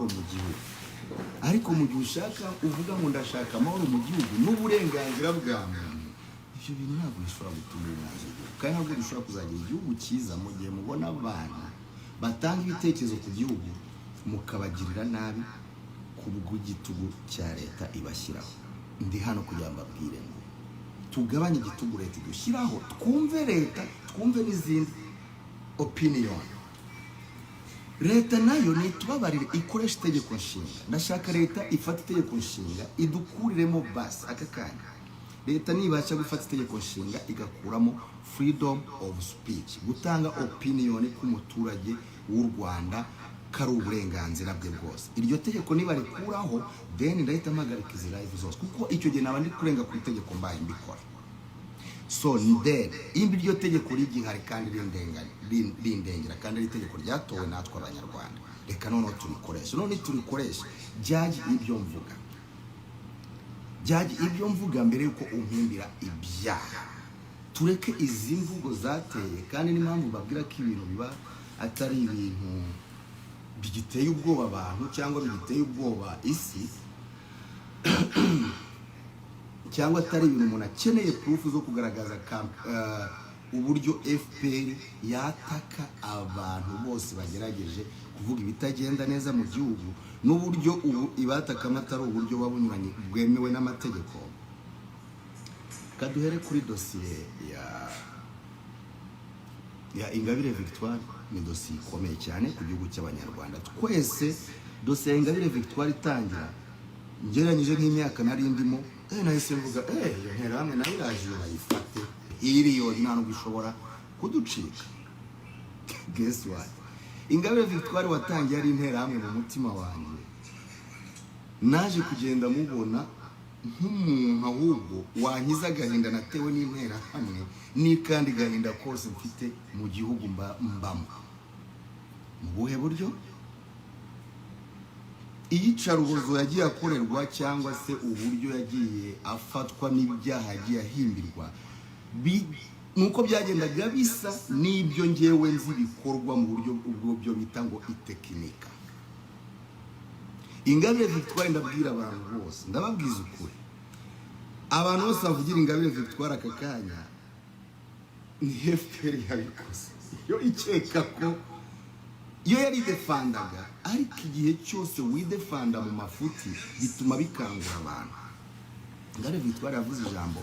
amahoro mu gihugu. Ariko mu gihe ushaka, uvuga ngo ndashaka amahoro mu gihugu n'uburenganzira bwa muntu, ibyo bintu ntabwo bishobora gutuma umwanzi w'igihugu, kandi ntabwo bishobora kuzagira igihugu cyiza mu gihe mubona abantu batanga ibitekerezo ku gihugu mukabagirira nabi ku bw'igitugu cya leta ibashyiraho. Ndi hano kugira ngo mbabwire ngo tugabanye igitugu leta idushyiraho, twumve leta, twumve n'izindi opinion. Leta nayo nitubabarire ikoresha itegeko nshinga. Ndashaka leta ifata itegeko nshinga idukuriremo basi aka kanya. Leta nibasha gufata itegeko nshinga igakuramo freedom of speech, gutanga opinion k'umuturage w'u Rwanda kari uburenganzira bwe bwose, iryo tegeko niba rikuraho, then ndahita mpagarika izi live zose, kuko icyo gihe naba ndi kurenga ku itegeko mbaye mbikora. So then imba iryo tegeko rigihari kandi rindengera, kandi ari itegeko ryatowe natwe Abanyarwanda, reka noneho turikoreshe. None turikoreshe, judge ibyo mvuga, judge ibyo mvuga mbere yuko umpimbira ibyaha. Tureke izi mvugo zateye, kandi n'impamvu mbabwira ko ibintu biba atari ibintu bigiteye ubwoba abantu cyangwa bigiteye ubwoba isi, cyangwa atari ibintu umuntu akeneye proof zo kugaragaza uburyo FPR yataka abantu bose bagerageje kuvuga ibitagenda neza mu gihugu, n'uburyo ubu ibatakamo atari uburyo buba bunyuranye bwemewe n'amategeko. Kaduhere kuri dosiye ya Ingabire Victoire. Ni dosiye ikomeye cyane ku gihugu cy'Abanyarwanda twese. Dosiye ya Ingabire Victoire itangira, ngereranyije nk'imyaka nari ndimo, nahise mvuga: "Iyo nterahamwe nayo iraje bayifate iriyoni, nta nubwo ishobora kuducika." Guess what? Ingabire Victoire watangiye ari interahamwe, mu mutima wanjye naje kugenda mubona nk'umuntu ahubwo wankiza agahinda natewe n'interahamwe n'ikandi gahinda kose mfite mu gihugu mbamo. Mu buhe buryo? Iyicarubozo yagiye akorerwa, cyangwa se uburyo yagiye afatwa n'ibyaha yagiye ahimbirwa, nuko byagendaga bisa n'ibyo ngewe nzi bikorwa mu buryo ubwo byo bita ngo itekinika. Ingabire Victoire, ndabwira abantu bose, ndababwiza ukuri, abantu bose bavugira Ingabire Victoire aka kanya, ni FPR yabikoze. Iyo ikeka ko iyo yaridefendaga, ariko igihe cyose widefenda mu mafuti bituma bikangura abantu. Ingabire Victoire yavuze ijambo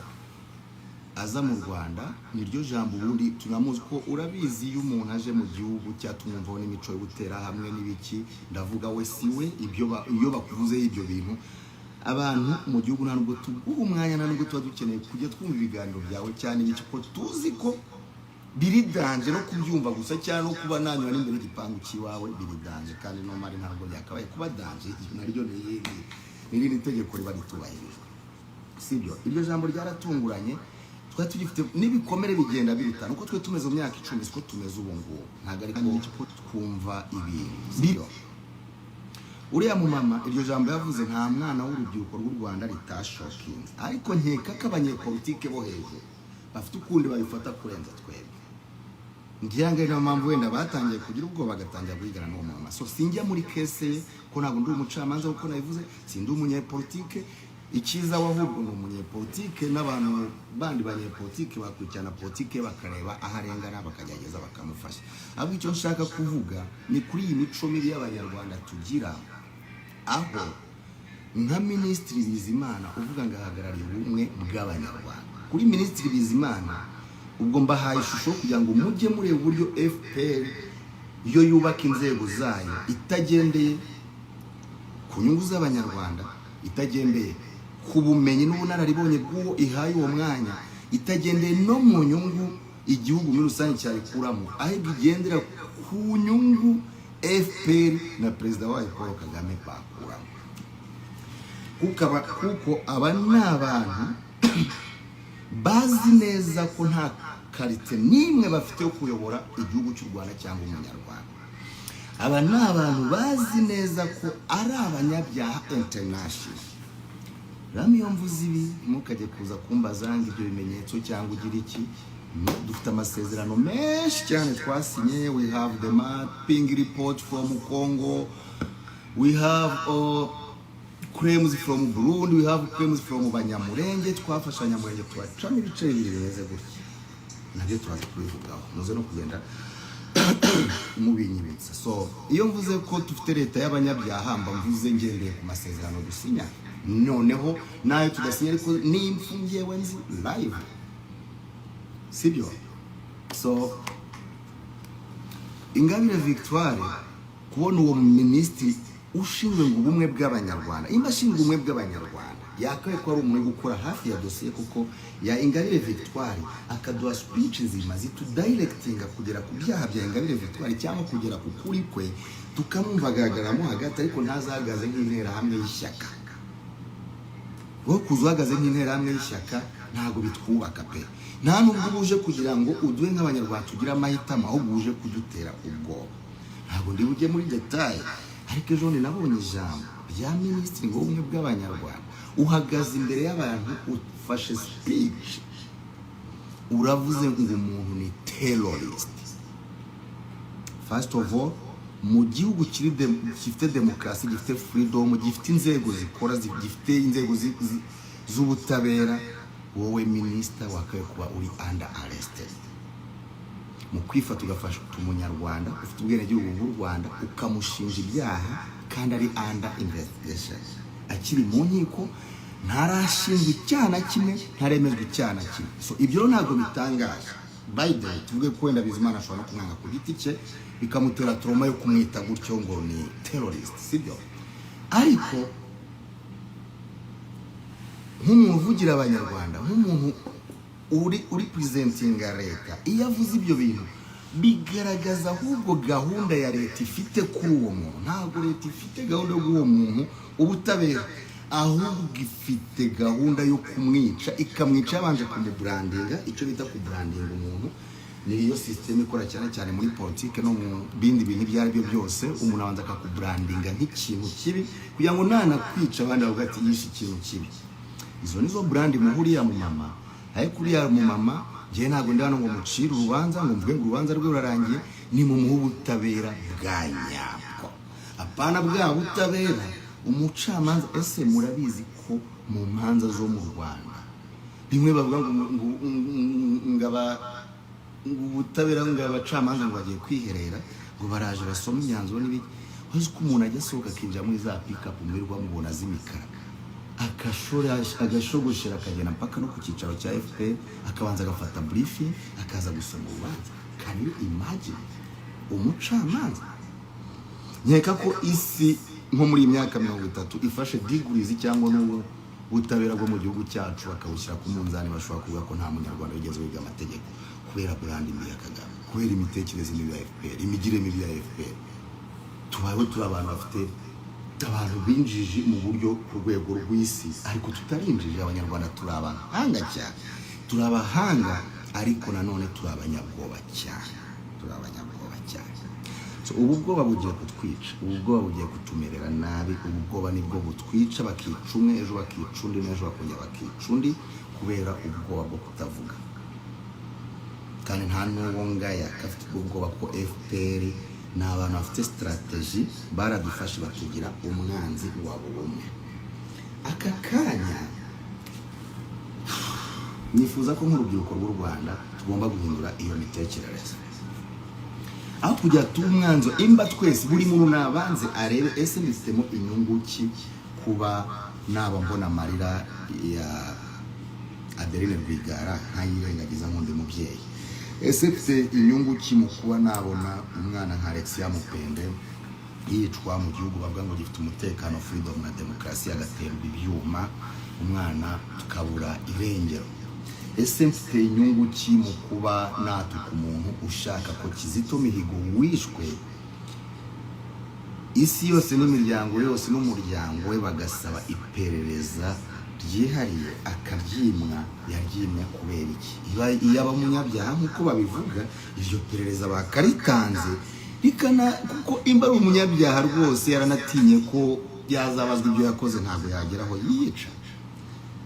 aza mu Rwanda, niryo jambo ubundi tunamuzi ko. Urabizi, iyo umuntu aje mu gihugu cyatumwumvaho n'imico yo gutera hamwe n'ibiki, ndavuga we si we, ibyo iyo bakuvuzeho ibyo bintu, abantu mu gihugu nta nubwo tuguha umwanya, nta nubwo tuba dukeneye kujya twumva ibiganiro byawe cyane ibiki, ko tuzi ko biri danger. No kubyumva gusa cyangwa no kuba nanyura n'imbere y'igipangu cy'iwawe biri danger, kandi normally ntabwo byakabaye kuba danger. Iryo naryo ni irindi, ni irindi tegeko riba ritubahirijwe, sibyo? Iryo jambo ryaratunguranye. Twari tugifite n'ibikomere bigenda birutana. Uko twe tumeze mu myaka 10 siko tumeze ubu ngubu, ntabwo ariko twumva ibintu, sibyo? Uriya mumama iryo jambo yavuze, nta mwana w'urubyiruko rw'u Rwanda ritashockinze, ariko nkeka ko abanyepolitike bo hejuru bafite ukundi babifata kurenza twebwe. Ngira ngo ari nayo mpamvu wenda batangiye kugira ubwoba, bagatangira guhigana n'uwo mama. So sinjya muri case ye, ko ntabwo ndi umucamanza kuko nabivuze, sindi umunyepolitike. Icyiza we ahubwo ni umunyepolitike, n'abantu bandi banyepolitike bakurikirana politike, bakareba aho arengana, bakagerageza bakamufasha. Ahubwo icyo nshaka kuvuga ni kuri iyi mico mibi y'Abanyarwanda tugira, aho nka Minisitiri Bizimana uvuga ngo ahagarariye ubumwe bw'Abanyarwanda. Kuri Minisitiri Bizimana, ubwo mbahaye ishusho kugira ngo mujye mureba uburyo FPR yo yubaka inzego zayo itagendeye ku nyungu z'Abanyarwanda, itagendeye ku bumenyi n'ubunararibonye bw'uwo ihaye uwo mwanya, itagendeye no mu nyungu igihugu muri rusange cyabikuramo, ahubwo igendera ku nyungu FPR na perezida wayo Paul Kagame bakuramo. Kuko aba ni abantu bazi neza ko nta qualité n'imwe bafite yo kuyobora igihugu cy'u Rwanda cyangwa Umunyarwanda. Aba ni abantu bazi neza ko ari abanyabyaha international. Rero iyo mvuze ibi, ntimukajye kuza kumbaza ngo ibyo bimenyetso cyangwa ugira iki. No, dufite amasezerano menshi cyane twasinye. We have the mapping report from Congo. We have claims from Burundi, we have claims from Banyamurenge. Twafashe Abanyamurenge tubacamo ibice bibiri bimeze gutya, nabyo turaza kubivugaho, muze no kugenda mubinyibutsa. So iyo mvuze ko dufite leta y'abanyabyaha, mba mvuze ngendeye ku masezerano dusinya, noneho nayo tudasinya, ariko n'impfu ngewe nzi live, sibyo? So Ingabire Victoire, kubona uwo minisitiri ushinzwe ngo ubumwe bw'Abanyarwanda, imba ashinzwe ubumwe bw'Abanyarwanda, yakabaye ko ari umuntu uri gukora hafi ya dosiye kuko ya Ingabire Victoire, akaduha speech nzima zitudirectinga kugera ku byaha bya Ingabire Victoire cyangwa kugera ku kuri kwe, tukamwumva agaragaramo hagati, ariko ntazahagaze nk'interahamwe y'ishyaka. Wowe kuza uhagaze nk'interahamwe y'ishyaka ntabwo bitwubaka pe. Nta nubwo uba uje kugira ngo uduhe nk'Abanyarwanda tugire amahitamo, ahubwo uje kudutera ubwoba. Ntabwo ndi bujye muri détails, ariko ejo bundi nabonye ijambo rya minisitiri ngo w'ubumwe bw'Abanyarwanda, uhagaze imbere y'abantu, ufashe speech, uravuze ngo umuntu ni terrorist. First of all, mu gihugu gifite demokarasi, gifite freedom, gifite inzego zikora, gifite inzego z'ubutabera, wowe minisita wakabaye kuba uri under arrested mu kwifata ugafasha Umunyarwanda ufite ubwenegihugu bw'u Rwanda, ukamushinja ibyaha kandi ari under investigation, akiri mu nkiko, ntarashinjwa icyaha na kimwe, ntaremezwa icyaha na kimwe. So ibyo rero ntabwo bitangaje. By the way, tuvuge ko wenda Bizimana ashobora no kumwanga ku giti cye, bikamutera trauma yo kumwita gutyo ngo ni terrorist, sibyo? Ariko nk'umuntu uvugira Abanyarwanda, nk'umuntu uri presentinga leta, iyo avuze ibyo bintu bigaragaza ahubwo gahunda ya leta ifite kuri uwo muntu. Ntabwo leta ifite gahunda yo guha uwo muntu ubutabera, ahubwo ifite gahunda yo kumwica, ikamwica yabanje kumubrandinga. Icyo bita kubrandinga umuntu ni iyo système ikora cyane cyane muri politike no mu bindi bintu ibyo ari byo byose. Umuntu abanza akakubrandinga nk'ikintu kibi kugira ngo nanakwica abandi bavuga ati yishe ikintu kibi. Izo nizo brand muha uriya mu mama. Ariko uriya mu mama, njyewe ntabwo ndi hano ngo mucire urubanza, ngo mvuge ngo urubanza rwe rurarangiye. Ni mumuhe ubutabera bwa nyabwo, apana bwa butabera umucamanza. Ese murabizi ko mu manza zo mu Rwanda bimwe bavuga ngo ubutabera, ngo abacamanza ngo bagiye kwiherera, ngo baraje basome imyanzuro n'ibiki? Uzi ko umuntu ajya asohoka akinjira muri za pikapu mwirirwa mubona z'imikara, akashora, agashogoshera, akagenda mpaka no ku cyicaro cya FPR, akabanza agafata briefing, akaza gusoma urubanza? Can you imagine umucamanza? Nkeka ko isi nko muri iyi myaka 30 ifashe degrees cyangwa n'ubu butabera bwo mu gihugu cyacu bakabushyira ku munzani, bashobora kuvuga ko nta Munyarwanda wigeze wiga amategeko, kubera brand mbi ya Kagame, kubera imitekerereze mibi ya FPR, imigire mibi ya FPR. Tubayeho turi abantu bafite abantu b'injiji mu buryo ku rwego rw'isi, ariko tutari injiji. Abanyarwanda turi abahanga cyane, turi abahanga, ariko nanone turi abanyabwoba cyane, turi abanyabwoba cyane. So ubu bwoba bugiye kutwica, ubu bwoba bugiye kutumerera nabi. Ubu bwoba nibwo butwica, bakica umwe, ejo bakica undi, n'ejo bakongera bakica undi, kubera ubwoba bwo kutavuga. Kandi nta n'uwo ngaya afite ubwo bwoba, ko FPR ni abantu bafite strategy, baradufashe batugira umwanzi wa buri umwe. Aka kanya nifuza ko nk'urubyiruko rw'u Rwanda tugomba guhindura iyo mitekerereze, aho kujya tuba umwanzi imba twese. Buri muntu nabanze arebe: ese mbifitemo inyungu ki kuba naba mbona amarira ya Adeline Rwigara nkayirengagiza nk'undi mubyeyi? Ese mfite inyungu ki mu kuba nabona umwana nka Alexia Mupende yicwa mu gihugu bavuga ngo gifite umutekano, freedom na demokarasi, agaterwa ibyuma, umwana tukabura irengero? Ese mfite inyungu ki mu kuba natuka umuntu ushaka ko Kizito Mihigo wishwe, isi yose n'imiryango yose n'umuryango we bagasaba iperereza ryihariye, akaryimwa? Yaryimwe kubera iki? Iyo aba umunyabyaha nk'uko babivuga, iryo perereza bakaritanze rikana, kuko imba ari umunyabyaha rwose yaranatinye ko yazabazwa ibyo yakoze, ntabwo yageraho yiyica,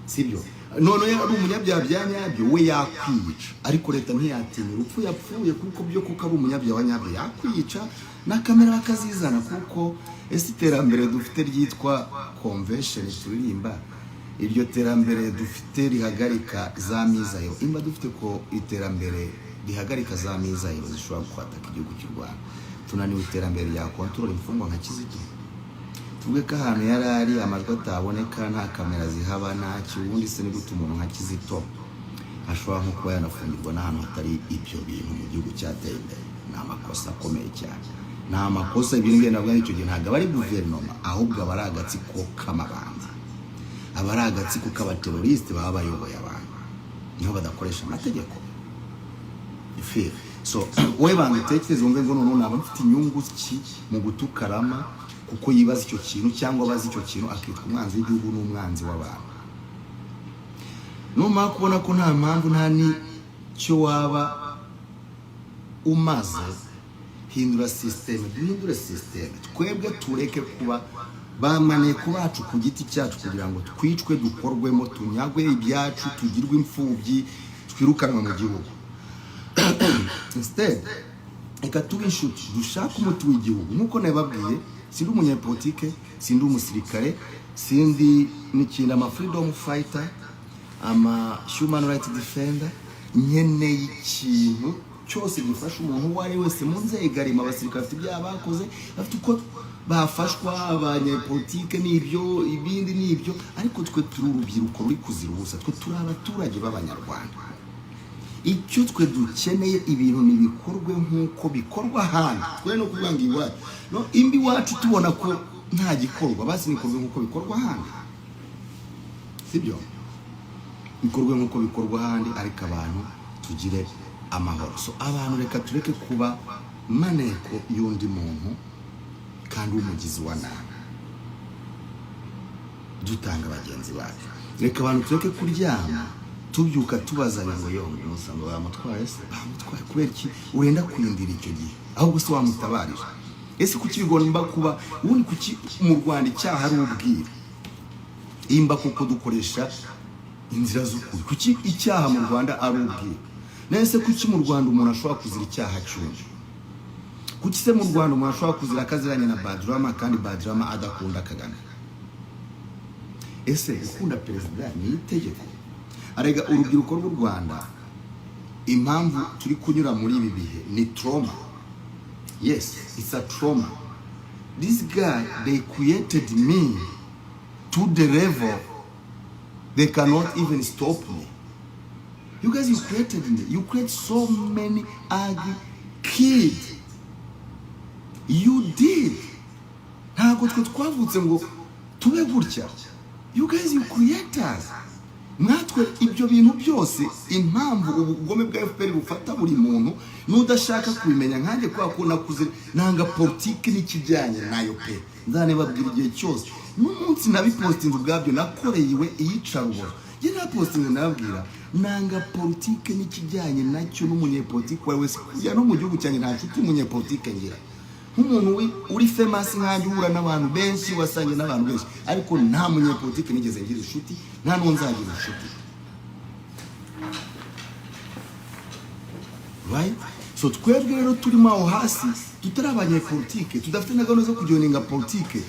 sibyo? None ari umunyabyaha bya nyabyo, we yakwiyica, ariko leta ntiyatinya urupfu yapfuye, kuko byo kuko ari umunyabyaha wa nyabyo yakwiyica. Na kamera bakazizana, kuko ese iterambere dufite ryitwa convention turirimba, iryo terambere dufite rihagarika za missile, imba dufite ko iterambere rihagarika za missile zishobora kwataka igihugu cy'u Rwanda, tunaniwe iterambere rya control imfungwa nka Kizito? Tuvuge ko ahantu yari ari amajwi ataboneka, nta kamera zihaba, ntacyo. Ubundi se ni gute umuntu nka Kizito ashobora nko kuba yanafungirwa n'ahantu hatari ibyo bintu mu gihugu cyateye imbere? Ni amakosa akomeye cyane, ni amakosa. Ibyo ngibyo nabwo icyo gihe ntabwo aba ari guverinoma, ahubwo aba ari agatsiko k'amabandi, aba ari agatsiko k'abaterorisite baba bayoboye abantu, niho badakoresha amategeko. Feel so, wowe banza utekereze wumve ngo noneho naba mfite inyungu ki mu gutukarama, kuko yibaza icyo kintu cyangwa abaza icyo kintu, akitwa umwanzi w'igihugu n'umwanzi w'abantu. Numara kubona ko nta mpamvu, nta n'icyo waba umaze, hindura système, duhindure système. Twebwe tureke kuba ba maneko bacu ku giti cyacu, kugira ngo twicwe, dukorwemo, tunyagwe ibyacu, tugirwe imfubyi, twirukanwe mu gihugu. Instead, reka tube inshuti, dushake umuti w'igihugu. Nk'uko nabibabwiye, sindi umunyepolitike, sindi umusirikare, sindi n'ikintu. Ama freedom fighter, ama human rights defender, nkeneye ikintu cyose gifasha umuntu uwo ari we wese mu nzego arimo. Abasirikare bafite ibyaha bakoze, bafite uko bafashwa, abanyepolitike n'ibyo, ibindi n'ibyo, ariko twe turi urubyiruko ruri kuzira ubusa, twe turi abaturage b'Abanyarwanda. Icyo twe dukeneye, ibintu ntibikorwe nk'uko bikorwa ahandi. Twe no kuvuga ngo iwacu no imbi, iwacu tubona ko nta gikorwa, basi nikorwe nk'uko bikorwa ahandi, sibyo? Bikorwe nk'uko bikorwa ahandi, ariko abantu tugire amahoro. So abantu, reka tureke kuba maneko y'undi muntu kandi w'umugizi wa nabi, dutanga bagenzi bacu. Reka abantu tureke kuryama tubyuka tubazanya ngo yo usanga bamutwaye. Se bamutwaye kubera iki? Urenda kurindira icyo gihe, ahubwo se wamutabarije? Ese kuki bigomba kuba? Ubundi kuki mu Rwanda icyaha ari ubwiru? Imba kuko dukoresha inzira z'ukuri, kuki icyaha mu Rwanda ari ubwiru? Nese kuki mu Rwanda umuntu ashobora kuzira icyaha cy'undi? Kuki se mu Rwanda umuntu ashobora kuzira akaziranye na Badrama, kandi Badrama adakunda Kagame? Ese gukunda perezida ni itegeko? Arega urubyiruko rw'u Rwanda, impamvu turi kunyura muri ibi bihe ni trauma. Yes, it's a trauma. This guy, they created me to the level they cannot even stop me. You guys, you created me. You create so many ugly kids. You did. Ntabwo twe twavutse ngo tube gutya. You guys, you create us. Mwatwe ibyo bintu byose, impamvu ubugome bwa FPR bufata buri muntu n'udashaka kubimenya nkanjye, kubera ko nakuze nanga politiki n'ikijyanye nayo pe. Nzanebabwira igihe cyose, n'umunsi nabipostinze ubwabyo, nakoreye iwe iyicarubozo. Njye napostinze nababwira nanga politike n'ikijyanye nacyo n'umunyepolitike uwo ari wese. Kujya no mu gihugu cyanjye, nta nshuti y'umunyepolitike ngira. Nk'umuntu uri famous nkanjye, uhura n'abantu benshi, wasangiye n'abantu benshi, ariko nta munyepolitike nigeze ngira inshuti, nta n'uwo nzagira inshuti, right? So twebwe rero turimo aho hasi, tutari abanyepolitike, tudafite na gahunda zo kujoininga politike,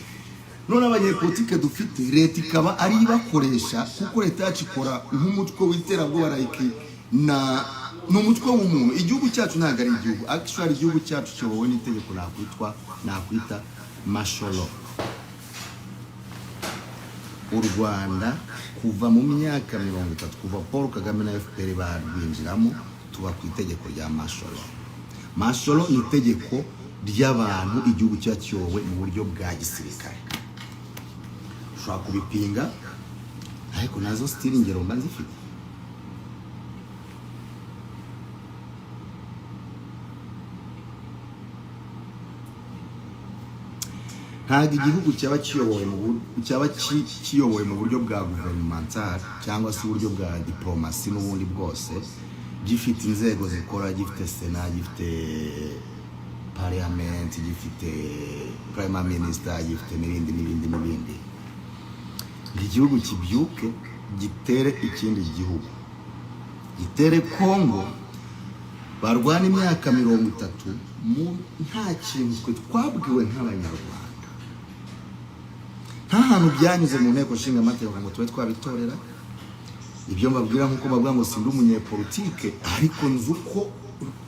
none abanyepolitike dufite, leta ikaba ari ibakoresha, kuko leta yacu ikora nk'umutwe w'iterabwoba, like na ni umutwe w'umuntu. Igihugu cyacu ntabwo ari igihugu. Actually, igihugu cyacu kiyobowe n'itegeko nakwita martial law. U Rwanda kuva mu myaka 30, kuva Paul Kagame na FPR barwinjiramo, tuba ku itegeko rya martial law. Martial law ni itegeko ry'abantu, igihugu kiba kiyobowe mu buryo bwa gisirikare. Ushobora kubipinga, ariko nazo still ingero mba nzifite. Ntabwo igihugu cyaba kiyobowe mu cyaba kiyobowe mu buryo bwa gouvernemental cyangwa se uburyo bwa diplomasi n'ubundi bwose, gifite inzego zikora, gifite sena, gifite parliament, gifite prime minister, gifite n'ibindi n'ibindi n'ibindi, ngo igihugu kibyuke gitere ikindi gihugu, gitere Kongo, barwana imyaka 30. Nta kintu twe twabwiwe nk'Abanyarwanda, nta hantu byanyuze mu Nteko Nshinga Amategeko ngo tube twabitorera. Ibyo mbabwira, nk'uko bavuga ngo sindi umunyepolitike, ariko nzi uko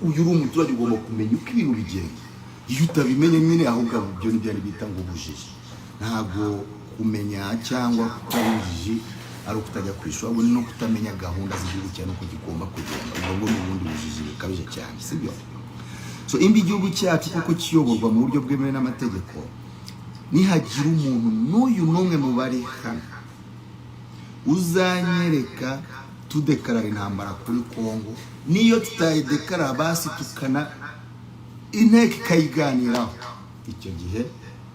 uyu uri umuturage ugomba kumenya uko ibintu bigenda. Iyo utabimenye nyine, ahubwo ibyo ni byari bita ngo ubujiji. Ntabwo kumenya cyangwa kutaba injiji ari ukutajya ku ishuri, ahubwo ni no kutamenya gahunda z'igihugu cyane uko kigomba kugenda. Ubwo ngo ni ubundi bujiji bukabije cyane, sibyo? So imba igihugu cyacu koko kiyoborwa mu buryo bwemewe n'amategeko, nihagira umuntu n'uyu n'umwe mu bari hano uzanyereka tudekarara intambara kuri Kongo, niyo tutayidekarara, basi tukana inteko ikayiganiraho, icyo gihe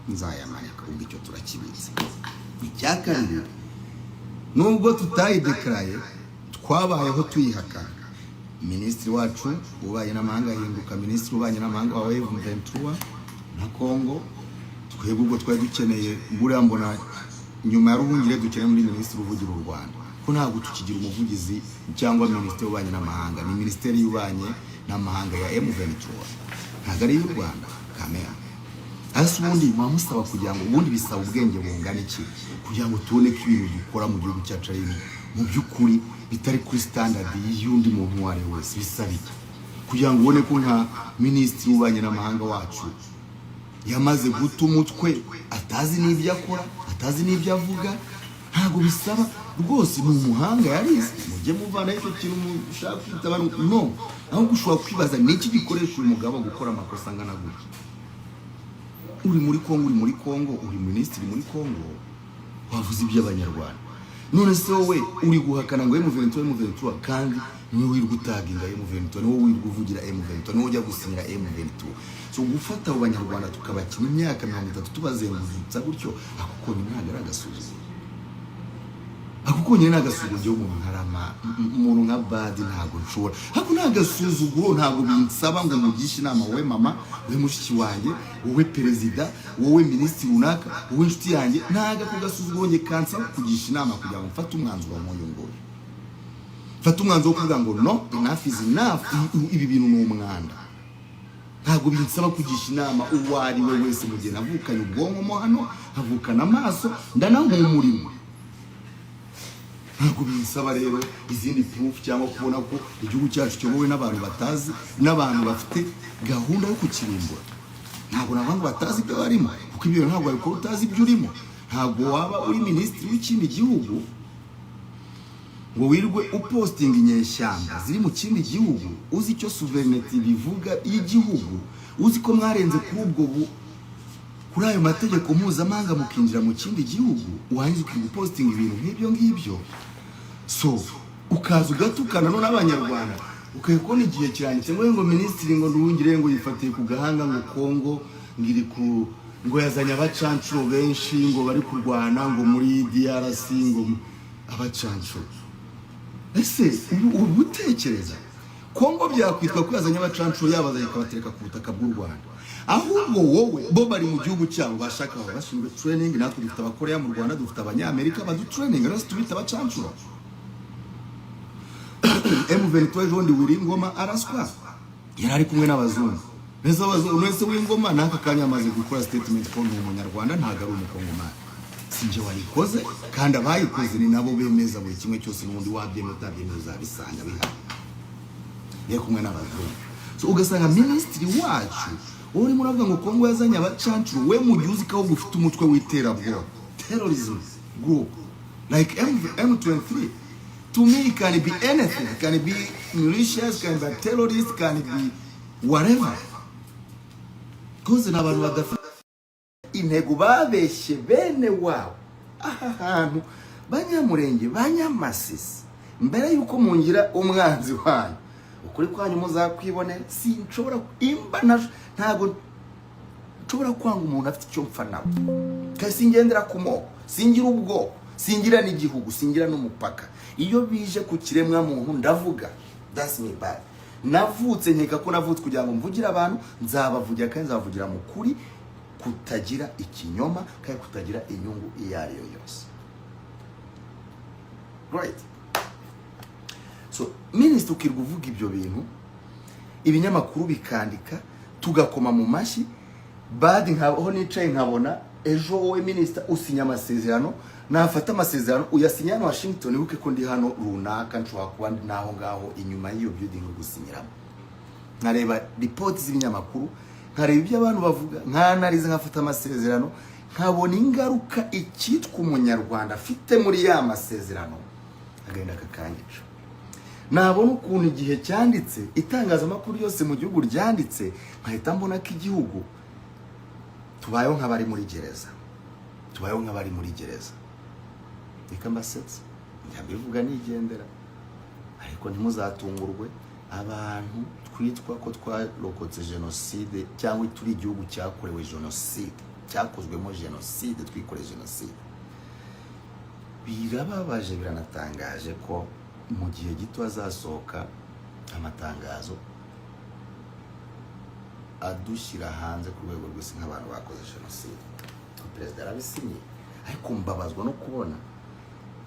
nzayamanika. Ubwo icyo turakibitse. Icya kabiri, nubwo tutayidekaraye, twabayeho tuyihakana. Minisitiri wacu w'ububanyi n'amahanga ahinduka minisitiri w'ububanyi n'amahanga wa M23 na Kongo. Twebwe ubwo twari dukeneye, buriya mbona nyuma ya Ruhungire dukeneye muri minisitiri uvugira u Rwanda, ko ntabwo tukigira umuvugizi cyangwa minisitiri w'ububanyi n'amahanga. Ni minisiteri y'ububanyi n'amahanga ya M23, ntabwo ari iy'u Rwanda kamera. Hasi ubundi muba musaba kugira ngo, ubundi bisaba ubwenge bungana iki kugira ngo tubone ko ibintu dukora mu gihugu cyacu ari ibintu mu by'ukuri bitari kuri standard y'undi muntu uwo ari we wese? Bisaba iki kugira ngo ubone ko nka minisitiri w'ububanyi n'amahanga wacu yamaze guta umutwe, atazi n'ibyo akora, atazi n'ibyo avuga? Ntabwo bisaba rwose, ni umuhanga, yarize. Mujye muvanaho icyo kintu mushaka kwita abantu. No ahubwo ushobora kwibaza: ni iki gikoresha uyu mugabo gukora amakosa angana gutya? Uri muri Kongo, uri muri Kongo, uri minisitiri muri Kongo, wavuze iby'Abanyarwanda. None se wowe uri guhakana ngo M23, M23, kandi niwe wirirwa utaginga M23, niwe wirirwa uvugira M23, niwe ujya gusinyira M23. So gufata abo Banyarwanda tukabakina imyaka 30 tubazengurutsa gutyo, ako konyine ntabwo ari agasuzuguro? Ako konyine ni agasuzuguro. Umuntu nka Rama, umuntu nka Badi, ntabwo nshobora, ako ni agasuzuguro. Ntabwo binsaba ngo mugishe inama wowe mama, wowe mushiki wanjye, wowe perezida, wowe minisitiri runaka, wowe inshuti yanjye. Ntabwo ako gasuzuguro njye kansaba kugisha inama kugira ngo mfate umwanzuro nk'uyu nguyu, mfate umwanzuro wo kuvuga ngo "No, enough is enough, ibi bintu ni umwanda." Ntabwo binsaba kugisha inama uwo ari we wese mu gihe navukanye ubwonko mo hano, nkavukana amaso, ndanahumurirwa. Ntabwo binsaba rero izindi proof cyangwa kubona ko igihugu cyacu kiyobowe n'abantu batazi, n'abantu bafite gahunda yo kukirimbura. Ntabwo navuga ngo batazi ibyo barimo, kuko ibyo ntabwo wabikora utazi ibyo urimo. Ntabwo waba uri minisitiri w'ikindi gihugu ngo wirwe upostinga inyeshyamba ziri mu kindi gihugu, uzi icyo souveraineté bivuga y'igihugu, uzi ko mwarenze kuri ubwo kuri ayo mategeko mpuzamahanga mukinjira mu kindi gihugu, warangiza ukirirwa upostinga ibintu nk'ibyo ngibyo. So ukaza ugatukana none Abanyarwanda, ukwiye kubona igihe kiranditse ngo minisitiri ngo Nduhungire ngo yifatiye ku gahanga, ngo Kongo ngo iri ku ngo yazanye abacancuro benshi ngo bari kurwana ngo muri DRC, ngo abacancuro. Ese ubu utekereza Kongo byakwitwa ko yazanye abacancuro, yabazanye ikabatereka ku butaka bw'u Rwanda? Ahubwo wowe, bo bari mu gihugu cyabo, bashaka baba bashinzwe training. Natwe dufite Abakoreya mu Rwanda, dufite Abanyamerika badutraining, rero tubita abacancuro. M23 ejo bundi Willy Ngoma araswa, yari ari kumwe n'abazungu. Nese abazungu, nese w'ingoma n'aka kanya amaze gukora statement ko ni Umunyarwanda, ntabwo ari Umukongomani. Si njye wayikoze, kandi abayikoze ni nabo bemeza buri kimwe cyose. N'ubundi wabyemera utabyemera, uzabisanga bihari, yari kumwe n'abazungu. So ugasanga minisitiri wacu, wowe urimo uravuga ngo Kongo yazanye abacancuro, we mu gihe uzi ko ahubwo ufite umutwe w'iterabwoba, terrorism group like M23. To me, it can be anything. It can be militias, can be terrorist, can be whatever, because ni abantu badafite intego, babeshye bene wabo. Aha hantu, Banyamurenge, Banyamasisi, mbere yuko mungira umwanzi wanyu, ukuri kwanyu muzakwibonera. Sinshobora imba ntabwo nshobora kwanga umuntu afite icyo mpfa nawe, kandi singendera ku moko, singira ubwoko, singira n'igihugu, singira n'umupaka. Iyo bije ku kiremwa muntu ndavuga. That's me bad. Navutse, nkeka ko navutse kugira ngo mvugire abantu. Nzabavugira kandi nzabavugira mu kuri kutagira ikinyoma kandi kutagira inyungu iyo ari yo yose, right? So minisitiri ukirwa uvuga ibyo bintu, ibinyamakuru bikandika, Tugakoma mu mashyi badi, nkaho nicaye nkabona ejo wowe minisita usinya amasezerano, nafata amasezerano uyasinya hano Washington, wibuke ko ndi hano runaka, nshobora kuba ndi n'aho ngaho inyuma y'iyo building uri gusinyiramo, nkareba ripoti z'ibinyamakuru, nkareba ibyo abantu bavuga, nkanariza, nkafata amasezerano, nkabona ingaruka icyitwa umunyarwanda afite muri ya masezerano, agahinda kakanyica. Nabona ukuntu igihe cyanditse, itangazamakuru ryose mu gihugu ryanditse, nkahita mbona ko igihugu tubayeho nk'abari muri gereza, tubayeho nk'abari muri gereza. Reka mbasetse, njya mbivuga nigendera, ariko ntimuzatungurwe. Abantu twitwa ko twarokotse jenoside cyangwa turi igihugu cyakorewe jenoside, cyakozwemo jenoside, twikoreye jenoside, birababaje, biranatangaje ko mu gihe gito hazasohoka amatangazo adushyira hanze ku rwego rw'isi nk'abantu bakoze jenoside. Perezida yarabisinyiye, ariko mbabazwa no kubona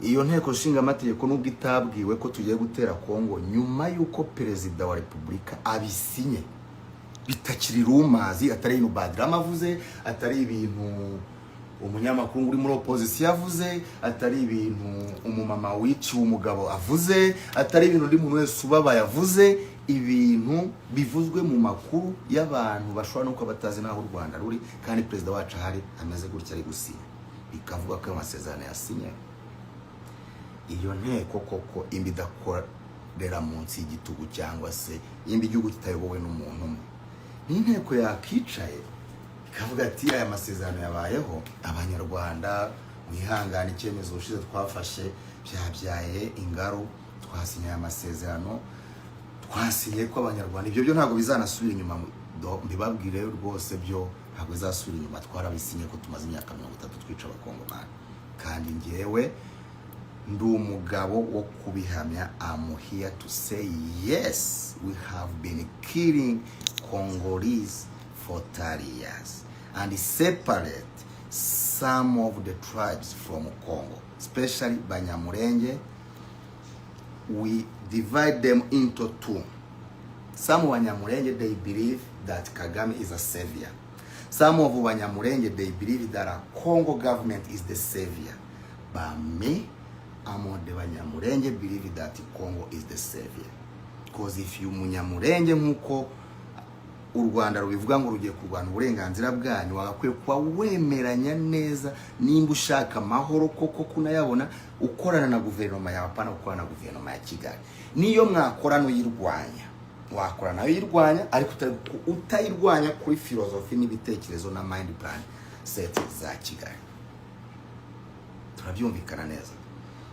iyo nteko nshingamategeko, nubwo itabwiwe ko tugiye gutera Kongo, nyuma y'uko perezida wa repubulika abisinye, bitakiri rumours, atari ibintu Badrama avuze, atari ibintu umunyamakuru uri muri opozisiyo avuze, atari ibintu umumama wiciwe umugabo avuze, atari ibintu undi muntu wese ubabaye avuze, ibintu bivuzwe mu makuru y'abantu bashobora no kuba batazi n'aho u Rwanda ruri, kandi perezida wacu ahari ameze gutya ari gusinya, bikavuga ko ayo masezerano yasinye. Iyo nteko koko imba idakorera munsi y'igitugu, cyangwa se imba igihugu kitayobowe n'umuntu umwe, ni inteko yakicaye ikavuga ati: "Aya masezerano yabayeho, abanyarwanda mwihangane, icyemezo ushize twafashe byabyaye ingaru, twasinye aya masezerano, twasinye ko abanyarwanda." Ibyo byo ntabwo bizanasubira inyuma, mbibabwire rwose, byo ntabwo bizasubira inyuma. Twarabisinye ko tumaze imyaka 30 twica abakongomani, kandi ngewe ndi umugabo wo kubihamya. I'm here to say yes, we have been killing Congolese for 30 years and separate some of the tribes from Congo, especially Banyamulenge. We divide them into two. Some Banyamulenge, they believe that Kagame is a savior. Some of Banyamulenge, they believe that a Congo government is the savior. But me, I'm on the Banyamulenge believe that Congo is the savior. Because if you Munyamulenge, nk'uko u Rwanda rubivuga ngo rugiye kurwana uburenganzira bwanyu, wagakwiye kuba wemeranya neza nimba ushaka amahoro koko kunayabona ukorana na guverinoma yawe, apana gukorana na guverinoma ya Kigali. Niyo mwakorana uyirwanya, wakora nayo uyirwanya, ariko utayirwanya kuri filozofi n'ibitekerezo na mind plan set za Kigali. Turabyumvikana neza,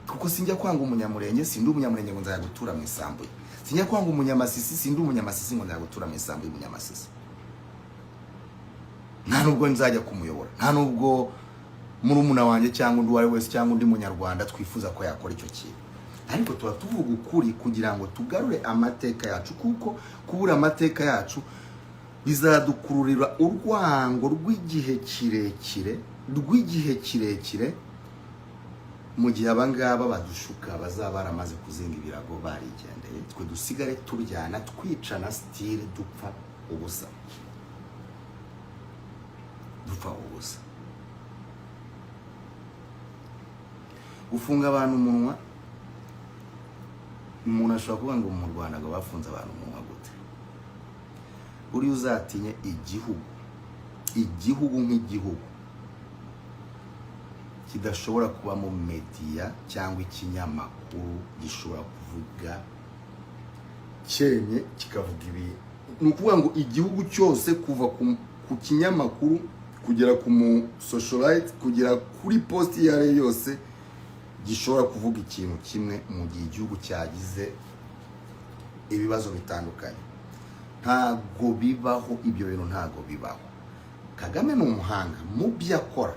kuko sinjya kwanga umunyamurenge, sindi umunyamurenge ngo nzajya gutura mu isambu ye. Sinjya kwanga umunyamasisi, sindi umunyamasisi ngo nzajya gutura mu isambu y'umunyamasisi. Nta nubwo nzajya kumuyobora, nta nubwo murumuna wanjye cyangwa undi uwo ari we wese cyangwa undi munyarwanda twifuza ko yakora icyo kintu. Ariko tuba tuvuga ukuri kugira ngo tugarure amateka yacu, kuko kubura amateka yacu bizadukururira urwango rw'igihe kirekire, rw'igihe kirekire, mu gihe abangaba badushuka bazaba baramaze kuzinga ibirago barigendeye, twe dusigare turyana, twicana, still dupfa ubusa, dupfa ubusa. Gufunga abantu umunwa, umuntu ashobora kuvuga ngo mu Rwanda ngo bafunze abantu umunwa gute? Buriya uzatinye igihugu, igihugu nk'igihugu kidashobora kubamo media cyangwa ikinyamakuru gishobora kuvuga cyenye, kikavuga ibintu. Ni ukuvuga ngo igihugu cyose, kuva ku kinyamakuru kugera ku mu socialite, kugera kuri post iyo ari yo yose, gishobora kuvuga ikintu kimwe mu gihe igihugu cyagize ibibazo bitandukanye, ntabwo bibaho. Ibyo bintu ntabwo bibaho. Kagame ni umuhanga mu byo akora.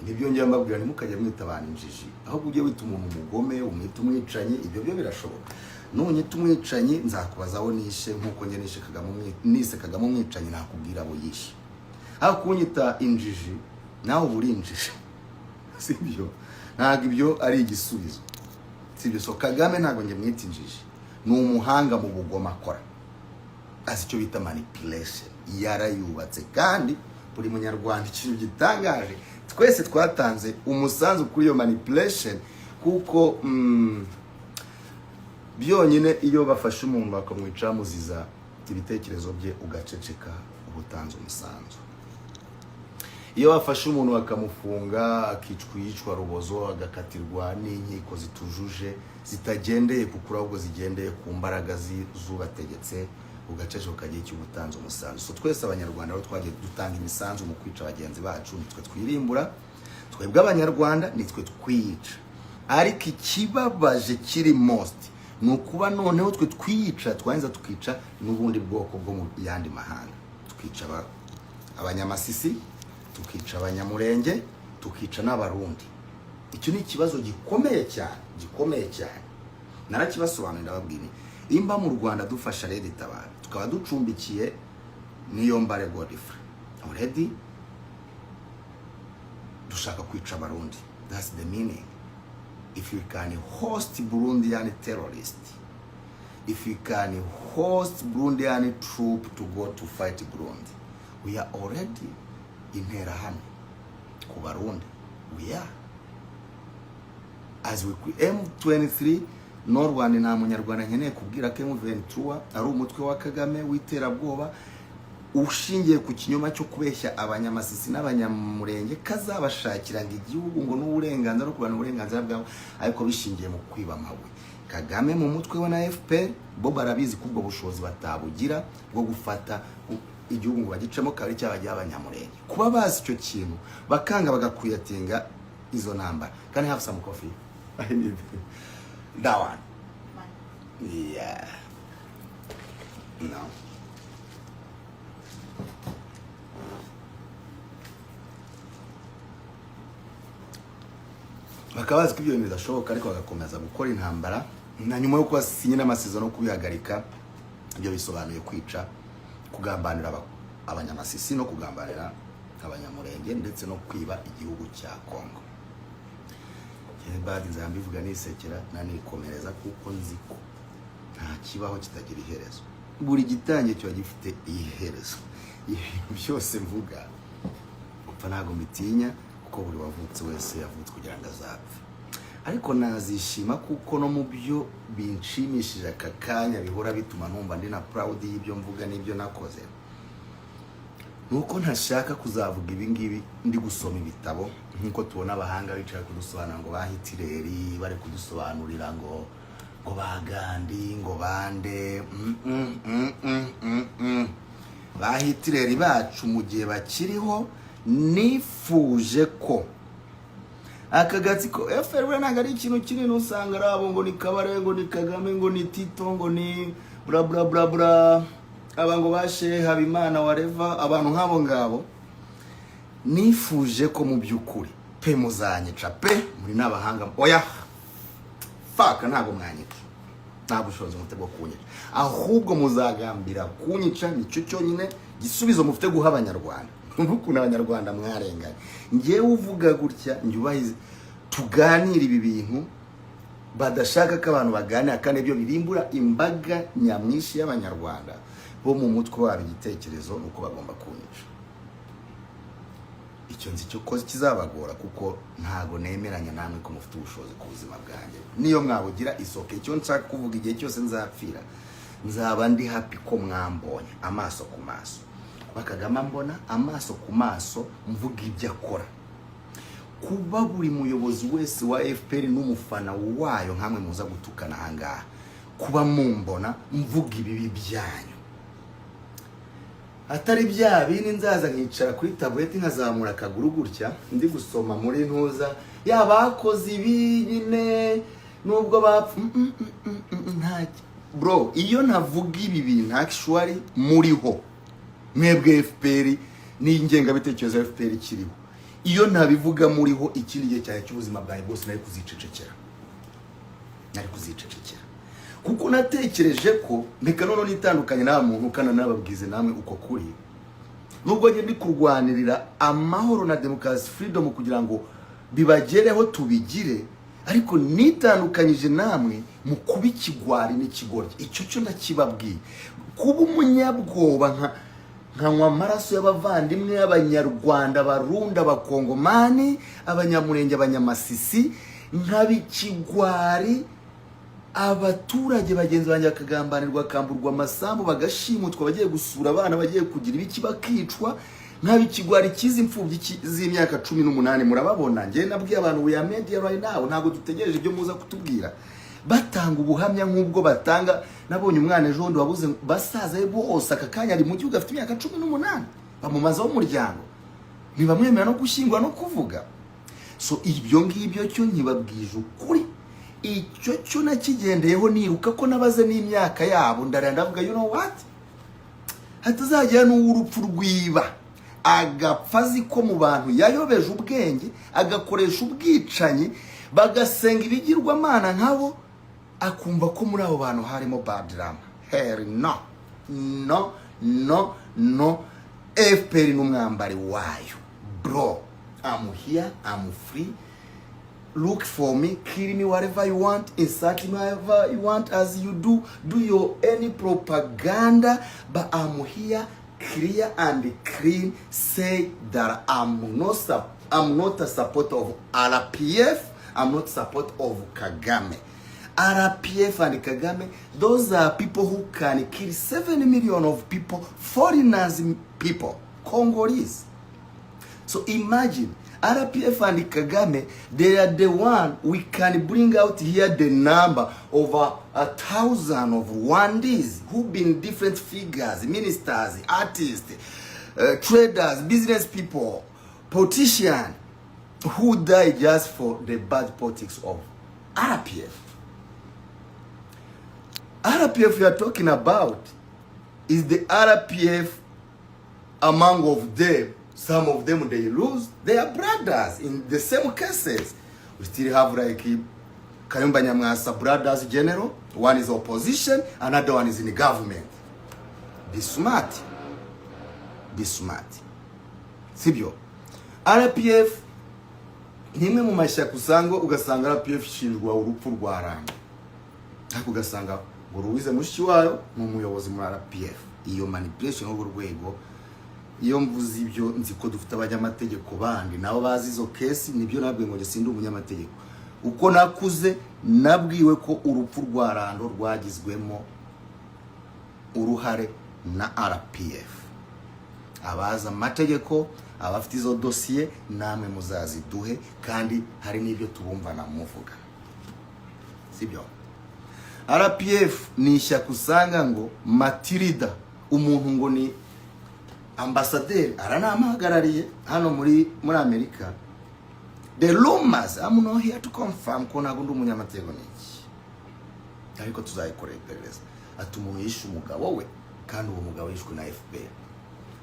Nibyo njya mbabwira, ntimukajya mwita abantu injiji, ahubwo ujye wita umuntu umugome, umwita umwicanyi, ibyo byo birashoboka. Nunyita umwicanyi nzakubaza aho nishe, nk'uko njye nishe Kagame nise Kagame umwicanyi, nakubwira abo yishe. Aho kunyita injiji, nawe uba uri injiji, sibyo? Ntabwo ibyo ari igisubizo, sibyo? So Kagame ntabwo njye mwita injiji, ni umuhanga mu bugoma akora. Azi icyo bita manipulation, yarayubatse. Kandi buri Munyarwanda, ikintu gitangaje, twese twatanze umusanzu kuri iyo manipulation, kuko byonyine iyo bafashe umuntu bakamwica bamuziza ibitekerezo bye, ugaceceka, uba utanze umusanzu. Iyo bafashe umuntu bakamufunga, akicwa yicwa rubozo, agakatirwa n'inkiko zitujuje, zitagendeye ku kuri ahubwo zigendeye ku mbaraga z'ubategetse, ugaceceka, ukagira icyo uba utanze umusanzu. So twese Abanyarwanda rero twagiye dutanga imisanzu mu kwica bagenzi bacu. Nitwe twirimbura, twebwe Abanyarwanda nitwe twiyica. Ariko ikibabaje kiri most ni ukuba noneho twe twiyica, twarangiza tukica n'ubundi bwoko bwo mu yandi mahanga, tukica Abanyamasisi, tukica Abanyamurenge, tukica n'Abarundi. Icyo ni ikibazo gikomeye cyane, gikomeye cyane. Narakibasobanurira, ndababwira nti, imba mu Rwanda dufasha RED Tabara, tukaba ducumbikiye Niyombare Godfrey, already dushaka kwica Abarundi. That's the meaning. If you can host Burundian terrorist, if you can host Burundian troop to go to fight Burundi, we are already Interahamwe ku Barundi. We are as we M23 no Rwanda. Nta Munyarwanda nkeneye kubwira ko M23 ari umutwe wa Kagame w'iterabwoba ushingiye ku kinyoma cyo kubeshya Abanyamasisi n'Abanyamurenge kazabashakiraga igihugu ngo n'uburenganzira no kurwana uburenganzira bwabo, ariko bishingiye mu kwiba amabuye. Kagame mu mutwe we na FPR bo barabizi ko ubwo bushobozi batabugira bwo gufata igihugu ngo bagicemo kabiri cyabajya Abanyamurenge. Kuba bazi icyo kintu bakanga bagakwiyatinga izo ntambara. Can I have some coffee? I need that one. Yeah, no. Bakaba bazi ko ibyo bintu bidashoboka, ariko bagakomeza gukora intambara na nyuma yo kubasinye n'amasezerano yo kubihagarika. Ibyo bisobanuye kwica, kugambanira Abanyamasisi no kugambanira Abanyamurenge, ndetse no kwiba igihugu cya Kongo. Badi nzaba mbivuga nisekera nanikomereza, kuko nzi ko nta kibaho kitagira iherezo. Buri gitangiye kiba gifite iherezo. Ibintu byose mvuga, gupfa ntabwo mbitinya, kuko buri wavutse wese yavutse kugira ngo azapfe. Ariko nazishima, kuko no mu byo binshimishije aka kanya, bihora bituma numva ndi na proud y'ibyo mvuga n'ibyo nakoze, nuko ntashaka kuzavuga ibi ngibi ndi gusoma ibitabo, nk'uko tubona abahanga bicaye kudusobanura ngo ba Hitler, bari kudusobanurira ngo ba Gandhi, ngo bande. Ba Hitler bacu mu gihe bakiriho, nifuje ko aka gatsiko FPR buriya ntabwo ari ikintu kinini. Usanga ari abo ngo ni Kabare, ngo ni Kagame, ngo ni Tito, ngo ni bla bla bla bla, aba ngo bashe Habimana, wareva, abantu nk'abo ngabo. Nifuje ko mu by'ukuri pe muzanyica pe, muri n'abahanga. Oya, fuck, ntabwo mwanyica, nta bushobozi mufite bwo kunyica, ahubwo muzagambira kunyica. Nicyo cyonyine gisubizo mufite guha Abanyarwanda. Numva ukuntu Abanyarwanda mwarenganye. Ngewe uvuga gutya, njyubahize tuganire ibi bintu badashaka ko abantu baganira, kandi ibyo birimbura imbaga nyamwinshi y'Abanyarwanda bo mu mutwe wabo igitekerezo ni uko bagomba kunyica. Icyo nzi cyo ko kizabagora, kuko ntago nemeranya namwe ko mufite ubushobozi ku buzima bwanjye. Niyo mwabugira isoke. Icyo nshaka kuvuga, igihe cyose nzapfira nzaba ndi happy ko mwambonye amaso ku maso. Kuba Kagame mbona amaso ku maso mvuga ibyo akora, kuba buri muyobozi wese wa FPR n'umufana wayo nkamwe muza gutukana ahangaha, kuba mumbona mvuga ibibi byanyu, atari bya bindi nzaza nkicara kuri tabureti nkazamura akaguru gutya ndi gusoma muri ntuza yabakoze ibi nyine nubwo bapfa. Nta bro, iyo ntavuga ibi bintu actually muriho mwebwe FPR n'ingengabitekerezo ya FPR ikiriho, iyo ntabivuga muriho, ikindi gihe cyane cy'ubuzima bwanjye bwose nari kuzicecekera, nari kuzicecekera, kuko natekereje ko reka noneho nitandukanye nta muntu ukana nababwize namwe uko kuri. Nubwo njye ndi kurwanirira amahoro na demokarasi, freedom, kugira ngo bibagereho tubigire. Ariko nitandukanyije namwe mu kuba ikigwari n'ikigoryi. Icyo cyo ndakibabwiye. Kuba umunyabwoba, nka nkanywa amaraso y'abavandimwe, Abanyarwanda, Abarundi, Abakongomani, Abanyamurenge, Abanyamasisi, nkaba ikigwari, abaturage bagenzi banjye bakagambanirwa, bakamburwa amasambu, bagashimutwa, bagiye gusura abana, bagiye kugira ibiki, bakicwa, nkaba ikigwari kizi imfubyi z'imyaka 18. Murababona, njye nabwiye abantu, we are media right now, ntabwo dutegereje ibyo muza kutubwira. Batanga ubuhamya nk'ubwo batanga. Nabonye umwana ejo bundi wabuze basaza be bose, aka kanya ari mu gihugu, afite imyaka 18, bamumazeho umuryango, ntibamwemera no gushyingura no kuvuga. So ibyo ngibyo cyo nkibabwije ukuri, icyo cyo nakigendeyeho niruka ko nabaze n'imyaka yabo. Ndarira, ndavuga, "You know what?" Hatazagira n'uw'urupfu rwiba agapfa azi ko mu bantu yayobeje ubwenge, agakoresha ubwicanyi, bagasenga ibigirwamana nkabo, akumva ko muri abo bantu harimo Badrama. Hell no, no, no, no. FPR n'umwambari wayo, bro, I'm here, I'm free. Look for me, kill me, whatever you want, insult me whatever you want, as you do, do your any propaganda, but I'm here, clear and clean, say that I'm not a supporter of RPF, I'm not support of Kagame. RPF and Kagame, those are people who can kill 7 million of people, foreigners people, Congolese. So imagine RPF and Kagame, they are the one we can bring out here the number of 1,000 of Rwandese who've been different figures, ministers, artists, traders, business people, politicians, who died just for the bad politics of RPF. RPF we are talking about is the RPF. Among of them, some of them, they lose their brothers in the same cases. We still have like Kayumba Nyamwasa brothers general. One is opposition, another one is in the government. Be smart, be smart. Sibyo? RPF ni imwe mu mashyaka usanga, ugasanga RPF ishinjwa urupfu rwa Ramba, ariko ugasanga ngo Louise Mushikiwayo ni umuyobozi muri RPF. Iyo manipulation y'urwo rwego, iyo mvuze ibyo, nzi ko dufite abanyamategeko bandi nabo bazi izo case. Nibyo nabwiye ngo njye sindi umunyamategeko. Uko nakuze, nabwiwe ko urupfu rwa Rando rwagizwemo uruhare na RPF. Abazi amategeko, abafite izo dosiye, namwe muzaziduhe. Kandi hari n'ibyo tubumva muvuga, sibyo? RPF ni ishyaka usanga ngo Matilda, umuntu ngo ni ambasaderi, aranamuhagarariye hano muri Amerika. The rumors, I'm not here to confirm ko ntabwo ndi umunyamategeko niki, ariko tuzayikorera iperereza. Ati umuntu yishe umugabo we, kandi uwo mugabo yishwe na FPR,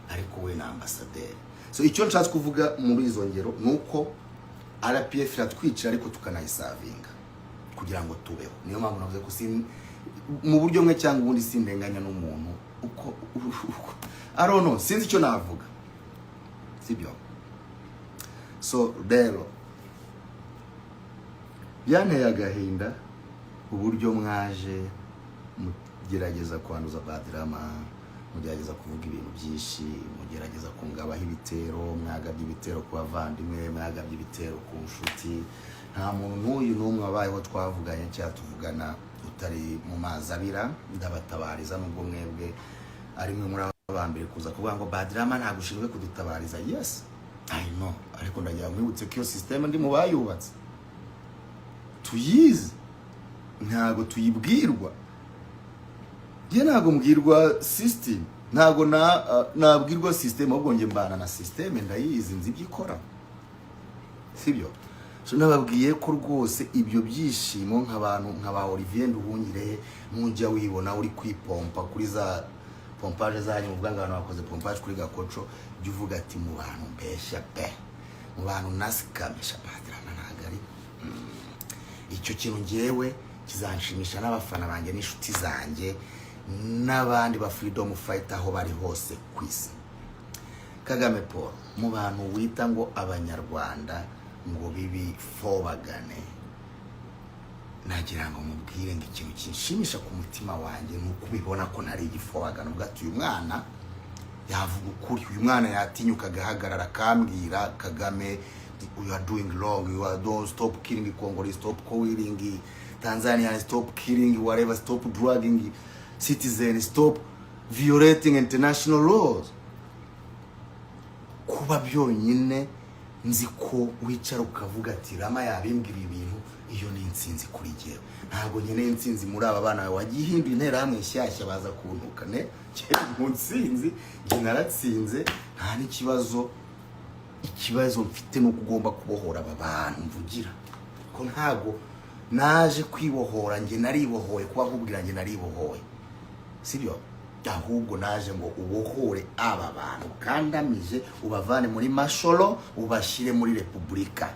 ariko we ni ambasaderi. So icyo nshatse kuvuga muri izo ngero ni uko RPF iratwicira, ariko tukanayisavinga kugira ngo tubeho. Niyo mpamvu navuze ko sin mu buryo bumwe cyangwa ubundi sindenganya n'umuntu uko I don't know, sinzi icyo navuga, sibyo? So rero byanteye agahinda uburyo mwaje mugerageza kwanduza Badrama, mugerageza kuvuga ibintu byinshi, mugerageza kungabaho ibitero. Mwagabye ibitero ku bavandimwe, mwagabye ibitero ku nshuti. Nta muntu n'uyu n'umwe wabayeho twavuganye cyangwa tuvugana utari mu mazi abira. Ndabatabariza, nubwo mwebwe ari mwe muri aba mbere kuza kuvuga ngo Badrama ntabwo ushinzwe kudutabariza. Yes, I know, ariko ndagira ngo nkwibutse ko iyo system ndi mu bayubatse, tuyizi, ntabwo tuyibwirwa. Njye ntabwo mbwirwa system, ntabwo na nabwirwa system, ahubwo njye mbana na system, ndayizi, nzi ibyo ikora, sibyo? So nababwiye ko rwose ibyo byishimo nk'abantu nka ba Olivier Nduhungirehe, ntujya wibona uri kwipompa kuri za pompage zanyu, muvuga ngo abantu bakoze pompage kuri Gakoco. Jya uvuga ati mu bantu mbeshya pe, mu bantu nasikamisha, Badrama ntabwo ari icyo kintu. Ngewe kizanshimisha n'abafana banjye n'inshuti zanjye n'abandi ba freedom fighter aho bari hose ku isi. Kagame Paul, mu bantu wita ngo Abanyarwanda ngo bibifobagane. Nagira ngo mubwire ngo ikintu kinshimisha ku mutima wanjye ni uko ubibona ko ntari igifobagana, ubwo ati uyu mwana yavuga ukuri, uyu mwana yatinyuka agahagarara akambwira: "Kagame, you are doing wrong, you are don't stop killing Congolese, stop killing Tanzania, stop killing whatever, stop drugging citizens, stop violating international laws." Kuba byonyine nzi ko wicara ukavuga ati: "Rama yabimbwira ibintu," iyo ni intsinzi kuri jyewe. Ntabwo nkeneye intsinzi muri aba bana bawe wagiye ihindura Interahamwe nshyashya baza kuntuka ne mu ntsinzi. Njye naratsinze, nta n'ikibazo. Ikibazo mfite ni uko ugomba kubohora aba bantu mvugira, ko ntabwo naje kwibohora. Njye naribohoye. Kuba nkubwira, njye naribohoye, sibyo? Ahubwo naje ngo ubohore aba bantu kandamije, ubavane muri mashoro, ubashyire muri repubulika,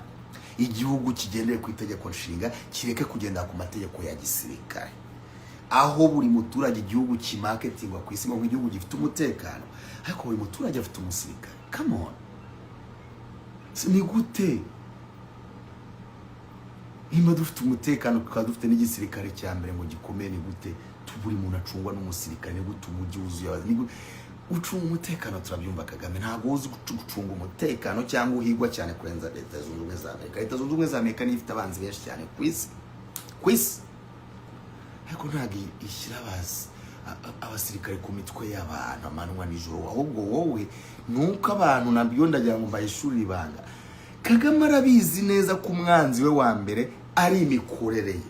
igihugu kigendere ku itegeko nshinga, kireke kugendera ku mategeko ya gisirikare, aho buri muturage, igihugu kimarketingwa ku isi ngo igihugu gifite umutekano, ariko buri muturage afite umusirikare. Come on, ni gute nimba dufite umutekano, tukaba dufite n'igisirikare cya mbere ngo gikomeye, ni gute buri muntu acungwa n'umusirikare? Ni gute umujyi wuzuye ni ucunga umutekano? Turabyumva, Kagame ntabwo uzi gucunga umutekano cyangwa uhigwa cyane kurenza Leta Zunze Ubumwe za Amerika. Leta Zunze Ubumwe za Amerika niyo ifite abanzi benshi cyane ku isi, ariko ntabwo ishyira abasirikare ku mitwe y'abantu amanywa nijoro. Ahubwo wowe nuko abantu nabyo ndagira ngo mbahishurire ibanga: Kagame arabizi neza ko umwanzi we wa mbere ari imikorere ye,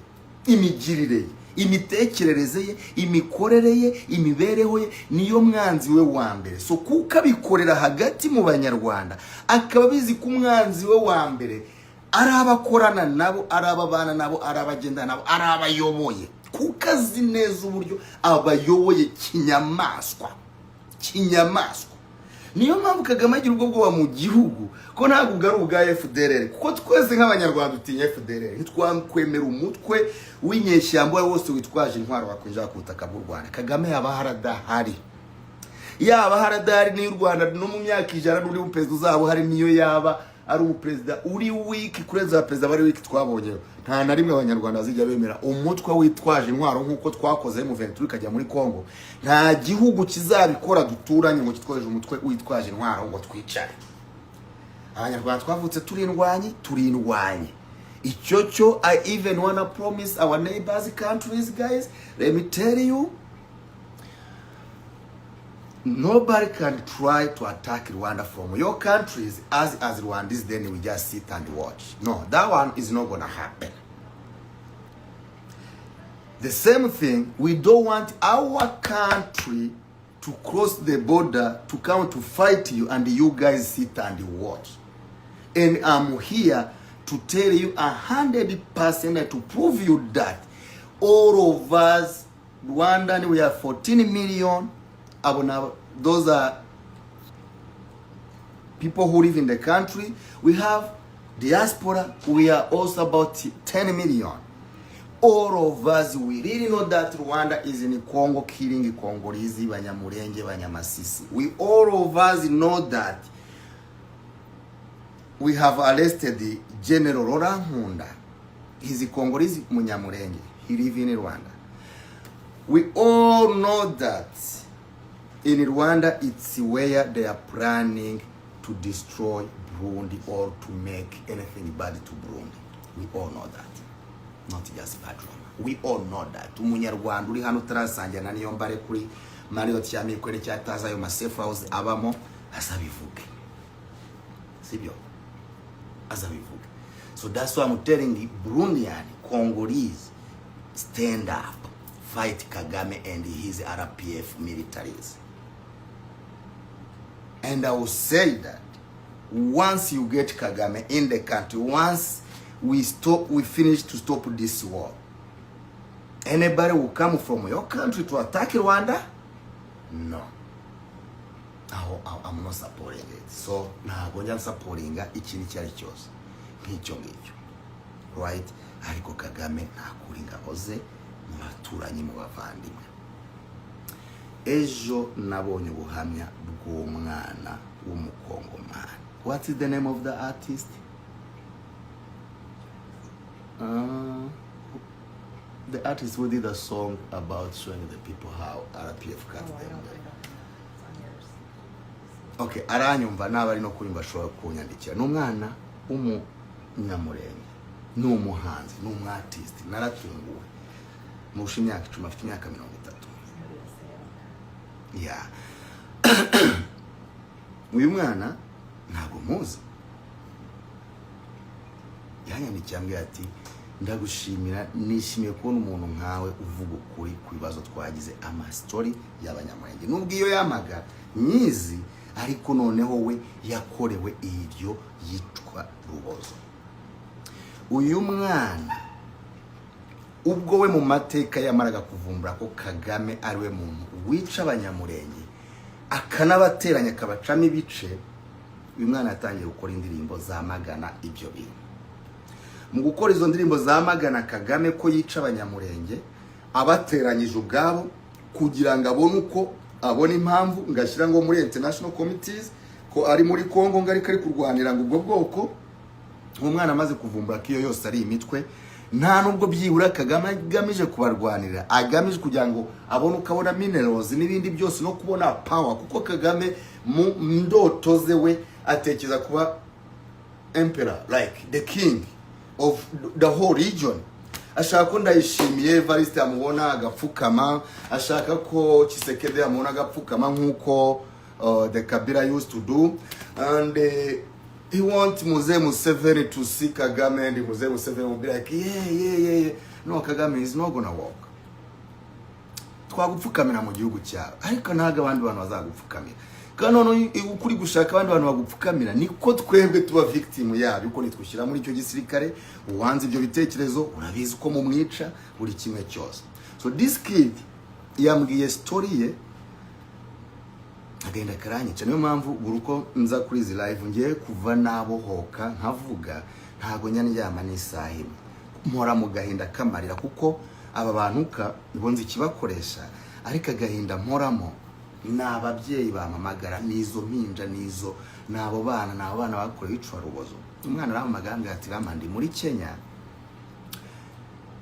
imigirire ye, imitekerereze ye, imikorere ye, imibereho ye, niyo mwanzi we wa mbere. So kuko abikorera hagati mu Banyarwanda, akaba abizi ko umwanzi we wa mbere ari abakorana nabo, ari ababana nabo, ari abagendana nabo, ari abayoboye, kuko azi neza uburyo abayoboye kinyamaswa kinyamaswa. Niyo mpamvu Kagame agira ubwo bwoba mu gihugu, ko ntabwo ubwo ari ubwa FDLR, kuko twese nk'Abanyarwanda dutinya FDLR. Ntitwakwemera umutwe w'inyeshyamba uwo wose witwaje intwaro wakwinjira ku butaka bw'u Rwanda. Kagame yaba haradahari, yaba haradahari n'iyo u Rwanda no mu myaka 100 n'undi muperezida uzaba uhari, niyo yaba ari umuperezida uri weak kurenza abaperezida bari weak twabonye, nta na rimwe Abanyarwanda bazijya bemera umutwe witwaje intwaro nk'uko twakoze M23 ikajya muri Congo. Nta gihugu kizabikora duturanye ngo kitwoheje umutwe witwaje intwaro ngo twicare. Abanyarwanda twavutse turi indwanyi, turi indwanyi. Icyo cyo I even wanna promise our neighbors countries. Guys, let me tell you, nobody can try to attack Rwanda from your countries as Rwandese, then we just sit and watch. No, that one is not gonna happen. The same thing, we don't want our country to cross the border to come to fight you and you guys sit and watch. And I'm here to tell you 100% to prove you that all of us Rwandan, we are 14 million. Abo those are people who live in the country. We have diaspora, we are also about 10 million. All of us, we really know that Rwanda is in Congo killing Congolese, Banyamulenge, Banyamasisi. We all of us know that we have arrested the General Laurent Nkunda. He's a Congolese Munyamulenge. He live in Rwanda. We all know that in Rwanda, it's where they are planning to destroy Burundi or to make anything bad to Burundi. We all know that. Not just Patrona. We all know that. Umunyarwanda uri hano utarasangira na niyo mbare kuri Marriott ya Mikwere cyataza ayo ma safe house abamo, azabivuge. Sibyo? Azabivuge. So that's why I'm telling you, Burundian, Congolese, stand up, fight Kagame and his RPF militaries. And I will say that once you get Kagame in the country, once we stop, we finish to stop this war, anybody will come from your country to attack Rwanda? No. I'm not supporting it. So ntabwo njya nsupportinga ikintu icyo ari cyose nk'icyo ngicyo, right? Ariko Kagame ntakura ingabo ze mu baturanyi, mu bavandimwe. Ejo nabonye ubuhamya bw'umwana w'Umukongomani. What is the name of the artist? The artist who did a song about showing the people how RPF cut Oh, I them. don't, I don't know. It's on yours. Okay, aranyumva, naba ari no kunyumva ashobora kunyandikira. Ni umwana w'umunyamurenge, ni umuhanzi, ni umu artist. Naratunguwe, murusha imyaka 10, afite imyaka 30. Maybe it'll say it on there. Yeah, uyu mwana ntabwo muzi. Yanyandikiye ambwira ati: "Ndagushimira, nishimiye kubona umuntu nkawe uvuga ukuri ku bibazo twagize, amastori y'Abanyamurenge." Nubwo iyo yamaga nyizi, ariko noneho we yakorewe iryo yitwa rubozo. Uyu mwana, ubwo we mu mateka yamaraga kuvumbura ko Kagame ari we muntu wica Abanyamurenge, akanabateranya, akabacamo ibice, uyu mwana yatangiye gukora indirimbo zamagana ibyo bintu. Mu gukora izo ndirimbo zamagana Kagame ko yica Abanyamurenge, abateranyije ubwabo, kugira ngo abone uko abona impamvu ngo ashyira ngo muri international committees ko ari muri Congo, ngo ariko ari kurwanira ngo ubwo bwoko. Umwana amaze kuvumbura ko iyo yose ari imitwe, nta nubwo byibura Kagame agamije kubarwanira, agamije kugira ngo abone uko abona minerals n'ibindi byose no kubona power, kuko Kagame mu ndoto ze we atekereza kuba emperor, like the king of the whole region. Ashaka ko Ndayishimiye Evariste amubona agapfukama, ashaka ko Tshisekedi amubona agapfukama, nk'uko the Kabila used to do, and he want Mzee Museveni to see Kagame, and Mzee Museveni will be like, Yeah. No, Kagame is not gonna work. Twagupfukamira mu gihugu cyawe, ariko ntabwo abandi bantu bazagupfukamira." Kandi noneho uko uri gushaka abandi bantu bagupfukamira, niko twebwe tuba victim yabyo, uko nitwishyira muri icyo gisirikare. Uwanze ibyo bitekerezo, urabizi uko mumwica, buri kimwe cyose. So this kid yambwiye story ye, agenda karanyica. Niyo mpamvu buri uko nza kuri izi live, ngiye kuva nabohoka nkavuga, ntabwo njya ndyama n'isaha imwe, mpora mu gahinda kamarira, kuko aba bantu ka ngo nzi ikibakoresha, ariko agahinda mporamo ni ababyeyi bampamagara, n'izo mpinja, n'izo ni abo bana, ni abo bana bakorewe iyicarubozo. Umwana arampamagara, ambwira ati: "Rama, ndi muri Kenya,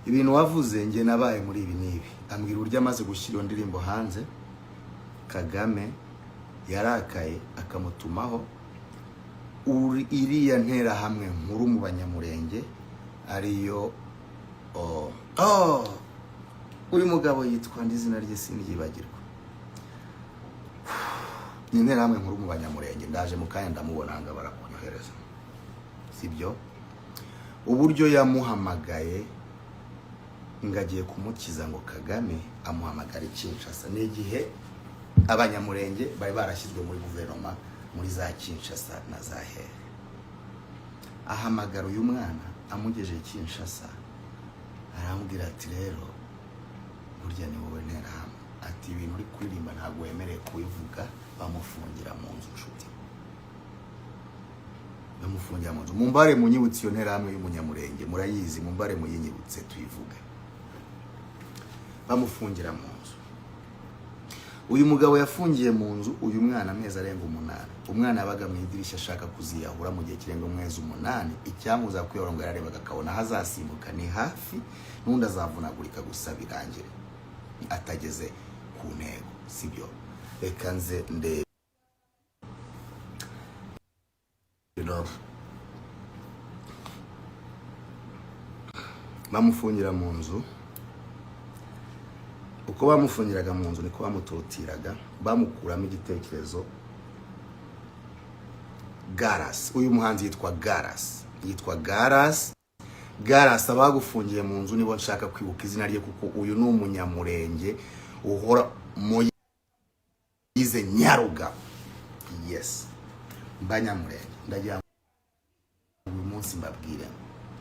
ibintu wavuze njye nabaye muri ibi n'ibi." Ambwira uburyo amaze gushyira iyo ndirimbo hanze, Kagame yarakaye, akamutumaho iriya nterahamwe nkuru mu Banyamurenge, ariyo oh, uyu mugabo yitwa ndi, izina rye sinryibagirwa, ni interahamwe nkuru mu Banyamurenge. Ndaje mu kanya, ndamubona ngo barakunyohereza, sibyo? Uburyo yamuhamagaye ngo agiye kumukiza, ngo Kagame amuhamagara i Kinshasa, ni igihe Abanyamurenge bari barashyizwe muri guverinoma muri za Kinshasa na za hehe. Ahamagara uyu mwana, amugejeje i Kinshasa, aramubwira ati: "Rero burya ni wowe nterahamwe," ati: "Ibintu uri kuririmba ntabwo wemerewe kubivuga." Bamufungira mu nzu, nshuti, bamufungira mu nzu. Mumbare munyibutse iyo nterahamwe y'Umunyamurenge, murayizi, mumbare muyinyibutse tuyivuge. Bamufungira mu nzu. Uyu mugabo yafungiye mu nzu uyu mwana amezi arenga 8. Umwana yabaga mu idirishya ashaka kuziyahura mu gihe kirenga umwezi 8. Icyamuza kwiyahura, ngo yararebaga akabona aho azasimbuka ni hafi, n'undi azavunagurika gusa birangire atageze ku ntego, sibyo? Reka nze ndebe. Bamufungira mu nzu. Uko bamufungiraga mu nzu, niko bamutotiraga, bamukuramo igitekerezo. Garas, uyu muhanzi yitwa Garas, yitwa Garas. Garas, abagufungiye mu nzu nibo nshaka kwibuka izina rye, kuko uyu ni Umunyamurenge uhora Moyize Nyarugabo. Yes, Mbanyamurenge, ndagira ngo uyu munsi mbabwire,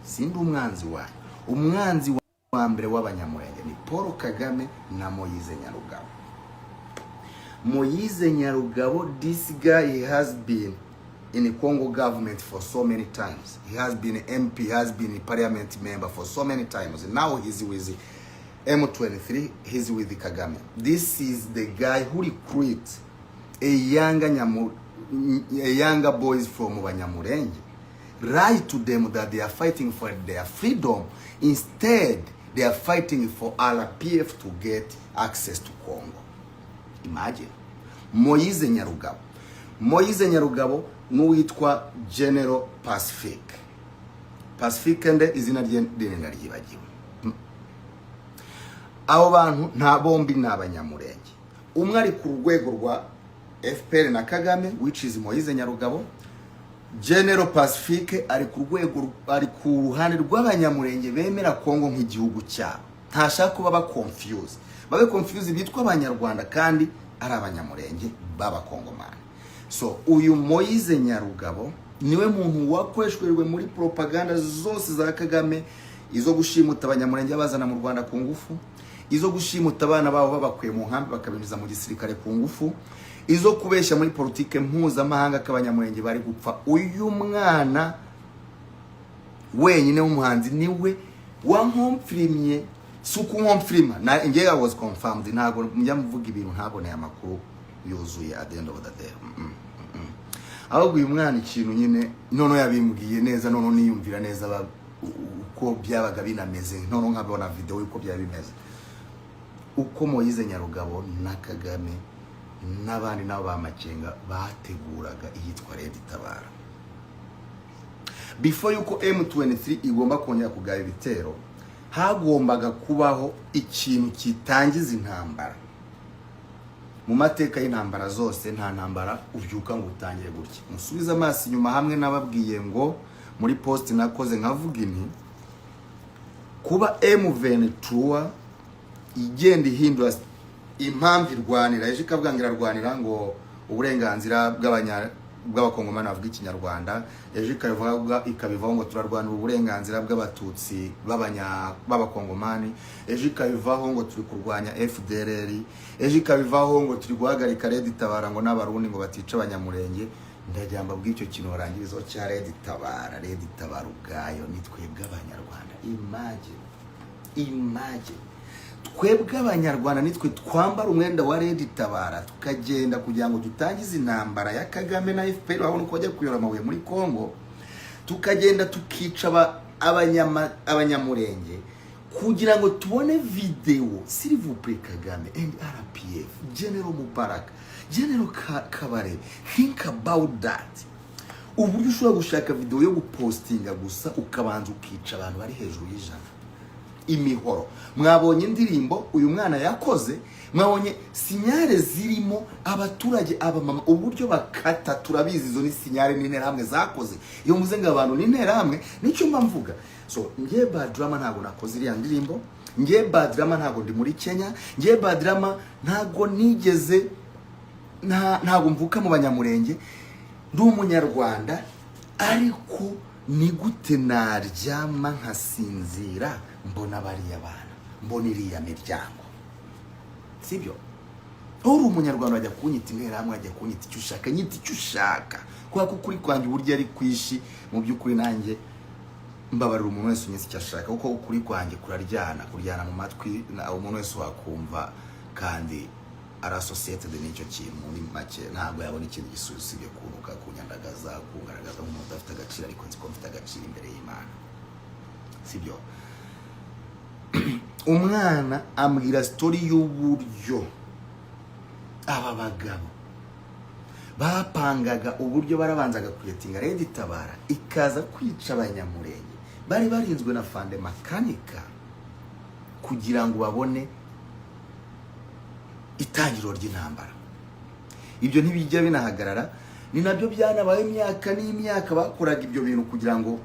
sindi umwanzi wanyu. Umwanzi wa mbere w'Abanyamurenge ni Paul Kagame na Moyize Nyarugabo. Moyize Nyarugabo, this guy, he has been in the Congo government for so many times. He has been MP, he has been a parliament member for so many times. Now he's with M23, he's with Kagame. This is the guy who recruit a younger boys from Banyamurenge, lie to them that they are fighting for their freedom. Instead, They are fighting for RPF to get access to Congo. Imagine Moise Nyarugabo, Moise Nyarugabo n'uwitwa General Pacifique. Pacifique nde? Izina rye rindi naryibagiwe. Abo bantu nta bombi ni Abanyamurenge. Umwe ari ku rwego rwa FPR na Kagame, which is Moise Nyarugabo. General Pacifique ari ku rwego, ari ku ruhande rw'Abanyamurenge bemera Kongo nk'igihugu cyabo. Ntashaka kuba ba confuse, babe confuse bitwa Abanyarwanda kandi ari Abanyamurenge b'Abakongomani. So uyu Moise Nyarugabo niwe muntu wakoreshejwe muri propaganda zose za Kagame, izo gushimuta Abanyamurenge bazana mu Rwanda ku ngufu, izo gushimuta abana babo babakuye mu nkambi bakabinjiza mu gisirikare ku ngufu, izo kubeshya muri politike mpuzamahanga ko Abanyamurenge bari gupfa. Uyu mwana wenyine w'umuhanzi niwe wankomfirimye. Si ukunkomfirima na njye, I was confirmed. Ntabwo njya mvuga ibintu ntaboneye amakuru yuzuye at the end of the day. Ahubwo uyu mwana ikintu nyine noneho yabimbwiye neza, noneho niyumvira neza uko byabaga binameze, noneho nkabona video y'uko byaba bimeze, uko Moise Nyarugabo na Kagame n'abandi nabo ba Makenga bateguraga iyitwa Red Tabara. Before yuko M23 igomba kongera kugaba ibitero, hagombaga kubaho ikintu kitangiza intambara. Mu mateka y'intambara zose, nta ntambara ubyuka ngo utangire gutya. Musubize amaso inyuma hamwe nababwiye ngo muri post nakoze nkavuga inti kuba M23 igenda ihindura impamvu irwanira, ejo ikavuga ngo irarwanira ngo uburenganzira bw'Abakongomani bavuga Ikinyarwanda, ejo ikabivuga ikabivaho ngo turarwanira uburenganzira bw'Abatutsi b'Abakongomani, ejo ikabivaho ngo turi kurwanya FDLR, ejo ikabivaho ngo turi guhagarika Red Tabara ngo n'Abarundi ngo batica Abanyamurenge. Ndagira ngo bw'icyo kintu barangirizaho cya Red Tabara. Red Tabara ubwayo ni twebwe Abanyarwanda. Imagine, imagine, twebwe Abanyarwanda nitwe twambara umwenda wa Red Tabara, tukagenda kugira ngo dutangize intambara ya Kagame na FPR, babona uko bajya kuyora amabuye muri Congo, tukagenda tukica Abanyamurenge kugira ngo tubone video. S'il vous plaît, Kagame and RPF, General Mubaraka, General Kabare, think about that. Uburyo ushobora gushaka video yo gupostinga gusa, ukabanza ukica abantu bari hejuru y'100 imihoro. Mwabonye indirimbo uyu mwana yakoze, mwabonye signal zirimo abaturage, abamama uburyo bakata. Turabizi, izo ni signal n'Interahamwe zakoze. Iyo mvuze ngo abantu n'Interahamwe, nicyo mba mvuga. So ngiye Badrama, ntabwo nakoze iriya ndirimbo. Ngiye Badrama, ntabwo ndi muri Kenya. Ngiye Badrama, ntabwo nigeze ntabwo mvuka mu Banyamurenge, ndi Umunyarwanda. Ariko ni gute naryama nkasinzira mbona bariya bana, mbona iriya miryango? Sibyo? Uri Umunyarwanda, wajya kunyita Interahamwe, wajya kunyita icyo ushaka, nyita icyo ushaka, kubera ko ukuri kwanjye uburyo ari kwishi. Mu by'ukuri nanjye mbabarira umuntu wese unyise icyo ashaka, kuko ukuri kwanjye kuraryana, kuryana mu matwi umuntu wese wakumva kandi ari associated n'icyo kintu. Muri make, ntabwo yabona ikindi gisubizo usibye kunuka, kunyandagaza, kungaragaza nk'umuntu udafite agaciro, ariko nzi ko mfite agaciro imbere y'Imana. Sibyo? Umwana ambwira story y'uburyo aba bagabo bapangaga, uburyo barabanzaga kuyetinga Red Tabara ikaza kwica Abanyamurenge bari barinzwe na Fande Makanika kugira ngo babone itangiriro ry'intambara. Ibyo ntibijya binahagarara, ni nabyo byanabaye imyaka n'imyaka. Bakoraga ibyo bintu kugira ngo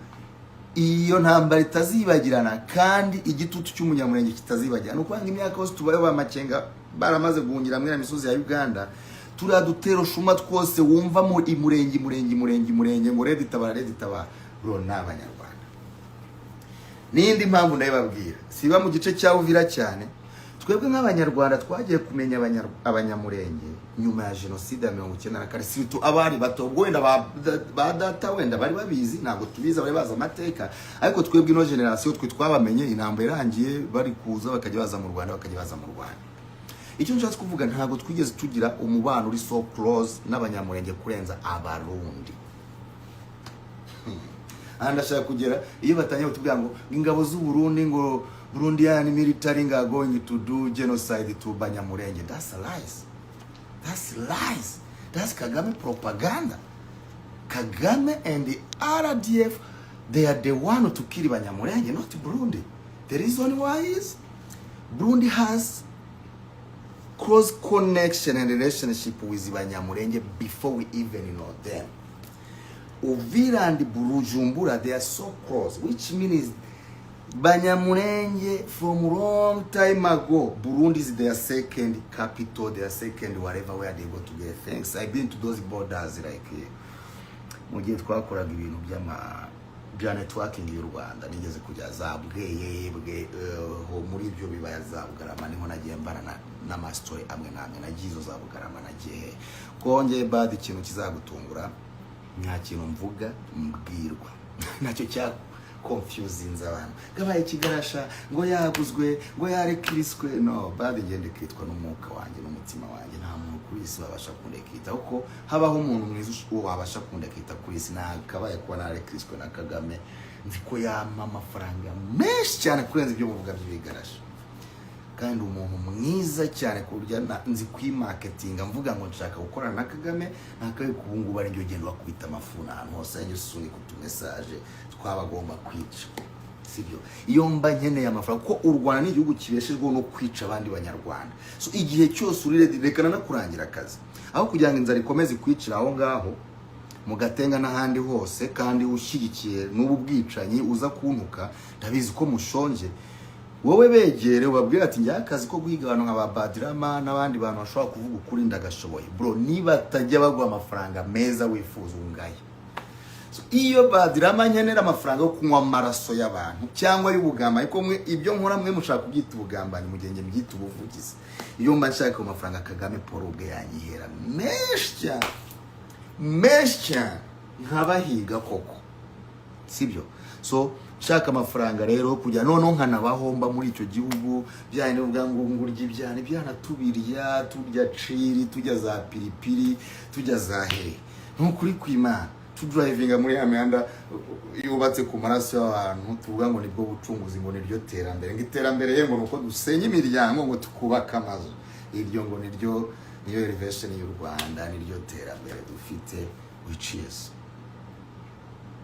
iyo ntambara itazibagirana kandi igitutu cy'Umunyamurenge kitazibagirana. Ni ukuvuga ngo imyaka yose tubayeho, ba Makenga baramaze guhungira muri misozi ya Uganda, turiya dutero shuma twose wumva mu imurenge, imurenge, imurenge, imurenge ngo Red Tabara, Red Tabara, bro, ni Abanyarwanda. N'indi mpamvu ndabibabwira, siba mu gice cya Uvira cyane. Twebwe nk'Abanyarwanda twagiye kumenya Abanyamurenge nyuma ya jenoside ya 94, surtout abari bato. Ubwo wenda ba data wenda bari babizi, ntabwo tubizi, bari bazi amateka, ariko twebwe ino génération, twe twabamenye intambara irangiye, bari kuza, bakajya baza mu Rwanda, bakajya baza mu Rwanda. Icyo nshatse kuvuga, ntabwo twigeze tugira umubano uri so close n'Abanyamurenge kurenza Abarundi. Aha ndashaka kugera iyo batangiye kutubwira ngo ingabo z'u Burundi, ngo Burundian military ngo are going to do genocide to Banyamulenge. That's lies, that's lies, that's Kagame propaganda. Kagame and the RDF, they are the one to kill Banyamulenge, not Burundi. The reason why is Burundi has close connection and relationship with Banyamulenge before we even know them. Uvira and Bujumbura, they are so close, which means Banyamulenge from long time ago, Burundi is their second capital, their second whatever, where they go to get things. I've been to those borders, like mu gihe twakoraga ibintu by'ama bya networking y'u Rwanda, nigeze kujya za Bweyeye bwe ho muri ibyo bibaya za Bugarama, niho nagiye mbana n'amastori amwe n'amwe. Nagiye izo za Bugarama, nagiye he kongeye bad. Ikintu kizagutungura, nta kintu mvuga mbwirwa nacyo cya confusinze abantu, gabaye ikigarasha, ngo yaguzwe, ngo yarekiriswe. No bad, ngende kitwa n'umwuka wanjye n'umutima wanjye. Nta muntu kuri isi wabasha kundekita, kuko habaho umuntu mwiza wabasha kundekita kuri isi, nakabaye kuba narekiriswe na Kagame. Nzi ko yampa amafaranga menshi cyane kurenza ibyo muvuga by'ibigarasha, kandi umuntu mwiza cyane ku buryo nzi kwimarketinga mvuga ngo nshaka gukorana na Kagame. Ntakabe kubu ngubu ari njye ugenda bakubita amafuni ahantu hose, njye usunika utumessage twabagomba kwica, sibyo? Iyo mba nkeneye amafaranga, kuko u Rwanda ni igihugu kibeshejweho no kwica abandi Banyarwanda. So igihe cyose uri ready, reka nanakurangira akazi, aho kugira ngo inzara ikomeze ikwicira aho ngaho mu Gatenga n'ahandi hose, kandi ushyigikiye n'ubu bwicanyi uza kuntuka, ndabizi ko mushonje. Wowe begere ubabwire ati: "Njye akazi ko guhiga abantu nka ba Badrama n'abandi bantu bashobora kuvuga ukuri ndagashoboye." Bro, niba batajya baguha amafaranga meza wifuza, ungaye. So, iyo Badrama nkenera amafaranga yo kunywa amaraso y'abantu cyangwa y'ubugambanyi, ko mwe ibyo nkora mwe mushaka kubyita ubugambanyi, mu gihe njye mbyita ubuvugizi, iyo mba nshaka ayo mafaranga, Kagame Paul ubwe yanyihera menshi cyane, menshi cyane, nkabahiga koko, sibyo? So nshaka amafaranga rero kujya noneho nkanabahomba muri icyo gihugu byane, uvuga ngo ngurya ibyana, ibyana tubirya, turya ciri, tujya za piripiri, tujya za hehe. Ni ukuri kw'Imana, tudrivinga muri ya mihanda yubatse ku maraso y'abantu, tuvuga ngo nibwo bucunguzi, ngo niryo terambere, ngo iterambere ye ngo ni uko dusenya imiryango, ngo tukubaka amazu. Iryo ngo niryo, niyo elevation y'u Rwanda, niryo terambere dufite, which is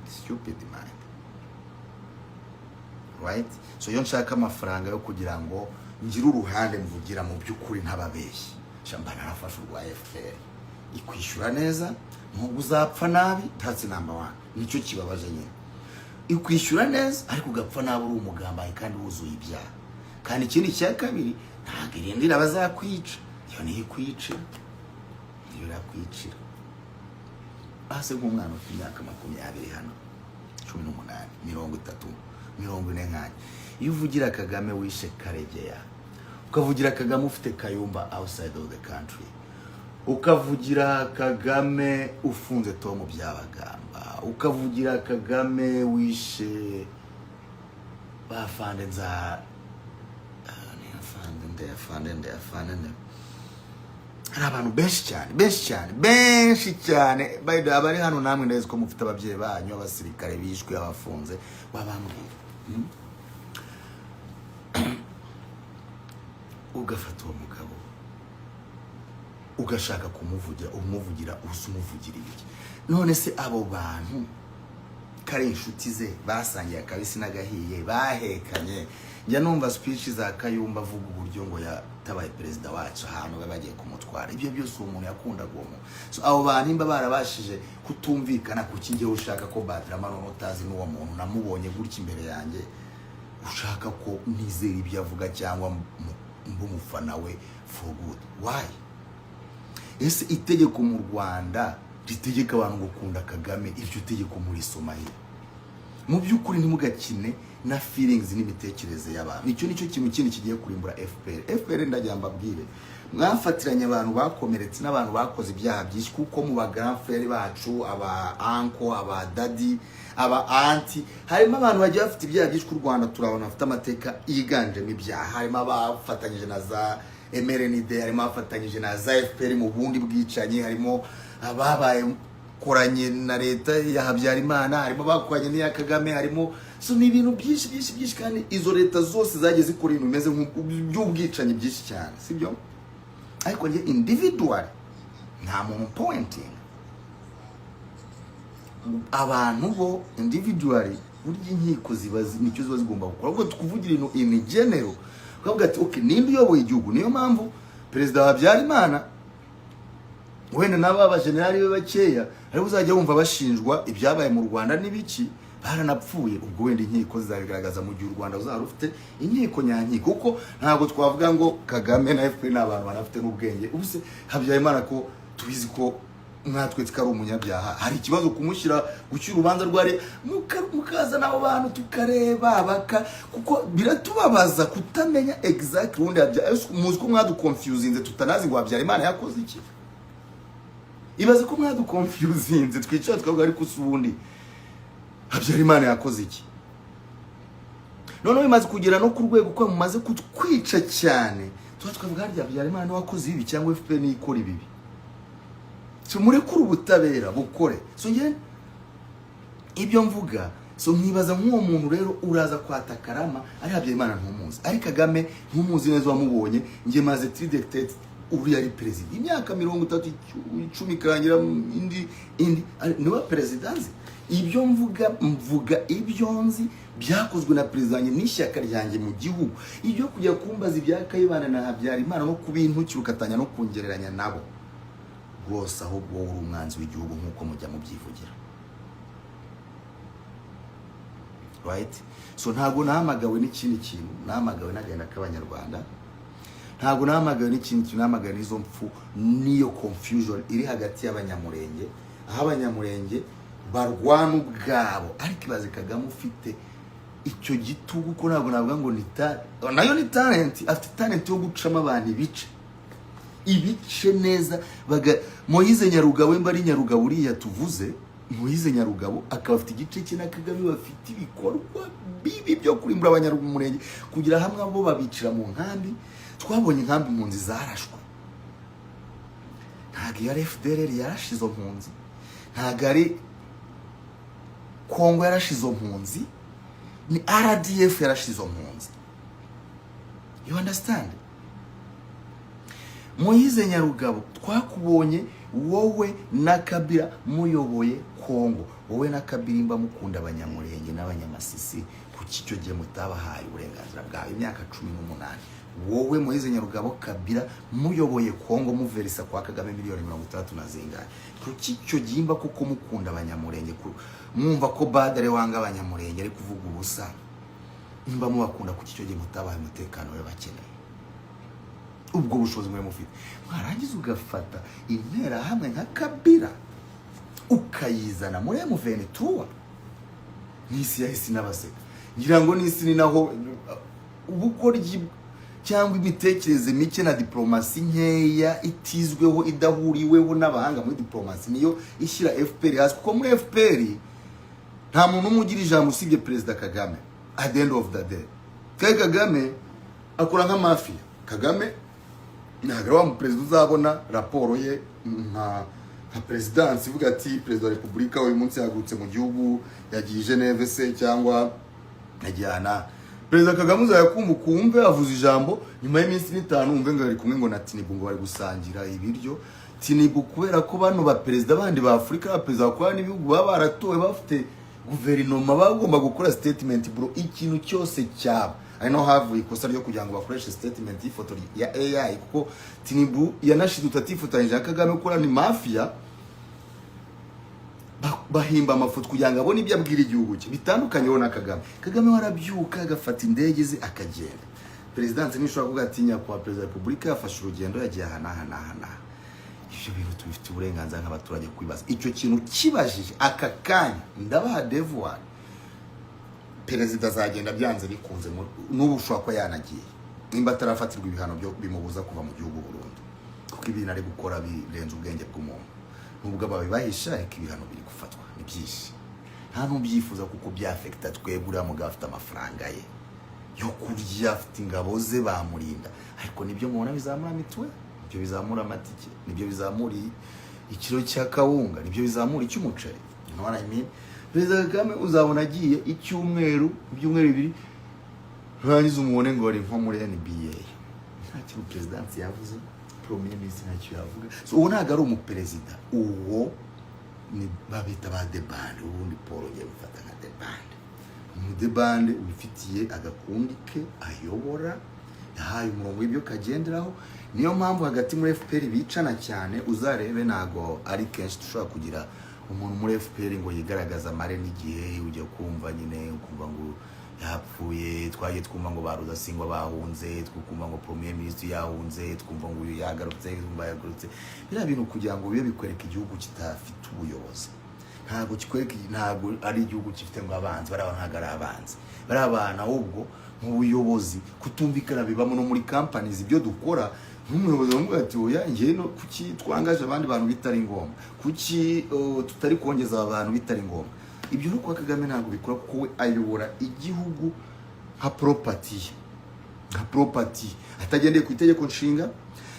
stupid mind, right? So iyo nshaka amafaranga yo kugira ngo ngire uruhande mvugira mu by'ukuri ntababeshyi, mba narafashe urwa FPR, ikwishyura neza nubwo uzapfa nabi. That's number one. Nicyo kibabaje nyine, ikwishyura neza ariko ugapfa nabi, uri umugambanyi kandi wuzuye ibyaha. Kandi ikindi cya kabiri, ntabwo irindira abazakwica, iyo niyo ikwicira, niyo irakwicira. Hasi nk'umwana ufite imyaka 20 hano, 18, 30, 40 nkanjye, iyo uvugira Kagame wishe Karegeya, ukavugira Kagame ufite Kayumba outside of the country, ukavugira Kagame ufunze Tom Byabagamba, ukavugira Kagame wishe bafande nza ni afande nde, afande nde, afande nde, hari abantu benshi cyane, benshi cyane, benshi cyane. By the way, abari hano namwe ndazi ko mufite ababyeyi banyu abasirikare bishwe, abafunze, wabambwira. Ugafata uwo mugabo ugashaka kumuvugira, umuvugira usa, umuvugira ibiki? None se abo bantu kari inshuti ze, basangiye akabisi n'agahiye, bahekanye? Njya numva speech za Kayumba avuga uburyo ngo yatabaye perezida wacu ahantu baba bagiye kumutwara. Ibyo byose uwo muntu yakundaga uwo muntu. So abo bantu nimba barabashije kutumvikana, kuki njyewe ushaka ko Badrama, none utazi n'uwo muntu, namubonye gutya imbere yanjye, ushaka ko nizera ibyo avuga cyangwa mbe umufana we for good? Why? Ese itegeko mu Rwanda ritegeka abantu gukunda Kagame, iryo tegeko murisoma he? Mu by'ukuri ntimugakine na feelings n'imitekerereze y'abantu. Icyo nicyo kintu kindi kigiye kurimbura FPR. FPR, ndagira mbabwire, mwafatiranye abantu bakomeretse n'abantu bakoze ibyaha byinshi, kuko mu ba grand frère bacu, aba uncle, aba daddy, aba auntie, harimo abantu bagiye bafite ibyaha byinshi. Ku Rwanda turabona bafite amateka yiganjemo ibyaha, harimo abafatanyije na za MRND, harimo abafatanyije na za FPR mu bundi bwicanyi, harimo ababaye abakoranye na leta ya Habyarimana, harimo abakoranye n'iya Kagame, harimo, so ni ibintu byinshi byinshi byinshi. Kandi izo leta zose zagiye zikora ibintu bimeze by'ubwicanyi byinshi cyane, sibyo? Ariko njye individual nta muntu pointing abantu bo individually. Burya inkiko ziba nicyo ziba zigomba gukora. Ahubwo tukuvugira ibintu in general, ukavuga ati: "Okay, ninde uyoboye igihugu?" Niyo mpamvu Perezida Habyarimana wenda n'aba bajenerali be bakeya ariko uzajya wumva bashinjwa ibyabaye mu Rwanda n'ibiki, baranapfuye. Ubwo wenda inkiko zizabigaragaza mu gihe u Rwanda ruzaba rufite inkiko nyankiko, kuko ntabwo twavuga ngo Kagame na FPR ni abantu banafite n'ubwenge. Ubu se Habyarimana, ko tubizi ko mwatwetse ko ari umunyabyaha, hari ikibazo kumushyira gushyira urubanza rwari mukazana abo bantu tukareba baka? Kuko biratubabaza kutamenya exactly. Ubundi muzi ko mwaduconfusinze, tutanazi ngo Habyarimana yakoze iki. Ibaze ko mwaduconfusinze, twicara tukavuga: "Ariko se ubundi Habyarimana yakoze iki?" Noneho bimaze kugera no ku rwego ko mumaze kutwica cyane, tuba tukavuga: "Harya Habyarimana niwe wakoze ibi cyangwa FPR niyo ikora ibibi?" So murekure ubutabera bukore. So njye ibyo mvuga, so nkibaza nk'uwo muntu rero uraza kwata Karama, ari Habyarimana ntumuzi, ari Kagame ntumuzi neza wamubonye. Njye maze 3 decades uriya ari perezida, imyaka 30, 10 ikarangira indi indi niwe perezida nzi. Ibyo mvuga, mvuga ibyo nzi byakozwe na perezida wanjye n'ishyaka ryanjye mu gihugu. Ibyo kujya kumbaza ibya Kayibanda na Habyarimana no kubintukira, ugatanya no kungereranya nabo rwose, ahubwo wowe uri umwanzi w'igihugu nk'uko mujya mubyivugira, right? So ntabwo nahamagawe n'ikindi kintu, nahamagawe n'agahinda k'Abanyarwanda. Ntabwo nahamagawe n'ikindi kintu, nahamagawe n'izo mpfu n'iyo confusion iri hagati y'Abanyamurenge, aho Abanyamurenge barwana ubwabo. Ariko ibaze Kagame ufite icyo gitugu, ko ntabwo navuga ngo ni nayo ni talent, afite talent yo gucamo abantu ibice ibice neza. Baga Moyize Nyarugabo, mba ari Nyarugabo uriya tuvuze, Moyize Nyarugabo akaba afite igice cye na Kagame, bafite ibikorwa bibi byo kurimbura Abanyamurenge, kugira hamwe abo babicira mu nkambi. Twabonye inkambi impunzi zarashwe. Ntabwo iyo ari FDLR yarashe izo mpunzi, ntabwo ari Kongo yarashe izo mpunzi, ni RDF yarashe izo mpunzi, you understand? Moyize Nyarugabo, twakubonye wowe na Kabila muyoboye Kongo. Wowe na Kabila mba mukunda Abanyamurenge n'Abanyamasisi, kuki icyo gihe mutabahaye uburenganzira bwawe imyaka 18? Wowe Moyize Nyarugabo, Kabila muyoboye Kongo, muverisa kwa Kagame miliyoni 60 na zingahe, kuki icyo gihe mba kuko mukunda Abanyamurenge, mwumva ko badare wanga Abanyamurenge ari kuvuga ubusa, nimba mubakunda, kuki icyo gihe mutabahaye umutekano we bakeneye, ubwo bushobozi muri mufite? Mwarangiza ugafata Interahamwe nka Kabila ukayizana muri M23, n'isi yahise inabaseka. Ngira ngo n'isi ni naho ubugoryi cyangwa imitekerereze mike na diplomasi nkeya itizweho, idahuriweho n'abahanga muri diplomasi, niyo ishyira FPR hasi, kuko muri FPR nta muntu umwe ugira ijambo usibye Perezida Kagame. At the end of the day, kandi Kagame akora nka mafia. Kagame ntabwo ari wa muperezida uzabona raporo ye nka perezidansi ivuga ati: "Perezida wa Repubulika uyu munsi yahagurutse mu gihugu, yagiye i Geneve se cyangwa yajyana." Perezida Kagame uzajya kumva ukumve avuze ijambo, nyuma y'iminsi 5 wumve ngo ari kumwe ngo na Tinubu, ngo bari gusangira ibiryo. Tinubu, kubera ko bano baperezida bandi ba Afurika, abaperezida bakora n'ibihugu baba baratowe, bafite guverinoma, bagomba gukora statement. Bro, ikintu cyose cyaba ari no havuye ikosa ryo kugira ngo bakoreshe statement y'ifoto ya AI, kuko Tinubu yanashidutse atifatanyije na Kagame gukora, ni mafia. Bahimba amafoto kugira ngo abone ibyo abwira igihugu cye, bitandukanyeho na Kagame. Kagame we arabyuka agafata indege ze akagenda. Perezidansi ntishobora kuvuga ati: "Nyakubahwa Perezida wa Repubulika yafashe urugendo, yagiye aha n'aha n'aha n'aha." Ibyo bintu tubifitiye uburenganzira nk'abaturage kwibaza. Icyo kintu kibajije aka kanya, ndabaha devoir: perezida azagenda byanze bikunze. N'ubu ushobora kuba yanagiye, nimba atarafatirwa ibihano byo bimubuza kuva mu gihugu burundu, kuko ibintu ari gukora birenze ubwenge bw'umuntu. Nubwo babibahisha, ariko ibihano biri gufatwa ni byinshi, nta n'ubyifuza, kuko byafekita twebwe. Uriya mugabo afite amafaranga ye yo kurya, afite ingabo ze bamurinda, ariko nibyo mubona bizamura mituweli, nibyo bizamura amatike, nibyo bizamura Ikiro cya kawunga nibyo bizamura icy'umuceri, you know what I mean? Perezida Kagame uzabona agiye icyumweru, ibyumweru 2, nurangiza umubone ngo ari nko muri NBA, nta kintu perezidansi yavuze, premier ministre ntacyo yavuga. So uwo ntabwo ari umuperezida, uwo ni babita ba debande. Ubundi Paul ngiye gufata nka debande, umudebande wifitiye agakundi ke ayobora, yahaye umurongo w'ibyo kagenderaho. Niyo mpamvu hagati muri FPR bicana cyane. Uzarebe, ntago ari kenshi dushobora kugira umuntu muri FPR ngo yigaragaze amare n'igihe. Ujya kumva nyine ukumva ngo yapfuye. Twagiye twumva ngo ba Rudasingwa bahunze, twumva ngo premier ministre yahunze, twumva ngo uyu yagarutse, twumva yagarutse. Biriya bintu kugira ngo bibe bikwereka igihugu kidafite ubuyobozi, ntabwo kikwereka, ntabwo ari igihugu gifite ngo abanzi. Bariya ntabwo ari abanzi, bariya abantu ahubwo mu buyobozi kutumvikana bibamo no muri companies. Ibyo dukora nk'umuyobozi bamubwira ati: "Oya, njye no kuki twangaje abandi bantu bitari ngombwa? Kuki tutari kongeza aba bantu bitari ngombwa?" Ibyo no kwa Kagame ntabwo bikora, kuko we ayobora igihugu nka property ye, nka property, atagendeye ku itegeko nshinga,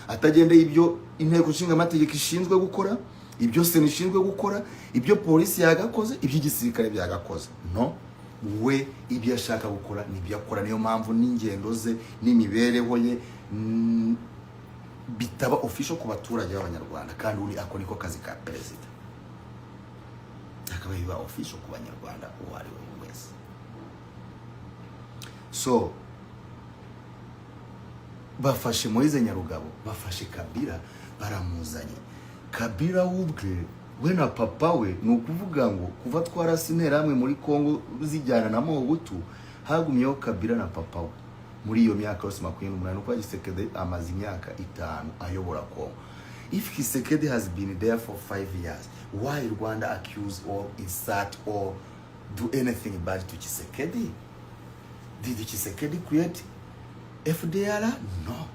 atagendeye ibyo inteko nshinga amategeko ishinzwe gukora, ibyo sena ishinzwe gukora, ibyo polisi yagakoze, ibyo igisirikare byagakoze. No we ibyo ashaka gukora nibyo akora. Niyo mpamvu n'ingendo ze n'imibereho ye bitaba official ku baturage b'Abanyarwanda. Kandi uri ako niko kazi ka perezida, akaba biba official ku Banyarwanda uwo ari we wese. So bafashe Moise Nyarugabo, bafashe Kabila, baramuzanye. Kabila we ubwe, we na papa we, ni ukuvuga ngo kuva twarasa Interahamwe muri Kongo zijyana na Mobutu, hagumyeho Kabila na papa we muri iyo myaka yose 28. Uko Tshisekedi amaze imyaka 5 ayobora Kongo. If Tshisekedi has been there for 5 years, why Rwanda accuse or insult or do anything bad to Tshisekedi? Did Tshisekedi create FDLR? No.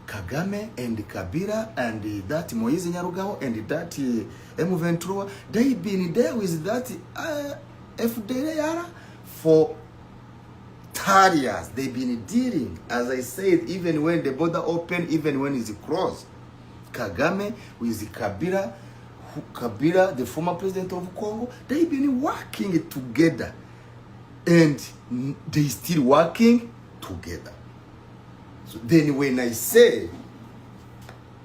Kagame and Kabila and that Moise Nyarugabo and that M23, they been there with that FDLR for 30 years. They've been dealing, as I said, even when the border open, even when it's closed. Kagame with Kabila, Kabila, the former president of Congo, they've been working together. And they still working together. So then when I say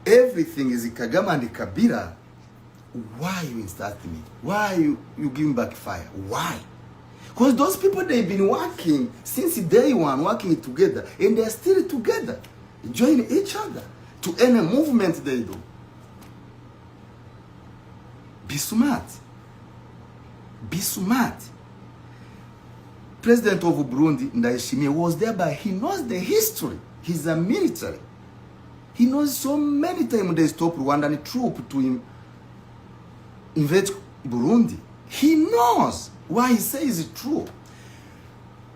everything is Kagame and Kabila, why you insult me? Why you give back fire? Why? Because those people, they've been working since day one, working together, and they're still together, join each other to any movement they do. Be smart. Be smart. President of Burundi, Ndayishimiye, was there, but he knows the history. He's a military. He knows so many times they stop Rwandan troop to invade Burundi. He knows why he says it's true.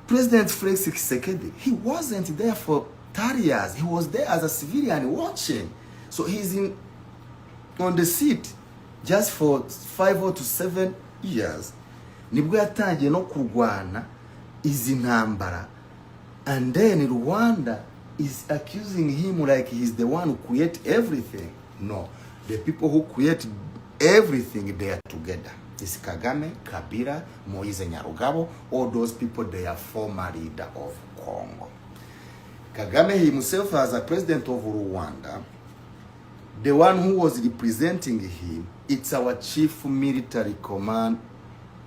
President Felix Tshisekedi, he wasn't there for 30 years. He was there as a civilian watching. So he's in on the seat just for 5 or to 7 years. Nibwo yatangiye no kurwana izi ntambara. And then Rwanda is accusing him like he's the one who create everything. No, the people who create everything, they are together. It's Kagame, Kabila, Moise Nyarugabo, all those people, they are former leader of Congo. Kagame himself, as a president of Rwanda, the one who was representing him, it's our chief military command,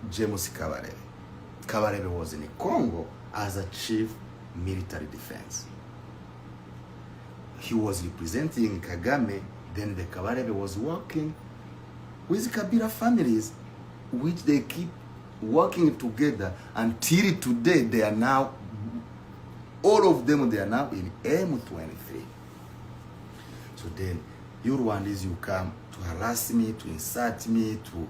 James Kabarebe. Kabarebe was in Congo as a chief military defense. He was representing Kagame. Then the Kabarebe was working with Kabila families, which they keep working together until today. They are now, all of them, they are now in M23. So then, you Rwandese, you come to harass me, to insult me, to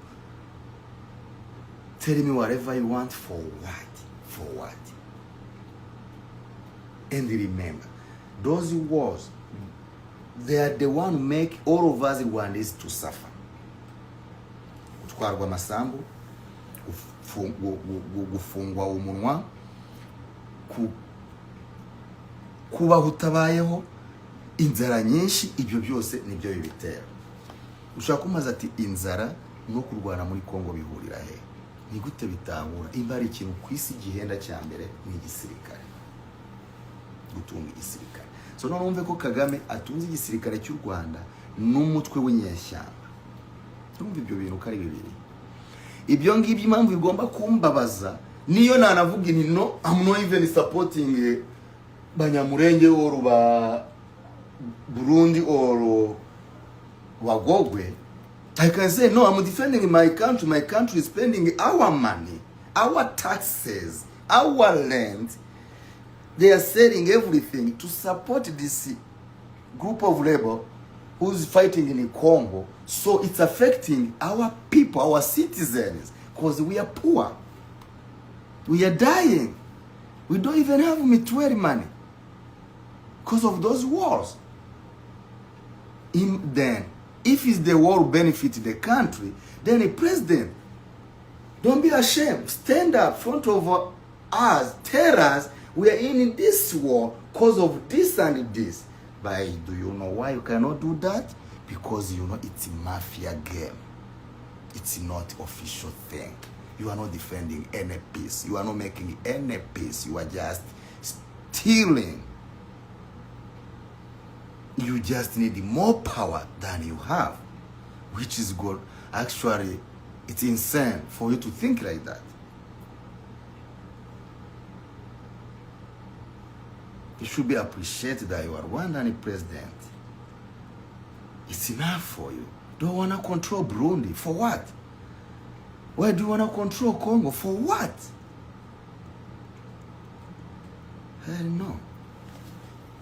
tell me whatever you want, for what? For what? And remember, those wars, they are the one who make all of us Rwandese to suffer. Gutwarwa amasambu, gufungwa umunwa, kubaho utabayeho, inzara nyinshi, ibyo byose nibyo bibitera. Ushobora kumaza ati: "Inzara no kurwana muri Kongo bihurira he?" Ni gute bitahura? Imba hari ikintu ku isi gihenda cya mbere, ni igisirikare, gutunga igisirikare. So none wumve ko Kagame atunze igisirikare cy'u Rwanda n'umutwe w'inyeshyamba. Urumva ibyo bintu uko ari bibiri, ibyo ngibyo impamvu bigomba kumbabaza, niyo nanavuga nti: "No, I'm not even supporting Banyamurenge or ba Burundi or Wagogwe," I can say, "No, I'm defending my country. My country is spending our money, our taxes, our land. They are selling everything to support this group of rebel who's fighting in Congo. So it's affecting our people, our citizens, because we are poor. We are dying. We don't even have mutual money because of those wars." Then, if it's the war benefit the country, then the president, don't be ashamed. Stand up front of us, tell us we are in this war because of this and this. But do you know why you cannot do that? Because you know it's a mafia game. It's not official thing. You are not defending any peace. You are not making any peace. You are just stealing. You just need more power than you have, which is good. Actually, it's insane for you to think like that. You should be appreciated that you are Rwandan president. It's enough for you. Don't wanna control Burundi for what? Why do you wanna control Congo for what? Hell no.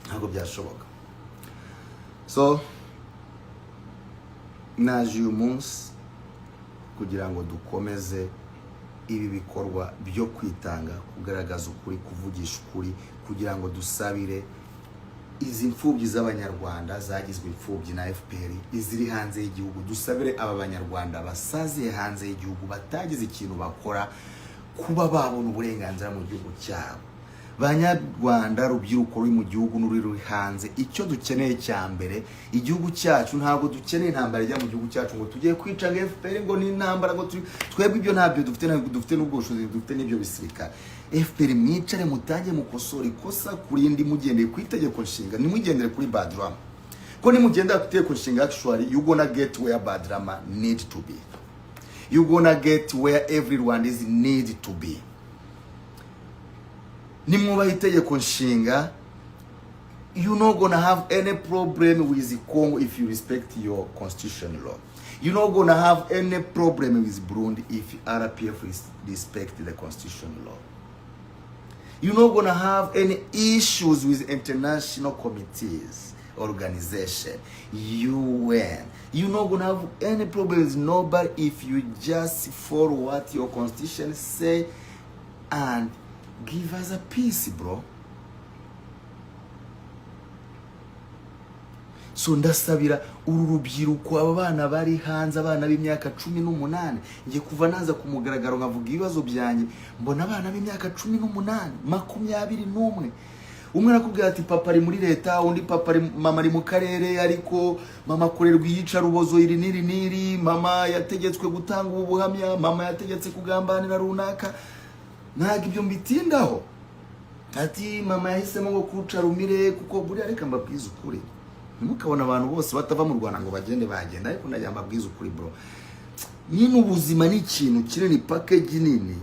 Ntabwo byashoboka. So naje uyu munsi kugira ngo dukomeze ibi bikorwa byo kwitanga, kugaragaza ukuri, kuvugisha ukuri, kugira ngo dusabire izi mfubyi z'Abanyarwanda zagizwe imfubyi na FPR iziri hanze y'igihugu, dusabire aba Banyarwanda basaziye hanze y'igihugu batagize ikintu bakora kuba babona uburenganzira mu gihugu cyabo. Banyarwanda, rubyiruko ruri mu gihugu n'uri ruri hanze, icyo dukeneye cya mbere, igihugu cyacu. Ntabwo dukeneye intambara ijya mu gihugu cyacu ngo tugiye kwica ngo FPR, ngo ni intambara, ngo twebwe ibyo ntabyo dufite, ntabwo dufite n'ubwo bushobozi dufite n'ibyo bisirikare. FPR, mwicare mutange mukosora ikosa ku rindi mugendeye ku itegeko nshinga, ntimugendere kuri badrama, ko nimugendera ku itegeko nshinga, actually you gonna get where badrama need to be, you gonna get where everyone is need to be. Nimwubaha itegeko nshinga, you not gonna have any problem with Congo if you respect your constitution law. You not gonna have any problem with Burundi if RPF respect the constitution law. You're not gonna have any issues with international committees, organization, UN. You're not gonna have any problems with nobody if you just follow what your constitution say and give us a peace, bro. So ndasabira uru rubyiruko, aba bana bari hanze, abana b'imyaka 18. Ngiye kuva naza ku mugaragaro nkavuga ibibazo byanjye, mbona abana b'imyaka 18, 21, umwe arakubwira ati: "Papa ari muri leta," undi: "Papa ari, mama ari mu karere, ariko mama akorerwa iyicarubozo iri n'iri n'iri, mama yategetswe gutanga ubu buhamya, mama yategetse kugambanira runaka." Ntabwo ibyo mbitindaho. Ati: "Mama yahisemo ngo kuca rumire." Kuko buriya reka mbabwize ukuri, ntimukabona abantu bose batava mu Rwanda ngo bagende, bagenda, ariko ndagira mbabwize ukuri, bro, nyine ubuzima ni ikintu kinini, package nini,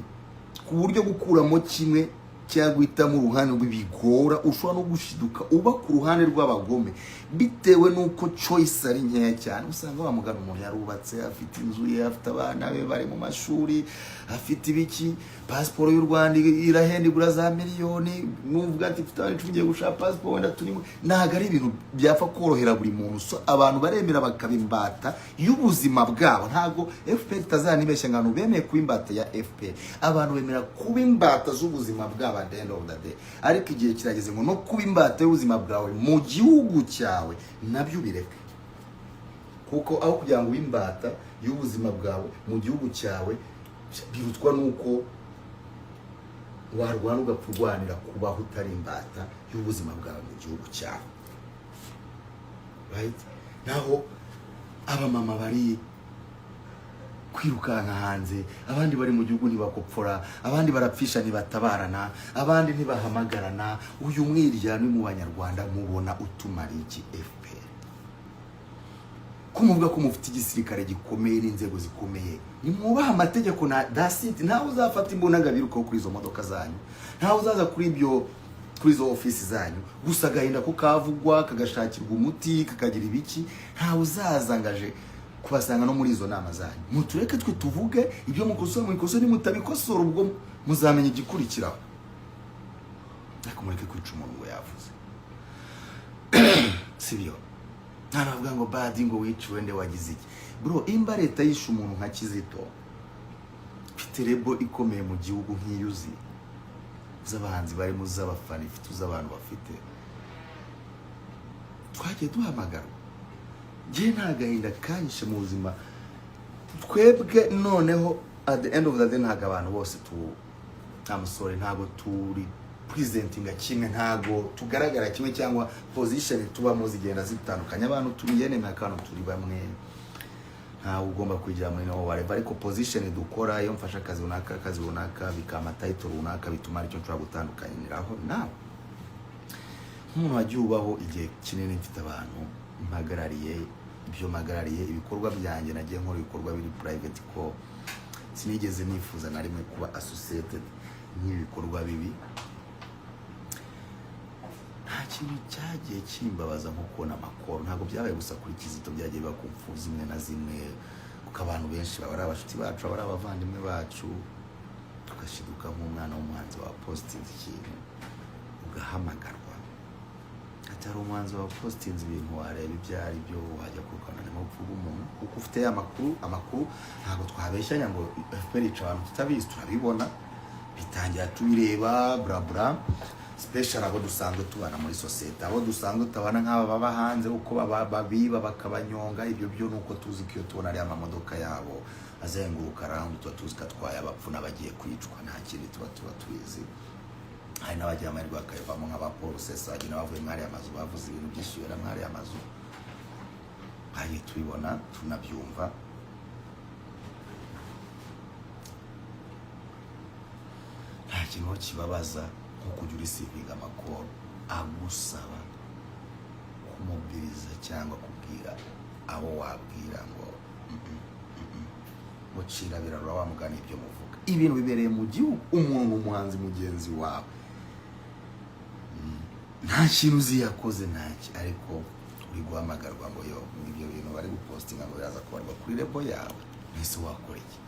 ku buryo gukuramo kimwe cyangwa guhitamo uruhande bigora. Ushobora no gushiduka uba ku ruhande rw'abagome bitewe n'uko choice ari nkeya cyane. Usanga wamugana umuntu yarubatse, afite inzu ye, afite abana be bari mu mashuri, afite ibiki, pasiporo y'u Rwanda irahenda, igura za miliyoni. Nuvuga ati: "Mfite abana 10, ngiye gushaka pasiporo," wenda turimo, ntabwo ari ibintu byapfa korohera buri muntu. So abantu baremera bakaba imbata y'ubuzima bwabo. Ntabwo FPR itazanibeshya ngo abantu bemeye kuba imbata ya FPR. Abantu bemera kuba imbata z'ubuzima bwabo at the end of the day, ariko igihe kirageze ngo no kuba imbata y'ubuzima bwawe mu gihugu cyawe nabyo ubireke, kuko aho kugira ngo ube imbata y'ubuzima bwawe mu gihugu cyawe, birutwa n'uko warwana ugapfa urwanira kubaho utari imbata y'ubuzima bwawe mu gihugu cyawe, right? Naho Abamama bari kwirukanka hanze, abandi bari mu gihugu ntibakopfora, abandi barapfisha ntibatabarana, abandi ntibahamagarana. Uyu mwiryane mu Banyarwanda mubona utumara iki, FPR? Ko muvuga ko mufite igisirikare gikomeye n'inzego zikomeye, nimwubaha amategeko na dasiti. Ntawe uzafata imbunda ngo abirukeho kuri izo modoka zanyu, ntawe uzaza kuri ibyo, kuri izo ofisi zanyu. Gusa agahinda ko kavugwa, kagashakirwa umuti, kakagira ibiki. Ntawe uzaza ngo aje kubasanga no muri izo nama zanyu. Mutureke twe tuvuge ibyo mukosora, mubikosore. Nimutabikosora, ubwo muzamenya igikurikiraho. Ariko mureke kwica umuntu ngo yavuze, sibyo? Nta bavuga ngo badi ngo wiciwe nde, wagize iki? Bro, imba leta yishe umuntu nka Kizito, mfite label ikomeye mu gihugu nk'iyo uzi, z'abahanzi barimo, z'abafana ifite, z'abantu bafite, twagiye duhamagarwa. Njye nta gahinda kanyishe mu buzima. Twebwe noneho, at the end of the day, ntabwo abantu bose tu, nta musore, ntabwo turi presentinga kimwe, ntabwo tugaragara kimwe, cyangwa position tubamo zigenda zitandukanye. Abantu turi enemy, akantu turi bamwe, ntawe ugomba kwigira muri no whatever. Ariko position dukora, iyo mfashe akazi runaka bikampa title runaka, bituma aricyo nshobora gutandukanyiraho nawe. Nk'umuntu wagiye ubaho igihe kinini, mfite abantu mpagarariye, ibyo mpagarariye, ibikorwa byanjye, nagiye nkora ibikorwa biri private, ko sinigeze nifuza na rimwe kuba associated n'ibikorwa bibi. Nta kintu cyagiye kimbabaza nko kubona amakoro. Ntabwo byabaye gusa kuri Kizito, byagiye biba ku mfu zimwe na zimwe, kuko abantu benshi baba ari abashuti bacu, baba ari abavandimwe bacu, tugashiduka nk'umwana w'umuhanzi wa positinze ikintu ugahamagarwa, ati hari umuhanzi wa positinze ibintu, wareba ibyo ari byo, wajya kurukana n'urupfu rw'umuntu, kuko ufite ya makuru. Amakuru ntabwo twabeshyanya ngo FPR yica abantu tutabizi. Turabibona, bitangira tubireba, bla bla, special abo dusanzwe tubana muri sosiyete. Abo dusanzwe tutabana, nk'aba baba hanze, uko babiba bakabanyonga, ibyo byo ni uko tuzi ko iyo tubona ariya mamodoka yabo azenguruka round, tuba tuzi ko atwaye abapfu n'abagiye kwicwa. Nta kindi tuba tubizi. Hari n'abagira amahirwe bakayivamo, nk'aba Paul Rusesabagina bavuye muri ariya mazu, bavuze ibintu byinshi bibera muri ariya mazu, bagiye tubibona, tunabyumva. Nta kintu kibabaza nko kujya ureceivinga amakoro agusaba kumubwiriza cyangwa kubwira abo wabwira ngo mucira birarura wa mugani. Ibyo muvuga, ibintu bibereye mu gihugu, umuntu, umuhanzi mugenzi wawe, nta kintu uzi yakoze, ntacyo, ariko uri guhamagarwa ngo yo ibyo bintu bari gupostinga ngo biraza kubarwa kuri label yawe. Mbese wakora iki?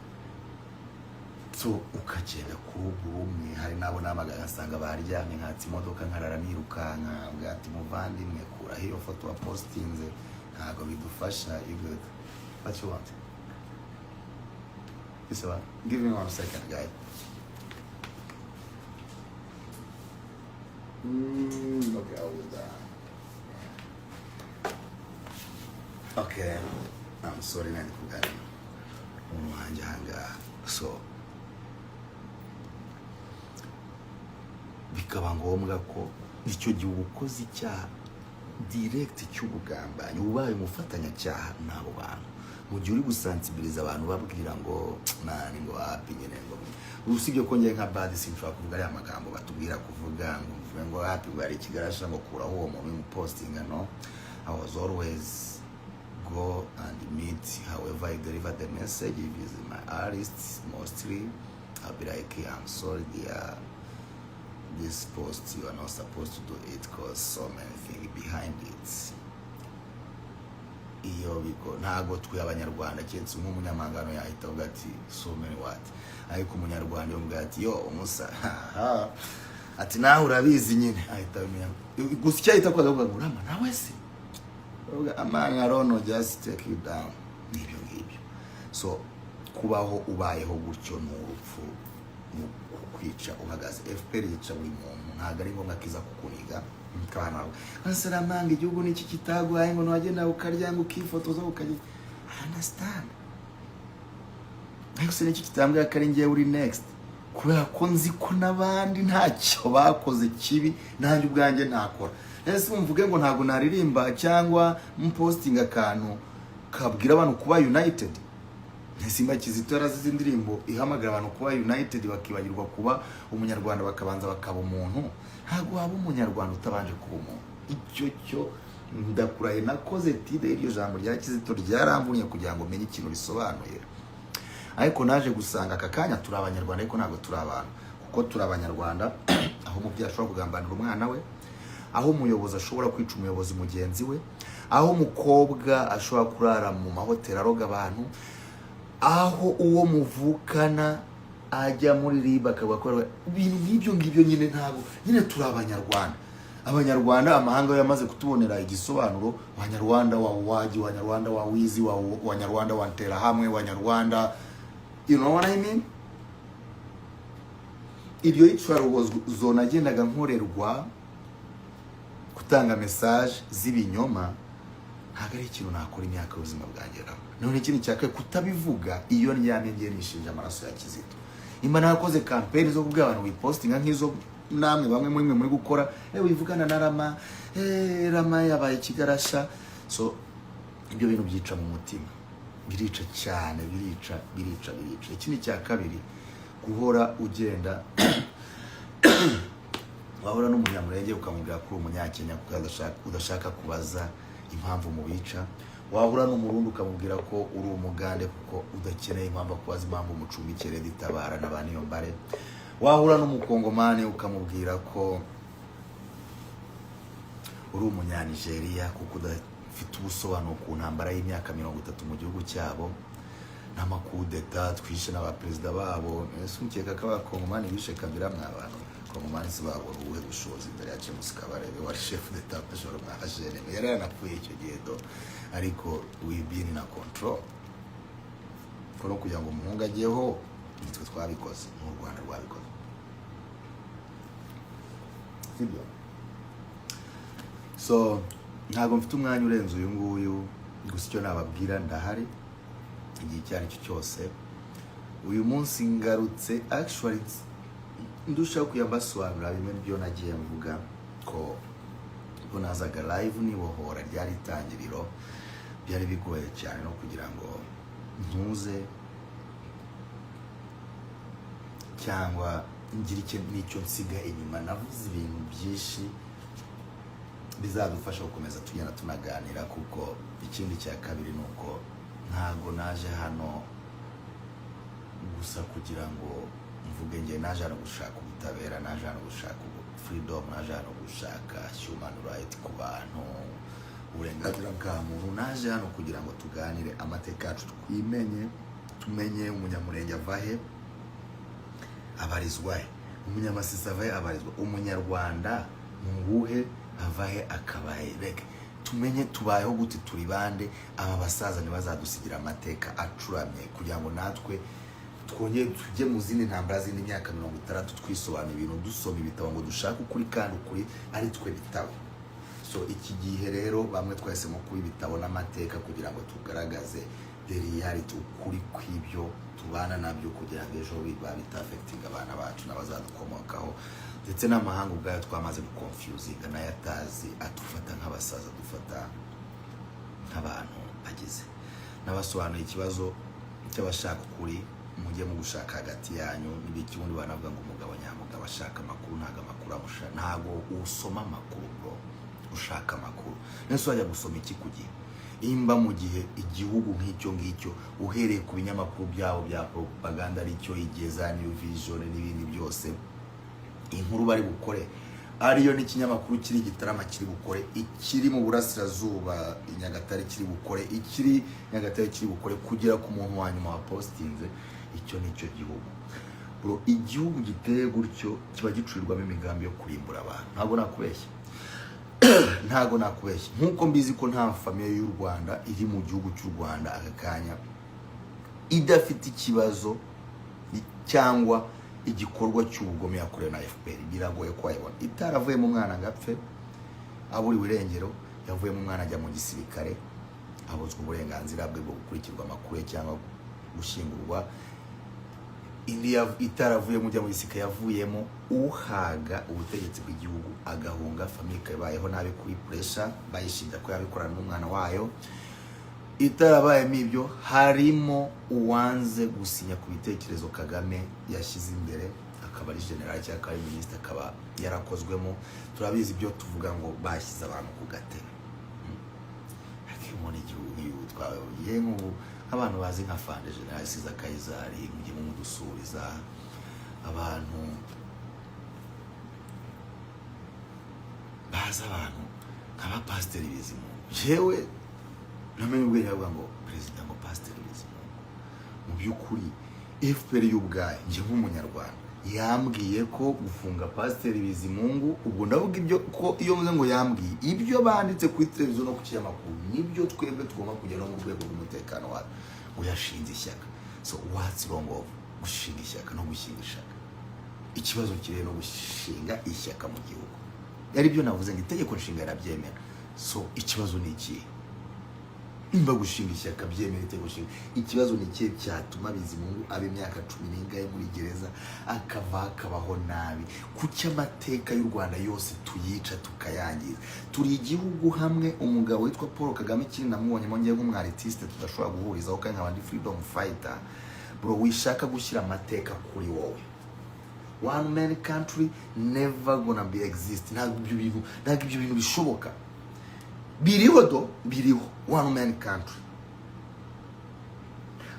So ukagenda ku rugo rumwe, hari n'abo namagana ngasanga baryamye, nkatsa imodoka nkarara nirukanka, mbwira ati: "Muvandimwe, kuraho iyo foto wapostinze, ntabwo bidufasha." You good? What you want? This one. Give me one second, guy. Okay, I'll do that. Okay, I'm sorry, nari kuganira umuntu wanjye ahangaha. So bikaba ngombwa ko icyo gihe uba ukoze icyaha direct cy'ubugambanyi, ubaye umufatanyacyaha n'abo bantu, mu gihe uri gusensibiliza abantu, babwira ngo mani, ngo happy nyine, ngo usibye ko njye nka bad sinshobora kuvuga ariya magambo batubwira kuvuga, ngo mvuge ngo happy, ngo hari ikigarasha, ngo kuraho uwo muntu wimupostinga. No, I was always go and meet however I deliver the message. If it's my artist mostly, I'll be like, "I'm sorry dear, this post you are not supposed to do it, 'cause so many things behind it." Iyo biko ntabwo twe Abanyarwanda, keretse nk'umunyamahanga yahita avuga ati "So many what?" Ariko Umunyarwanda yumva ati "Yo umusa," ati "Nawe urabizi nyine," ahita abimenya. Gusa icyo ahita akoza, avuga ngo "Urama nawe se?" Avuga, "Man, I don't know, just take you down." N'ibyo ngibyo. So kubaho ubayeho gutyo ni urupfu, ni kukwica uhagaze. FPR yica buri muntu, ntabwo ari ngombwa ko iza kukuniga. Nseramanga igihugu niki kitaguhaye ngo ntiwagenda ukarya, ngo ukifotoza, ukajya. I understand, ariko se niki kitambwira ko ari njyewe uri next? Kubera ko nzi ko n'abandi ntacyo bakoze kibi, nanjye ubwanjye ntakora. Ese mvuge ngo ntabwo naririmba cyangwa mpostinga akantu? Kabwira abantu kuba united. Simba Kizito yarazize indirimbo ihamagara abantu kuba united, bakibagirwa kuba umunyarwanda, bakabanza bakaba umuntu. Ntabwo waba umunyarwanda utabanje kuba umuntu. Icyo cyo ndakuraye. Nakoze étude y'iryo jambo rya Kizito, ryaramvunye kugira ngo menye ikintu risobanuye, ariko naje gusanga aka kanya turi abanyarwanda, ariko ntabwo turi abantu, kuko turi abanyarwanda aho umubyeyi ashobora kugambanira umwana we, aho umuyobozi ashobora kwica umuyobozi mugenzi we, aho umukobwa ashobora kurara mu mahoteli aroga abantu, aho uwo muvukana ajya muri RIB akaba akora ibintu nk'ibyo ngibyo nyine. Ntabwo nyine turi abanyarwanda. Abanyarwanda, amahanga yo yamaze kutubonera igisobanuro: Wanyarwanda wa uwaji, Wanyarwanda wa wizi, wa Wanyarwanda wa Nterahamwe, Wanyarwanda, you know what I mean? Iryo yicarubozo nagendaga nkorerwa, gutanga message z'ibinyoma, ntabwo ari ikintu nakora imyaka y'ubuzima bwanjye. None ikindi cya kabiri, kutabivuga, iyo ndyamye ngiye nishinja amaraso ya Kizito. Imba narakoze campaign zo kubwira abantu wipostinga nk'izo namwe bamwe muri mwe muri gukora, wivugana na Rama, Rama yabaye ikigarasha. So ibyo bintu byica mu mutima, birica cyane, birica, birica, birica. Ikindi cya kabiri, guhora ugenda wahura n'umunyamurenge ukamubwira ko uri umunyakenya kuko udashaka kubaza impamvu mubica, wahura n'umurundi ukamubwira ko uri umugande kuko udakeneye impamvu akubaza impamvu mucumbikire ditabara na ba Niyombare, wahura n'umukongomani ukamubwira ko uri umunyanigeriya kuko udafite ubusobanuro ku ntambara y'imyaka 30 mu gihugu cyabo n'amakudeta twishe n'abaperezida babo. Ese ukeka ko abakongomani bishe Kabila? Mwa bantu, kongomani si babona ubuhe bushobozi imbere ya James Kabarebe wari chef d'état major mwa GNM? Yari yanapfuye icyo gihe do, ariko we been na control ko no kugira ngo umuhungu ajyeho nitwe twabikoze, ni u Rwanda rwabikoze, sibyo? So ntabwo mfite umwanya urenze uyu nguyu. Gusa icyo nababwira, ndahari igihe icyo ari cyo cyose. Uyu munsi ngarutse actually ndushaho kujya mbasobanurira bimwe byo nagiye mvuga ko ubwo nazaga live nibohora ryari itangiriro, byari bigoye cyane no kugira ngo ntuze cyangwa ngire icyo n'icyo nsiga inyuma. Navuze ibintu byinshi bizadufasha gukomeza tugenda tunaganira, kuko ikindi cya kabiri ni uko ntabwo naje hano gusa kugira ngo mvuge. Njye naje hano gushaka ubutabera, naje hano gushaka freedom, naje hano gushaka human right ku bantu, uburenganzira bwa muntu. Naje hano kugira ngo tuganire amateka yacu, twimenye, tumenye umunyamurenge ava he, abarizwa he, umunyamasisi ava he, abarizwa, umunyarwanda mu buhe, ava he, akaba he. Reka tumenye tubayeho gute, turi bande. Aba basaza ntibazadusigira amateka acuramye kugira ngo natwe twongere tujye mu zindi ntambara z'indi myaka 60, twisobanura ibintu, dusoma ibitabo ngo dushake ukuri, kandi ukuri ari twe bitabo. So iki gihe rero bamwe twahisemo kuba ibitabo n'amateka kugira ngo tugaragaze the reality, ukuri kw'ibyo tubana nabyo, kugira ngo ejo biba bitaffectinga abana bacu n'abazadukomokaho, ndetse n'amahanga ubwayo twamaze guconfusinga nayo atazi, adufata nk'abasaza, dufata nk'abantu bagize. N'abasobanuye ikibazo cy'abashaka ukuri, mujye mu gushaka hagati yanyu n'ibiki. Ubundi banavuga ngo umugabo nyamugabo ashaka amakuru, ntabwo amakuru amusha, ntabwo usoma amakuru bro, ushaka amakuru. Nese wajya gusoma iki ku gihe imba mu gihe igihugu nk'icyo ngicyo, uhereye ku binyamakuru byabo bya propaganda, aricyo Igihe, za New Vision n'ibindi byose, inkuru bari bukore ariyo n'ikinyamakuru kiri Gitarama kiri bukore, ikiri mu burasirazuba i Nyagatare kiri bukore, ikiri Nyagatare kiri bukore, kugera ku muntu wa nyuma wapostinze, icyo ni cyo gihugu bro. Igihugu giteye gutyo kiba gicurirwamo imigambi yo kurimbura abantu. Ntabwo nakubeshya, ntabwo nakubeshya. Nk'uko mbizi ko nta famille y'u Rwanda iri mu gihugu cy'u Rwanda aka kanya idafite ikibazo cyangwa igikorwa cy'ubugome yakorewe na FPR, biragoye ko wayibona itaravuyemo umwana ngo apfe aburiwe irengero, yavuyemo umwana ajya mu gisirikare, abuzwa uburenganzira bwe bwo gukurikirwa amakuru ye cyangwa gushyingurwa. Indi itaravuyemo ujya mu gisirikare, yavuyemo uhaga ubutegetsi bw'igihugu agahunga, famille ikabayeho nabi kuri pressure, bayishinja ko yabikorana n'umwana wayo. Itarabayemo ibyo, harimo uwanze gusinya ku bitekerezo Kagame yashyize imbere, akaba ari general cyangwa akaba ari minisitiri, akaba yarakozwemo. Turabizi ibyo tuvuga ngo bashyize abantu ku gatebe. Ariko muri igihugu nk'igihugu twabaye nk'ubu, nk'abantu bazi nka Fande General Siza Kayizari, mujye mumudusuriza. Abantu bazi abantu nk'abapasiteri Bizimungu, yewe namenye ubwenge bavuga ngo perezida, ngo pasiteri Bizimungu. Mu by'ukuri FPR y'ubwayo, njye nk'umunyarwanda, yambwiye ko gufunga pasiteri Bizimungu, ubwo ndavuga ibyo ko iyo mvuze ngo yambwiye, ibyo banditse kuri televiziyo no ku kinyamakuru nibyo twebwe tugomba kugera mu rwego rw'umutekano wacu, ngo yashinze ishyaka. So what's wrong of gushinga ishyaka no gushinga ishyaka? Ikibazo kiri no gushinga ishyaka mu gihugu, ari byo navuze ngo itegeko nshinga rirabyemera. So ikibazo ni ikihe? Nimba gushinga ishyaka byemera itegeko nshinga, ikibazo ni ikihe cyatuma Bizimungu aba imyaka cumi n'ingahe muri gereza, akava akabaho nabi? Kuki amateka y'u Rwanda yose tuyica, tukayangiza? Turi igihugu hamwe. Umugabo witwa Paul Kagame, ikindi namubonyemo ngewe nk'umwaritiste tudashobora guhurizaho, kandi nkaba ndi freedom fighter, bro, wishaka gushyira amateka kuri wowe. One man country never gonna be exist. Ntabwo ibyo bintu bishoboka. Biriho do, biriho one man country,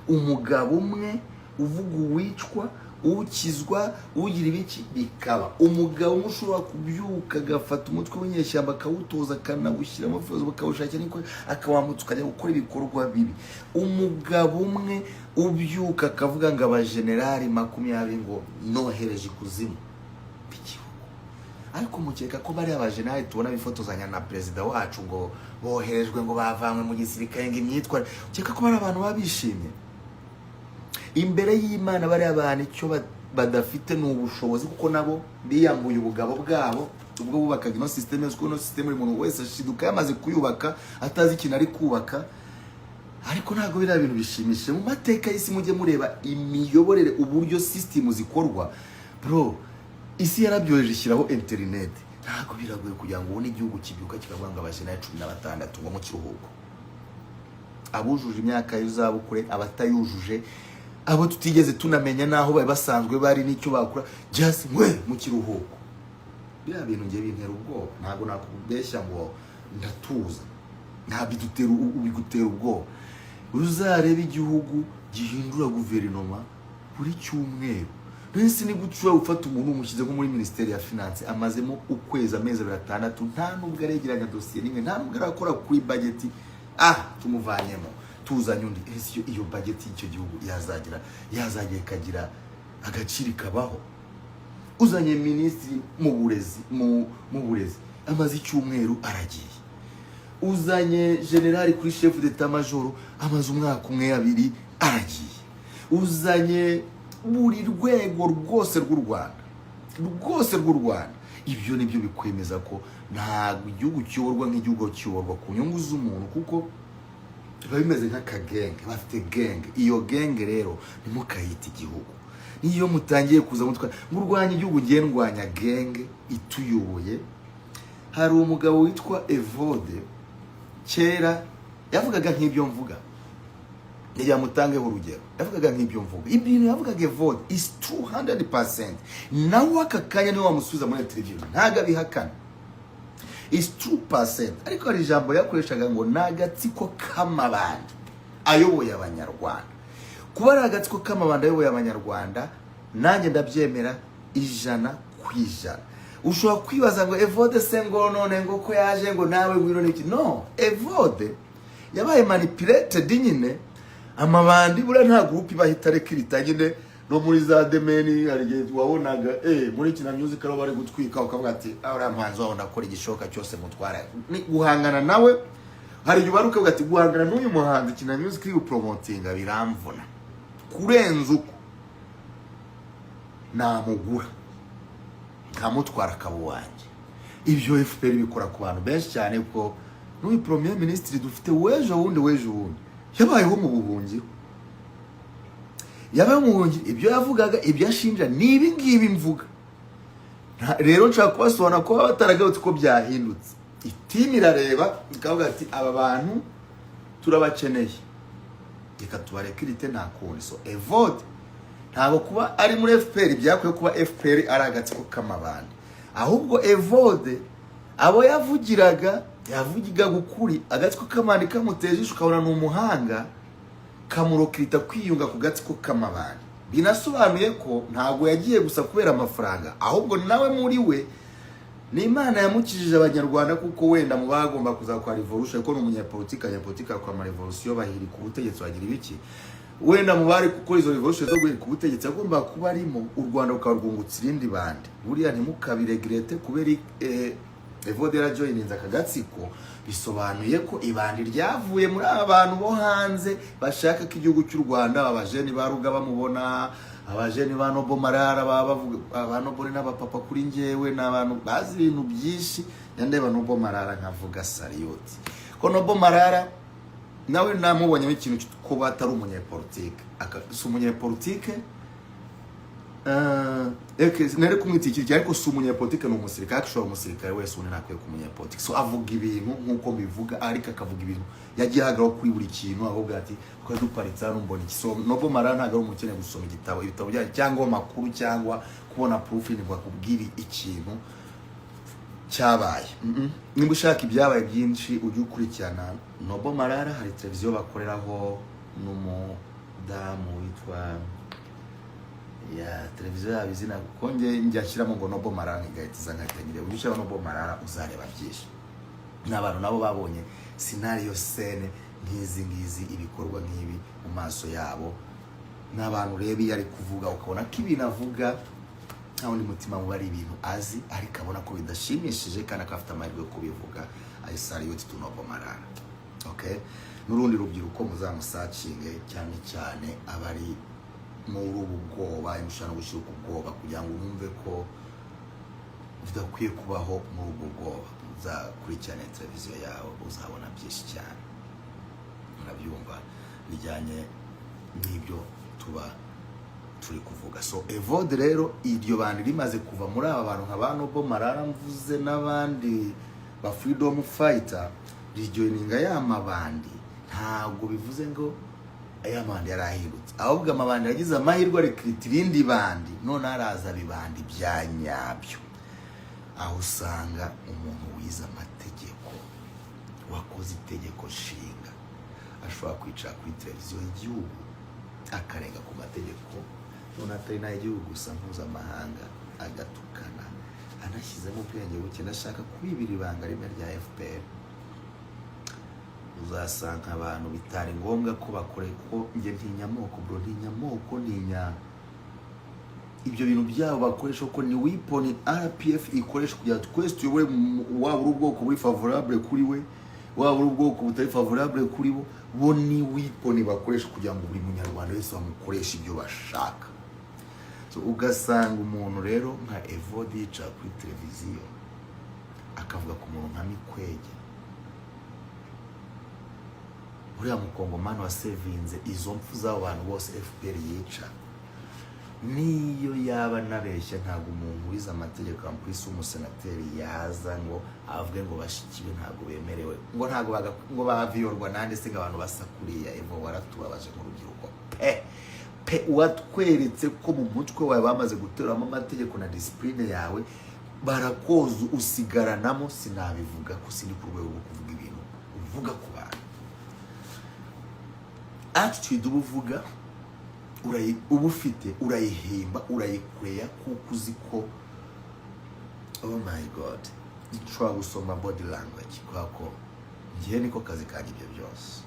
umugabo umwe uvuga uwicwa, ukizwa, ugira ibiki, bikaba umugabo umwe ushobora kubyuka agafata umutwe w'inyeshyamba, akawutoza, akanawushyiramo filozofi, akawushakira n'ikora, akawambutsa, ukajya gukora ibikorwa bibi. Umugabo umwe ubyuka akavuga ngo abajenerali 20 ngo nohereje ikuzimu b'igihugu. Ariko mukeka ko bariya bajenerali tubona bifotozanya na perezida wacu, ngo boherejwe, ngo bavanywe mu gisirikare, ngo imyitwarire, ukeka ko bari abantu baba bishimye imbere y'Imana? Bariya bantu icyo badafite ni ubushobozi, kuko nabo biyambuye ubugabo bwabo ubwo bubakaga ino système, kuko ino système buri muntu wese ashiduka yamaze kuyubaka atazi ikintu ari kubaka. Ariko ntabwo biriya bintu bishimishije. Mu mateka y'isi, mujye mureba imiyoborere, uburyo sisitemu zikorwa, bro. Isi yarabyoheje, ishyiraho interineti. Ntabwo biragoye kugira ngo ubone igihugu kibyuka kikavuga ngo abajenerali 16 ngo mu kiruhuko, abujuje imyaka y'izabukuru, abatayujuje, abo tutigeze tunamenya n'aho bari basanzwe bari n'icyo bakora, just mwe mu kiruhuko. Biriya bintu ngiye bintera ubwoba. Ntabwo nakubeshya ngo ndatuza, nta bidutera, bigutera ubwoba. Uzarebe igihugu gihindura guverinoma buri cyumweru. Mbese ni gute ushobora gufata umuntu umushyize nko muri minisiteri ya finance, amazemo ukwezi, amezi 2, 6, nta nubwo aregeranya dosiye n'imwe, nta nubwo arakora kuri budget, ah, tumuvanyemo tuzanye undi? Ese iyo budget y'icyo gihugu yazagira ikagira agaciro, ikabaho? Uzanye minisitiri mu burezi, amaze icyumweru aragiye. Uzanye generali kuri chef d'état major, amaze umwaka umwe, abiri, aragiye. Uzanye buri rwego rwose rw'u Rwanda, rwose rw'u Rwanda. Ibyo nibyo bikwemeza ko ntabwo igihugu kiyoborwa nk'igihugu, kiyoborwa ku nyungu z'umuntu, kuko biba bimeze nk'akagenge. Bafite genge. Iyo genge rero ntimukayite igihugu. Niyo mutangiye kuza mutwa ngo urwanya igihugu, ngiye ndwanya genge ituyoboye. Hari umugabo witwa Evode, kera yavugaga nk'ibyo mvuga. Yagira mutangeho urugero, yavugaga nk'ibyo mvuga. Ibintu yavugaga Evode is 200%. Nawe aka kanya niwe wamusubiza muri televiziyo, ntabwo abihakana, is 2%. Ariko hari ijambo yakoreshaga ngo ni agatsiko k'amabandi ayoboye abanyarwanda. Kuba ari agatsiko k'amabandi ayoboye abanyarwanda, nanjye ndabyemera 100%. Ushobora kwibaza ngo Evode se, ngo none ngo ko yaje, ngo nawe ngwino n'iki? No, Evode yabaye manipulated nyine. Amabandi buriya nta groupe ibaho itarekirita nyine. No muri za demeni hari igihe wabonaga muri Kina Music aho bari gutwika, ukavuga ati: "Ah, uriya muhanzi wabona akora igishoboka cyose mutwara." Ni guhangana nawe. Hari igihe ubara ukavuga ati: "Guhangana n'uyu muhanzi Kina Music iri gupromotinga biramvuna kurenza uko namugura nkamutwara akaba uwanjye." Ibyo FPR bikora ku bantu benshi cyane, kuko n'uyu premier ministre dufite w'ejo bundi, w'ejo bundi yabayeho mu buhungiro, yabaye mu buhungiro. Ibyo yavugaga, ibyo ashinja ni ibi ngibi mvuga. Rero nshaka kubasobanura ko baba bataragarutse ko byahindutse. Itimu irareba ikavuga ati: "Aba bantu Turabakeneye, reka tubarekirite, nta kundi. So Evode ntabwo kuba ari muri FPR byakwiye kuba FPR ari agatsiko k'amabandi, ahubwo Evode abo yavugiraga, yavugigaga ukuri. Agatsiko k'amabandi kamuteje ijisho, ukabona ni umuhanga, kamurokirita kwiyunga ku gatsiko k'amabandi. Binasobanuye ko ntabwo yagiye gusa kubera amafaranga, ahubwo nawe muri we ni Imana yamukijije Abanyarwanda, kuko wenda mu bagomba kuzakora revolution, kuko ni umunyapolitiki, abanyapolitiki bakora ama revolution, bahirika ubutegetsi, bagira ibiki. Wenda mu bari gukora izo revolution zo guhirika ubutegetsi agomba kuba arimo, u Rwanda rukaba rwungutse irindi bandi. Buriya ntimukabiregrete kubera Evode yarajoyininze aka gatsiko. Bisobanuye ko ibandi ryavuye muri aba bantu bo hanze bashaka ko igihugu cy'u Rwanda, abajeni ba Ruga bamubona, abajeni ba Nobo Marara baba bavuga, ba Nobo ni n'abapapa kuri njyewe, ni abantu bazi ibintu byinshi. Ndeba Nobo Marara nkavuga salute, ko Nobo Marara nawe namubonyemo ikintu kuba atari umunyepolitike. Si umunyepolitike, nari kumwita iki, ariko si umunyepolitike, ni umusirikare. Ariko ushobora umusirikare wese ubundi ntakwiye ku munyepolitike. So avuga ibintu nk'uko mbivuga, ariko akavuga ibintu yagiye ahagararaho kuri buri kintu, ahubwo ati twari duparitse hano mbona iki. So Nobo Marara ntabwo ari umuntu ukeneye gusoma igitabo, ibitabo byayo cyangwa amakuru cyangwa kubona proof ngo akubwire ikintu cyabaye. Niba ushaka ibyabaye byinshi, ujye ukurikirana Nobo Marara. Hari televiziyo bakoreraho n'umudamu witwa ya televiziyo yabo, izina kuko njye njya nshyiramo ngo Nobo Marara igahita iza, nkahita nyireba. Ujye ushyiraho Nobo Marara uzareba byinshi. N'abantu nabo babonye scenario, scène nk'izi ngizi, ibikorwa nk'ibi mu maso yabo. N'abantu ureba iyo ari kuvuga, ukabona ko ibintu avuga nta wundi mutima muba, ari ibintu azi, ariko abona ko bidashimishije kandi akaba afite amahirwe yo kubivuga. I salute to Nobo Marara. Okay, n'urundi rubyiruko muzamusacinge, cyane cyane abari muri ubu bwoba, mushobora no gushyira ubwoba kugira ngo wumve ko udakwiye kubaho muri ubwo bwoba. Uzakurikirane televiziyo yawe, uzabona byinshi cyane, murabyumva, bijyanye n'ibyo tuba turi kuvuga. So Evode rero, iryo bandi rimaze kuva muri aba bantu nka ba Nobo Marara mvuze n'abandi ba freedom fighter, rijoininga ya mabandi. Ntabwo bivuze ngo aya mabandi yarahindutse, ahubwo amabandi yagize amahirwe arikirita irindi bandi, none haraza bibandi bya nyabyo, aho usanga umuntu wize amategeko, wakoze itegeko nshinga, ashobora kwicara kuri televiziyo y'igihugu akarenga ku mategeko, none atari n'ay'igihugu gusa, mpuzamahanga, agatukana anashyizemo ubwenge buke. Ndashaka kubibira ibanga rimwe rya FPR. Uzasanga abantu bitari ngombwa ko bakore, ko njye ntinya amoko, bro, ntinya amoko, ntinya ibyo bintu byabo bakoresha, ko ni weapon RPF ikoresha kugira ngo twese tuyobore waba uri ubwoko buri favorable kuri we, waba uri ubwoko butari favorable kuri bo, bo ni weapon bakoresha kugira ngo buri Munyarwanda wese bamukoreshe ibyo bashaka. So ugasanga umuntu rero nka Evode yicara kuri televiziyo akavuga ku muntu nka Mikwege, uriya Mukongomani wasevinze izo mpfu z'abo bantu bose FPR yica. Niyo yaba anabeshya, ntabwo umuntu wize amategeko ampulisi w'umusenateri yaza ngo avuge ngo bashiki be ntabwo bemerewe, ngo ntabwo ngo baviyorwa nande se, ngo abantu basa kuriya. Evo, waratubabaje nk'urubyiruko pe pe. Watweretse ko mu mutwe wawe bamaze guteramo amategeko na discipline yawe barakoza usigaranamo. Sinabivuga ko sindi ku rwego rwo kuvuga ibintu uvuga ku bantu. Attitude uba uvuga uba ufite, urayihimba, urayikureya, kuko uzi ko, oh my God, nshobora gusoma body language, kubera ko njyewe niko kazi kanjye. Ibyo byose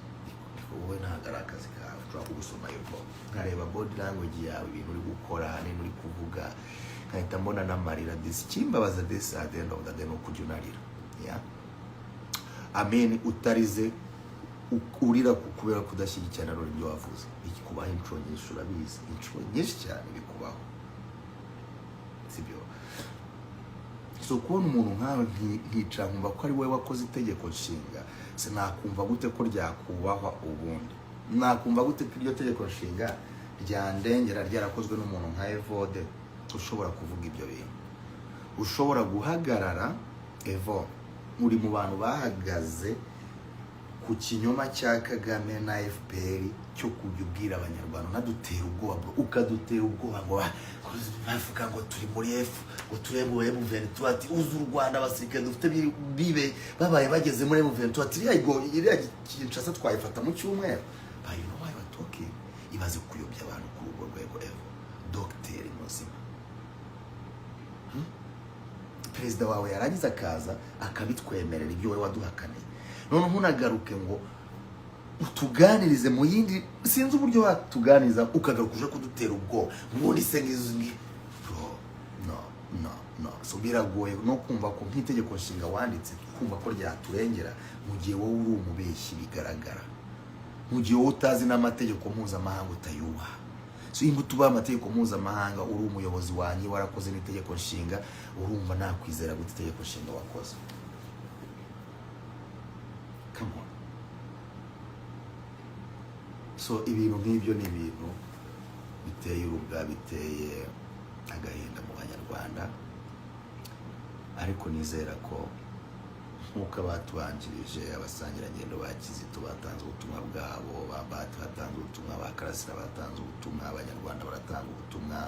niko, wowe ntabwo ari akazi kawe. Nshobora kugusoma yuko nkareba body language yawe, ibintu uri gukora n'ibintu uri kuvuga, nkahita mbona n'amarira. Disi ikimbabaza, disi at the end of the day ni ukujya unarira, yeah? Amen. Utarize urira kubera kudashyigikirana rero ibyo wavuze, bikubaho inshuro nyinshi, urabizi, inshuro nyinshi cyane bikubaho, sibyo? So kubona umuntu nkawe nkicara nkumva ko ari wowe wakoze itegeko nshinga, sinakumva gute ko ryakubahwa? Ubundi nakumva gute ko iryo tegeko nshinga ryandengera ryarakozwe n'umuntu nka Evode ushobora kuvuga ibyo bintu, ushobora guhagarara? Evo, uri mu bantu bahagaze. Ku kinyoma cya Kagame na FPR cyo kujya ubwira Abanyarwanda, unadutera ubwoba bro, ukadutera ubwoba ngo bavuga ngo turi muri F, ngo turi mu M23, ati uzi u Rwanda, abasirikare dufite bibe babaye bageze muri M23, ati iriya iriya Kinshasa twayifata mu cyumweru. But you know why we're talking? Ibaze kuyobya abantu kuri urwo rwego. Evo dogiteri muzima, Perezida wawe yarangiza akaza akabitwemerera, ibyo wowe waduhakaniye, noneho unagaruke ngo utuganirize mu yindi, sinzi uburyo watuganiriza, ukagaruka uje kudutera ubwoba ubundi se ngizo ngi. Bro, no, no, no. So biragoye no kumva ko nk'itegeko nshinga wanditse, kumva ko ryaturengera mu gihe wowe uri umubeshyi bigaragara, mu gihe wowe utazi n'amategeko mpuzamahanga, utayubaha. So imbuto utubaha amategeko mpuzamahanga, uri umuyobozi wanjye, warakoze n'itegeko nshinga, urumva nakwizera gute itegeko nshinga wakoze? Come on. So ibintu nk'ibyo ni ibintu biteye urubwa, biteye agahinda mu Banyarwanda. Ariko nizera ko nk'uko abatubanjirije, abasangirangendo ba Kizito batanze ubutumwa bwabo, ba Bahati batanze ubutumwa, ba Karasira batanze ubutumwa, Abanyarwanda baratanga ubutumwa,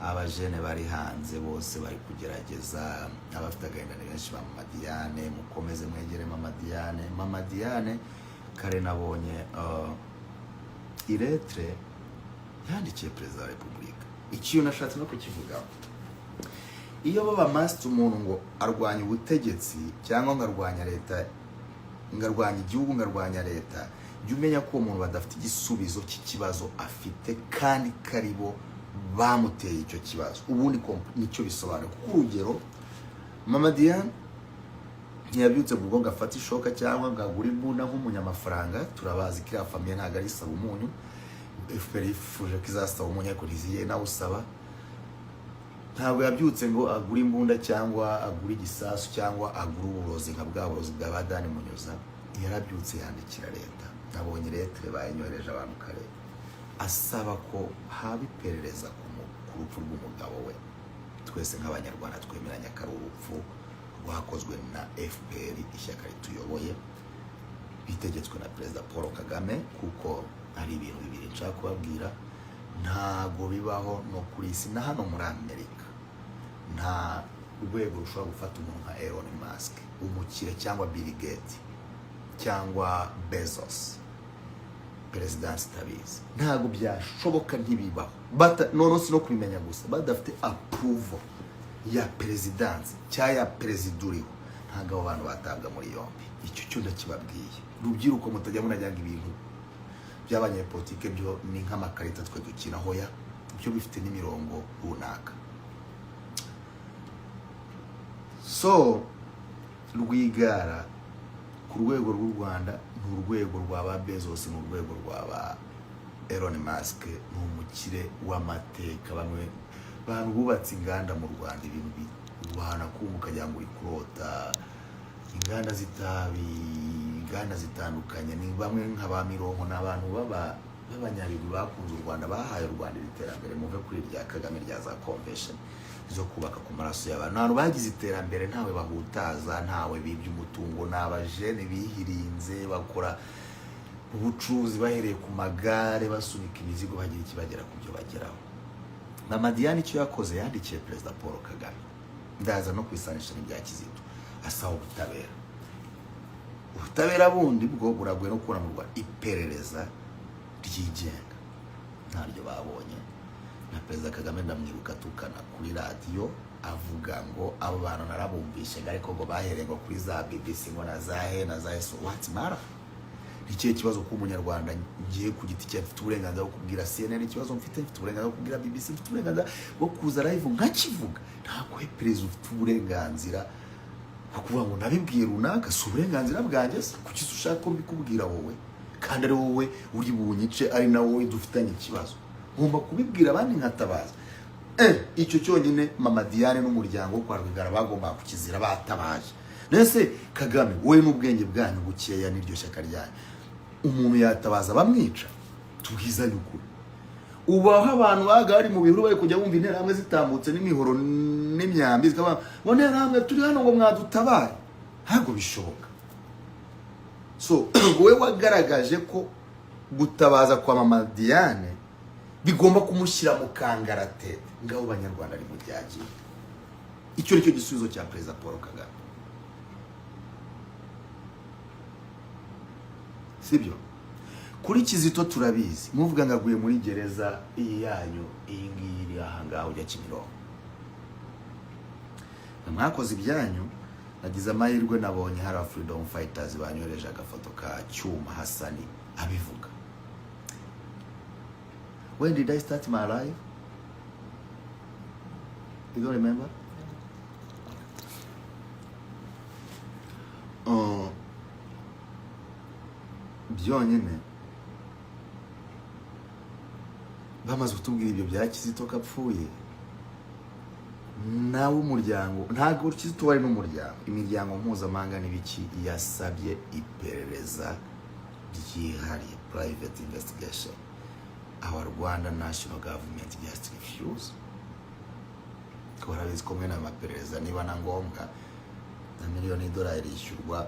abajene bari hanze bose bari kugerageza, abafite agahinda ni benshi. Ba Mama Diane, mukomeze mwegere Mama Diane. Mama Diane, kare nabonye ilettre yandikiye Perezida wa Repubulika. Ikintu nashatse no kukivugaho, iyo baba masite umuntu ngo arwanya ubutegetsi cyangwa ngo arwanya leta, ngo arwanya igihugu, ngo arwanya leta, jya umenya ko uwo muntu badafite igisubizo cy'ikibazo afite, kandi karibo bamuteye icyo kibazo. Ubundi nicyo bisobanura. Kuko urugero, Mama Diane ntiyabyutse ngo ngo afate ishoka cyangwa ngo agure imbunda nk'umunyamafaranga. Turabazi ko iriya famille ntabwo ari isaba umunyu. FPR yifuje ko izasaba umunyu, ariko ntiziye nawe usaba. Ntabwo yabyutse ngo agure imbunda cyangwa agure igisasu cyangwa agure uburozi nka bwa burozi bwa ba Dani Munyuza. Yarabyutse yandikira leta. Nabonye lettre bayinyohereje abantu kare, asaba ko haba iperereza ku rupfu rw'umugabo we. Twese nk'Abanyarwanda twemeranya ko ari urupfu rwakozwe na FPR, ishyaka rituyoboye, bitegetswe na Perezida Paul Kagame. Kuko hari ibintu bibiri nshaka kubabwira: ntago bibaho no kuri isi, na hano muri Amerika, nta rwego rushobora gufata umuntu nka Elon Musk, umukire, cyangwa Bill Gates cyangwa Bezos, perezidansi itabizi. Ntabwo byashoboka, ntibibaho. Noneho si no kubimenya gusa, badafite approval ya perezidansi cyangwa ya perezida uriho, ntabwo abo bantu batabwa muri yombi. Icyo cyo ndakibabwiye. Rubyiruko, mutajya munajyanga ibintu by'abanyepolitike byo ni nk'amakarita twe dukina. Hoya, byo bifite n'imirongo runaka. So Rwigara ku rwego rw'u Rwanda ni urwego rwa ba Bezos, ni urwego rwa ba Elon Musk, ni umukire w'amateka. Bamwe bantu bubatse inganda mu Rwanda, ibintu wanakumva ukagira ngo uri kurota, inganda z'itabi, inganda zitandukanye. Ni bamwe nka ba Mironko, ni abantu b'abanyabigwi bakunze u Rwanda, bahaye u Rwanda iri terambere. Muve kuri rya Kagame rya za convention zo kubaka ku maraso y'abantu. Ni abantu bagize iterambere, ntawe bahutaza, ntawe bibye umutungo. Ni abajene bihirinze, bakora ubucuruzi bahereye ku magare, basunika imizigo, bagira ikibagera ku byo bageraho. Mama Diane icyo yakoze, yandikiye Perezida Paul Kagame, ndaza no kwisanisha n'ibya Kizito, asaba ubutabera. Ubutabera bundi bwo buragoye no kubona mu Rwanda. Iperereza ryigenga ntaryo babonye. Na Perezida Kagame ndamwibuka atukana kuri radiyo, avuga ngo abo bantu narabumvishe, ariko ngo bahereye ngo kuri za BBC, ngo na za he na za he. So what's matter? Ni ikihe kibazo ko Umunyarwanda ngiye ku giti cye mfite uburenganzira bwo kubwira CNN ikibazo mfite, mfite uburenganzira bwo kubwira BBC, mfite uburenganzira bwo kuza live nkakivuga? Ntabwo we perezida ufite uburenganzira bwo kuvuga ngo nabibwiye runaka. Si uburenganzira bwanjye se? Kuki se ushaka ko mbikubwira wowe, kandi ari wowe uri bunyice, ari na wowe dufitanye ikibazo? Ngomba kubibwira abandi nkatabaza. Icyo cyonyine Mama Diane n'umuryango wo kwa Rwigara bagombaga kukizira batabaje. Nese Kagame, wowe n'ubwenge bwanyu bukeya n'iryo shyaka ryanyu, umuntu yatabaza bamwica? Tubwizanye ukuri. Ubu aho abantu baga bari mu bihuru, bari kujya bumva Interahamwe zitambutse n'imihoro n'imyambi, zikaba ngo: "Nterahamwe, turi hano," ngo mwadutabare. Ntabwo bishoboka. So So wowe wagaragaje ko gutabaza kwa mama Diane bigomba kumushyira mu kangaratete. Ngabo Banyarwanda, ari mu byagiye. Icyo ni cyo gisubizo cya Perezida Paul Kagame, sibyo? Kuri Kizito turabizi, muvuga ngo aguye muri gereza iyi yanyu, iyi ngiyi iri aha ngaha ujya Kimironko. Mwakoze ibyanyu. Nagize amahirwe, nabonye hari aba freedom fighters banyohereje agafoto ka Cyuma Hasani abivuga. When did I start my life? You don't remember? Byonyine bamaze kutubwira ibyo bya Kizito ko apfuye, nawe umuryango, ntabwo Kizito wari n'umuryango, imiryango mpuzamahanga n'ibiki yasabye iperereza ryihariye, private investigation. Our Rwanda national government just refuse, ko barabizi ko mwene ayo maperereza niba na ngombwa na miliyoni y'idolari yishyurwa,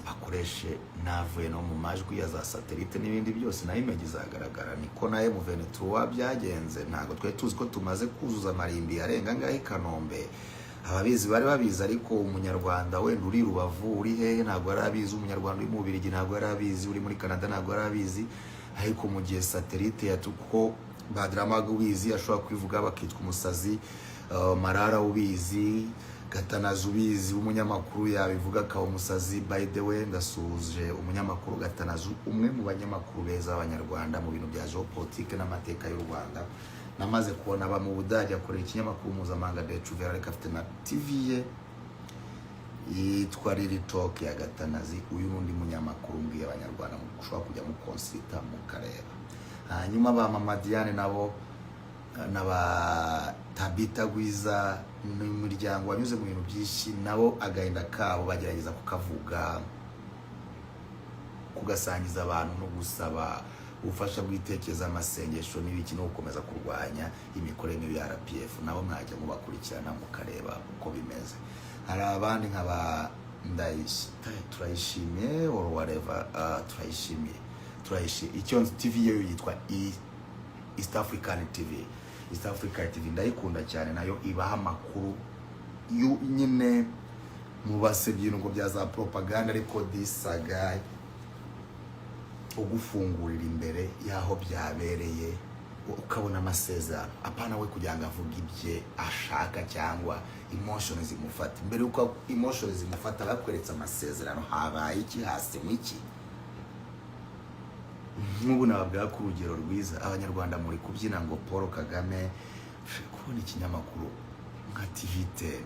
bakoreshe navuye no mu majwi ya za satellite n'ibindi byose, nayo image izagaragara. Niko na M23 byagenze. Ntabwo twari tuzi ko tumaze kuzuza amarimbi arenga ngaho i Kanombe. Ababizi bari babizi, ariko Umunyarwanda wenda uri Rubavu, uri hehe, ntabwo yari abizi. Umunyarwanda uri mu Bubiligi ntabwo yari abizi, uri muri Canada ntabwo yari abizi. Ariko mu gihe satellite yatuko Badramaga ubizi ashobora kwivuga bakitwa umusazi, Marara ubizi, Gatanazi ubizi w'umunyamakuru yabivuga akaba umusazi. By the way, ndasuhuje umunyamakuru Gatanazi, umwe mu banyamakuru beza b'Abanyarwanda mu bintu bya géopolitique n'amateka y'u Rwanda. Namaze kubona aba mu Budage, akorera ikinyamakuru mpuzamahanga Deutsche Welle, ariko afite na TV ye yitwa Riri Talk ya Gatanazi. Uyu n'undi munyamakuru mbwiye Abanyarwanda mushobora kujya muconsulta mukareba. Hanyuma ba mama Diane nabo n'aba Tabita Gwiza ni umuryango wanyuze mu bintu byinshi, nabo agahinda kabo bagerageza kukavuga, kugasangiza abantu no gusaba ubufasha bw'itekereza, amasengesho n'ibiki, no gukomeza kurwanya imikorere mibi ya RPF. Nabo mwajya mubakurikirana mukareba uko bimeze. Hari abandi nka ba Turayishimiye or whatever, Turayishimiye, Turayishimiye icyo TV yo yitwa East African TV. East African TV ndayikunda cyane, nayo ibaha amakuru nyine mubase ibintu ngo bya za propaganda, ariko this guy ugufungurira imbere y'aho byabereye, ukabona amasezerano, apana we kugira ngo avuge ibye ashaka cyangwa emotion zimufata. Mbere yuko emotion zimufata, bakweretse amasezerano, habaye iki, hasinywe iki. Nk'ubu nababwira ko urugero rwiza, Abanyarwanda muri kubyina ngo Paul Kagame, kubona ikinyamakuru nka TV10,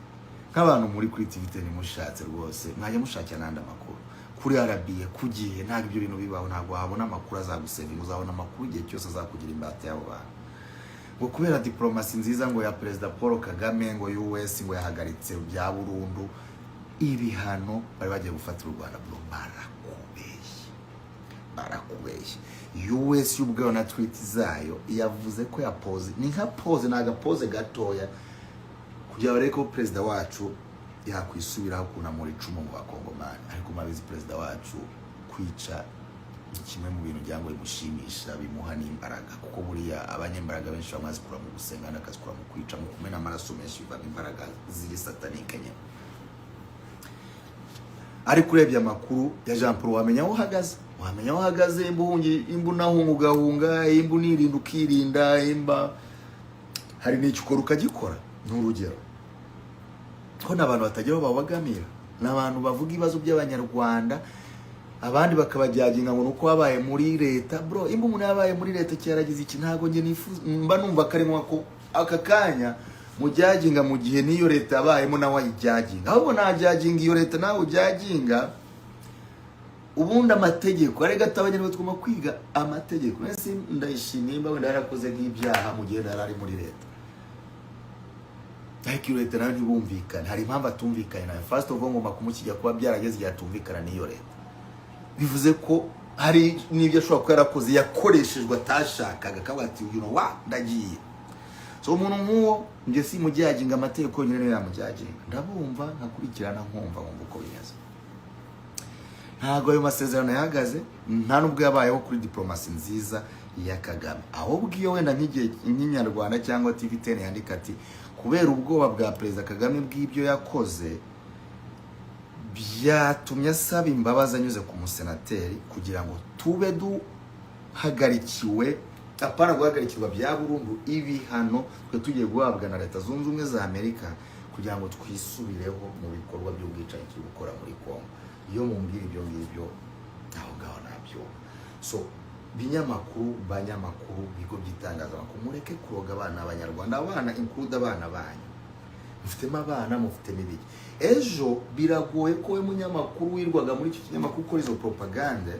nk'abantu muri kuri TV10, mushatse rwose mwajya mushakira n'andi amakuru kuri RBA, ku Gihe. Ntabwo ibyo bintu bibaho, ntabwo wabona amakuru azagusavinga. Uzabona amakuru igihe cyose azakugira imbata y'abo bantu, ngo kubera diplomasi nziza ngo ya Perezida Paul Kagame, ngo US ngo yahagaritse bya burundu ibihano bari bagiye gufatira u Rwanda. Bro, barakubeshye, barakubeshye. US ubwayo na tweet zayo yavuze ko yapoze, ni nka pause, ni agapause gatoya kugira barebe ko perezida wacu yakwisubiraho kunamura icumu mu Bakongomani. Ariko murabizi, perezida wacu kwica ni kimwe mu bintu ngira ngo bimushimisha, bimuha n'imbaraga, kuko buriya abanyembaraga benshi bamwe bazikura mu gusenga, akazikura mu kwica, mu kumena amaraso menshi bivamo imbaraga ziri satanique nyine. Ariko urebye amakuru ya Jean Paul, wamenya aho uhagaze, wamenya aho uhagaze. Imba uhungi, imba unahunga ugahunga, imba unirinda ukirinda, imba hari n'icyo ukora ukagikora. Ni urugero ko n'abantu batagira aho babagamira, ni abantu bavuga ibibazo by'Abanyarwanda, abandi bakabajudginga ngo nuko wabaye muri leta. Bro, imba umuntu yabaye muri leta cyaragize iki, ntabwo njye nifuza, mba numva ko ari nko aka kanya mujudginga mu gihe n'iyo leta yabayemo nawe ayijudginga. Ahubwo najudginga iyo leta nawe ujudginga. Ubundi amategeko arega gato, Abanyarwanda tugomba kwiga amategeko. Ese Ndayishimiye imba wenda yarakoze nk'ibyaha mu gihe yari ari muri leta, ariko iyo leta nayo ntibumvikane, hari impamvu atumvikanye nayo. First of all, ngomba kumushyigikira. Kuba byarageze igihe atumvikana n'iyo leta, bivuze ko hari n'ibyo ashobora kuba yarakoze, yakoreshejwe atashakaga, akavuga ati "You know what, ndagiye." So umuntu nk'uwo njye si mujudginga, amategeko yonyine niyo yamujudginga. Ndabumva, nkakurikirana, nkumva, nkumva uko bimeze. Ntabwo ayo masezerano yahagaze, nta nubwo yabayeho kuri diplomasi nziza ya Kagame. Ahubwo iyo wenda nk'igihe nk'inyarwanda cyangwa TV10 yandika ati kubera ubwoba bwa Perezida Kagame bw'ibyo yakoze byatumye asaba imbabazi anyuze ku musenateri kugira ngo tube duhagarikiwe, apana guhagarikirwa bya burundu, ibihano twe tugiye guhabwa na Leta Zunze Ubumwe za Amerika kugira ngo twisubireho mu bikorwa by'ubwicanyi turi gukora muri Congo. Iyo mumbwira ibyo ngibyo, aho ngaho nabyumva. So binyamakuru, banyamakuru, bigo by'itangazamakuru, mureke kuroga abana b'Abanyarwanda, abana include abana banyu. Mufitemo abana, mufitemo ibiki. Ejo biragoye ko we munyamakuru wirwaga muri icyo kinyamakuru ukora izo propagande,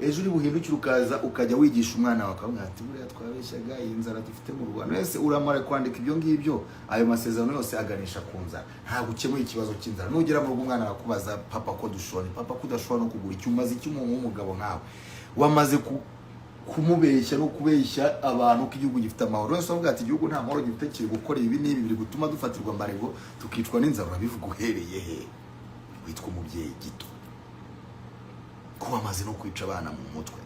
ejo uri buhindukire ukaza ukajya wigisha umwana wawe, ukavuga ati buriya twabeshyaga, iyi nzara dufite mu Rwanda. Wese uramara kwandika ibyo ngibyo, ayo masezerano yose aganisha ku nzara, ntabwo ukemuye ikibazo cy'inzara. Nugera mu rugo umwana arakubaza: "Papa, ko dushonje?" "Papa, ko udashobora no kugura icyo umaze icyo umuntu w'umugabo nkawe wamaze kumubeshya no kubeshya abantu ko igihugu gifite amahoro. Wese avuga ati igihugu nta mahoro gifite, kiri gukora ibi n'ibi biri gutuma dufatirwa embargo tukicwa n'inzara. Urabivuga uhereye he, witwa umubyeyi gito, ko wamaze no kwica abana mu mutwe?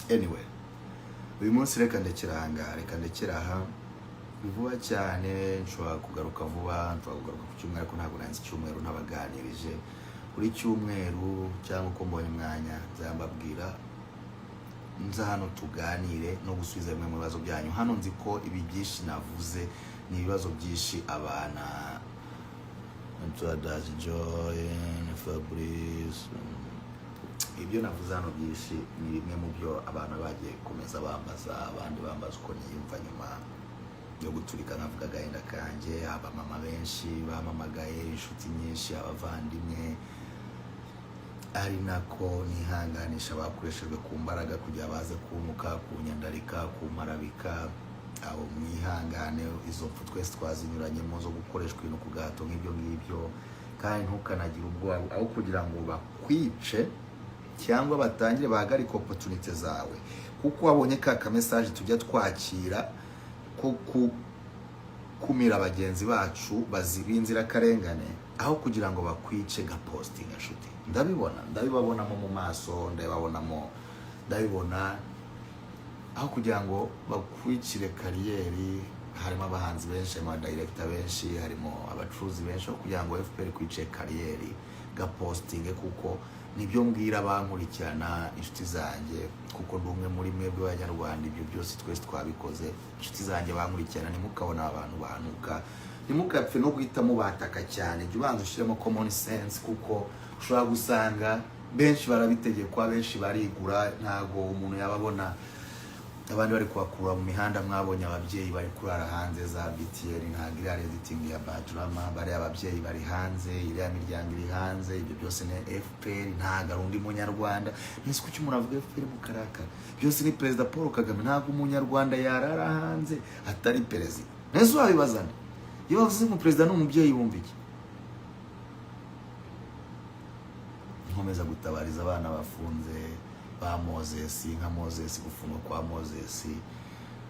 Anyway, uyu munsi reka ndekera aha ngaha, reka ndekera aha. Vuba cyane nshobora kugaruka, vuba nshobora kugaruka ku cyumweru, ariko ntabwo nanze icyumweru ntabaganirije. Buri cyumweru cyangwa uko mbonye umwanya nzambabwira, nza hano tuganire no gusubiza bimwe mu bibazo byanyu. Hano nzi ko ibi byinshi navuze ni ibibazo byinshi abana Dazi Joy Fabrice, ibyo navuze hano byinshi ni bimwe mu byo abantu bagiye gukomeza bambaza, abandi bambaza uko niyumva nyuma yo guturika nkavuga agahinda kanjye. Abamama benshi bampamagaye, inshuti nyinshi, abavandimwe, ari nako nihanganisha abakoreshejwe ku mbaraga kugira baze kuntuka, kunyandarika, kumparabika. Abo mwihangane, izo mpfu twese twazinyuranyemo zo gukoreshwa ibintu ku gahato nk'ibyo ngibyo. Kandi ntukanagire ubwoba, aho kugira ngo bakwice cyangwa batangire bahagarike opportunity zawe kuko wabonye ka ka message tujya twakira ko kumira bagenzi bacu b'inzirakarengane, aho kugira ngo bakwice, gapostinga nshuti. Ndabibona, ndabibabonamo mu maso, ndabibabonamo, ndabibona. Aho kugira ngo bakwicire career, harimo abahanzi benshi, harimo abadirector benshi, harimo abacuruzi benshi, aho kugira ngo FPR kwiciye career, gapostinge. Kuko nibyo mbwira abankurikirana, inshuti zanjye, kuko ndi umwe muri mwebwe b'Abanyarwanda. Ibyo byose twese twabikoze. Inshuti zanjye bankurikirana, ntimukabona abantu banuka, ntimukapfe no guhita mubataka cyane. Jya ubanza ushyiremo common sense, kuko ushobora gusanga benshi barabitegekwa, benshi barigura. Ntabwo umuntu yaba abona abandi bari kubakura mu mihanda. Mwabonye ababyeyi bari kurara hanze za BTN, ntabwo iriya editing ya Badrama, bariya ababyeyi bari hanze, iriya miryango iri hanze. Ibyo byose ni FPR, ntabwo ari undi munyarwanda. Nese kuki umuntu avuga FPR mukarakara? Byose ni Perezida Paul Kagame. Ntabwo umunyarwanda yarara hanze atari perezida. Nese wabibaza nde? Iyo bavuze ngo perezida ni umubyeyi, wumva iki? Nkomeza gutabariza abana bafunze ba Moses, nka Moses, gufungwa kwa Moses.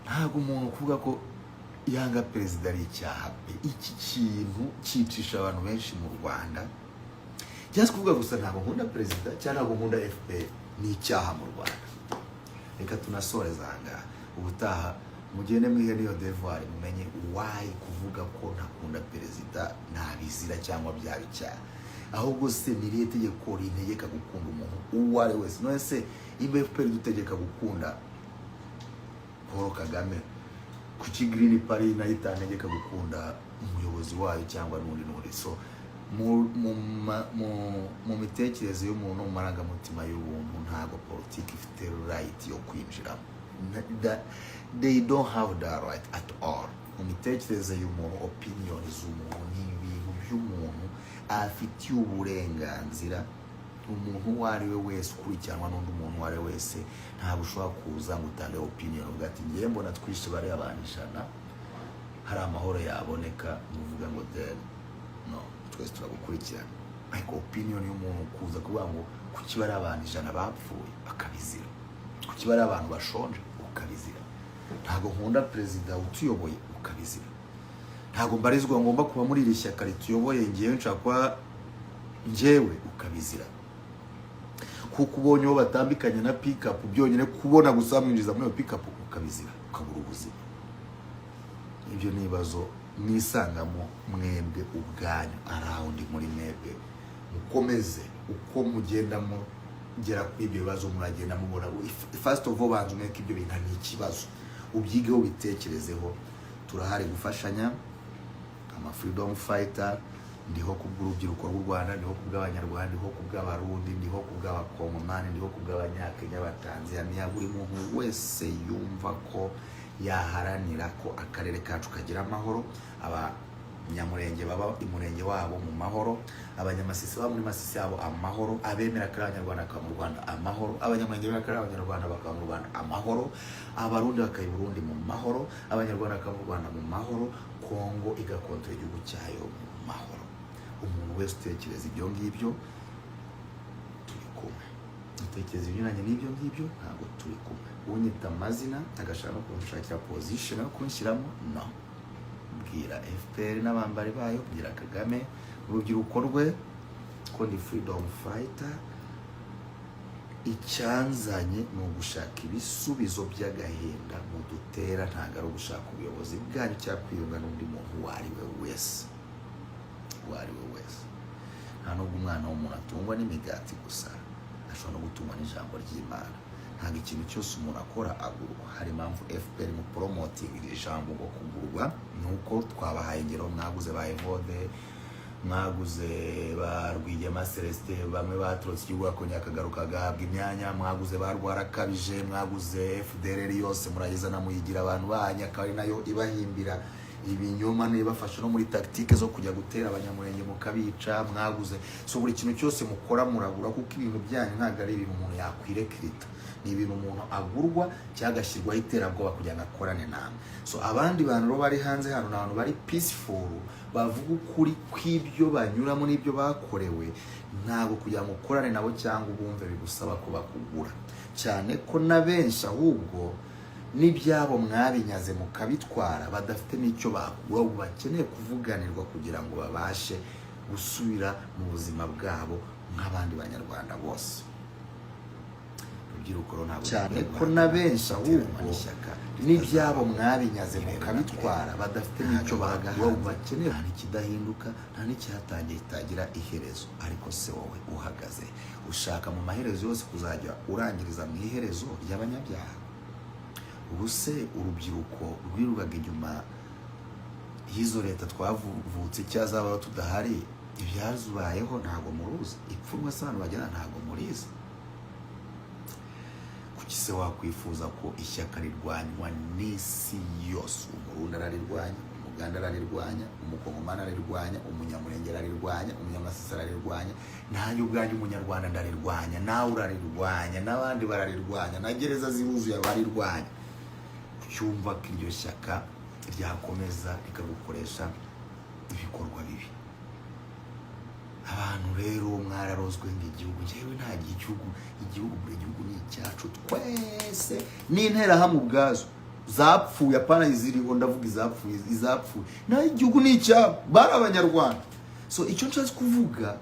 Ntabwo umuntu kuvuga ko yanga perezida ari icyaha pe. Iki kintu cyicisha abantu benshi mu Rwanda. Cyangwa se kuvuga gusa ntabwo nkunda perezida cyangwa ntabwo nkunda FPR ni icyaha mu Rwanda. Reka tunasoreza aha ngaha. Ubutaha mugende mwihe n'iyo devoir, mumenye why kuvuga ko ntakunda perezida ntabizira cyangwa byaba icyaha. Ahubwo se ni irihe tegeko rintegeka gukunda umuntu uwo ari we wese? None se nimba FPR dutegeka gukunda Paul Kagame, kuki Green Party nayo itantegeka gukunda umuyobozi wayo cyangwa n'undi n'undi? So mu mitekerereze y'umuntu, mu marangamutima y'ubuntu, ntabwo politiki ifite right yo kwinjiramo. They don't have that right at all. Mu mitekerereze y'umuntu, opinion z'umuntu ni ibintu by'umuntu afitiye uburenganzira. Umuntu uwo ari we wese ukurikiranwa n'undi muntu uwo ari we wese, ntabwo ushobora kuza ngo utange opinion uvuga ati ngewe mbona twishe bariya abantu 100 hari amahoro yaboneka, muvuga ngo then no twese turagukurikirana. Ariko opinion y'umuntu kuza kuvuga ngo kuki bari abantu 100 bapfuye bakabizira, kuki bari abantu bashonje ukabizira, ntabwo nkunda perezida utuyoboye ukabizira. Ntabwo mbarizwa, ngomba kuba muri iri shyaka rituyoboye. Ngewe nshaka kuba njyewe, ukabizira kuko ubonye uwo batambikanye na pickup byonyine, kubona gusa bamwinjiza muri iyo pickup, ukabizira, ukabura ubuzima. Ibyo ni ibibazo mwisangamo mwebwe ubwanyu. Arawundi muri mwebwe, mukomeze uko mugenda mugera kuri ibyo bibazo, muragenda mubona. First of all, banza umenye ko ibyo bintu ni ikibazo, ubyigeho, ubitekerezeho. Turahari gufashanya ama freedom fighter. Ndiho kubw'urubyiruko rw'u Rwanda, ndiho kubw'Abanyarwanda, ndiho kubw'Abarundi, ndiho kubw'Abakongomani, ndiho kubw'Abanyakenya, Abatanzaniya, buri muntu wese yumva ko yaharanira ko akarere kacu kagira amahoro. Abanyamurenge baba imurenge wabo mu mahoro, Abanyamasisi baba muri Masisi yabo amahoro, abemera ko ari Abanyarwanda bakaba mu Rwanda amahoro, Abanyamurenge bemera ko ari Abanyarwanda bakaba mu Rwanda amahoro, Abarundi bakaba i Burundi mu mahoro, Abanyarwanda bakaba mu Rwanda mu mahoro, Kongo igakontora igihugu cyayo mu mahoro. Umuntu wese utekereza ibyo ngibyo, turi kumwe. Utekereza ibinyuranye n'ibyo ngibyo, ntabwo turi kumwe. Unyita amazina agashaka no kunshakira position yo kunshyiramo, no bwira FPR n'abambari bayo, bwira Kagame, urubyiruko rwe, ko ndi freedom fighter. Icyanzanye ni ugushaka ibisubizo by'agahinda mudutera, ntabwo ari ugushaka ubuyobozi bwanyu cyangwa kwiyunga n'undi muntu uwo ari we wese, uwo ari we wese. Nta nubwo umwana w'umuntu atungwa n'imigati gusa, ashobora no gutungwa n'ijambo ry'Imana. Ntabwo ikintu cyose umuntu akora agurwa. Hari impamvu FPR mu promoting iri jambo ngo kugurwa, ni uko twabahaye ingero. Mwaguze ba Evode, mwaguze ba Rwigema Celestin, bamwe baturutse igihugu bakongera akagaruka agahabwa imyanya, mwaguze ba Rwarakabije, mwaguze FDLR yose, murayizana muyigira abantu banyu, akaba ari nayo ibahimbira ibinyoma n'ibafasha no muri tactique zo kujya gutera Abanyamurenge mukabica. Mwaguze. So buri kintu cyose mukora muragura, kuko ibintu byanyu ntabwo ari ibintu umuntu yakwirekirita, ni ibintu umuntu agurwa cyangwa agashyirwaho iterabwoba kugira ngo akorane namwe. So abandi bantu rero bari hanze hano ni abantu bari peaceful, bavuga ukuri kw'ibyo banyuramo n'ibyo bakorewe. Ntabwo kugira ngo ukorane nabo cyangwa ubumve bigusaba ko bakugura, cyane ko na benshi ahubwo n'ibyabo mwabinyaze mukabitwara, badafite n'icyo bakugura, ahubwo bakeneye kuvuganirwa kugira ngo babashe gusubira mu buzima bwabo nk'abandi Banyarwanda bose. Urubyiruko rero ntabwo cyane ko na benshi ahubwo n'ibyabo mwabinyaze mukabitwara, badafite n'icyo bakugura, ahubwo bakeneye. Nta n'ikidahinduka, nta n'icyatangiye kitagira iherezo. Ariko se wowe uhagaze ushaka mu maherezo yose kuzajya urangiriza mu iherezo ry'abanyabyaha? Ubu se urubyiruko rwirukaga inyuma y'izo leta twavutse, cyazabaho tudahari, ibyazubayeho ntabwo muruzi? Ipfunwe se abantu bagera ntabwo murizi? Kuki se wakwifuza ko ishyaka rirwanywa n'isi yose? Umurundi ararirwanya, Umuganda ararirwanya, Umukongomani ararirwanya, Umunyamurenge ararirwanya, Umunyamasisi ararirwanya, nanjye ubwanjye Umunyarwanda ndarirwanya, nawe urarirwanya, n'abandi bararirwanya, na gereza ziruzuye abarirwanya. Cyumva ko iryo shyaka ryakomeza rikagukoresha ibikorwa bibi. Abantu rero mwararozwe ngo igihugu, njyewe nta gihugu, igihugu, buri gihugu ni icyacu twese. N'Interahamwe ubwazo zapfuye, apana iziriho, ndavuga izapfuye, izapfuye naho igihugu ni icyabo, bari Abanyarwanda. So icyo nshatse kuvuga,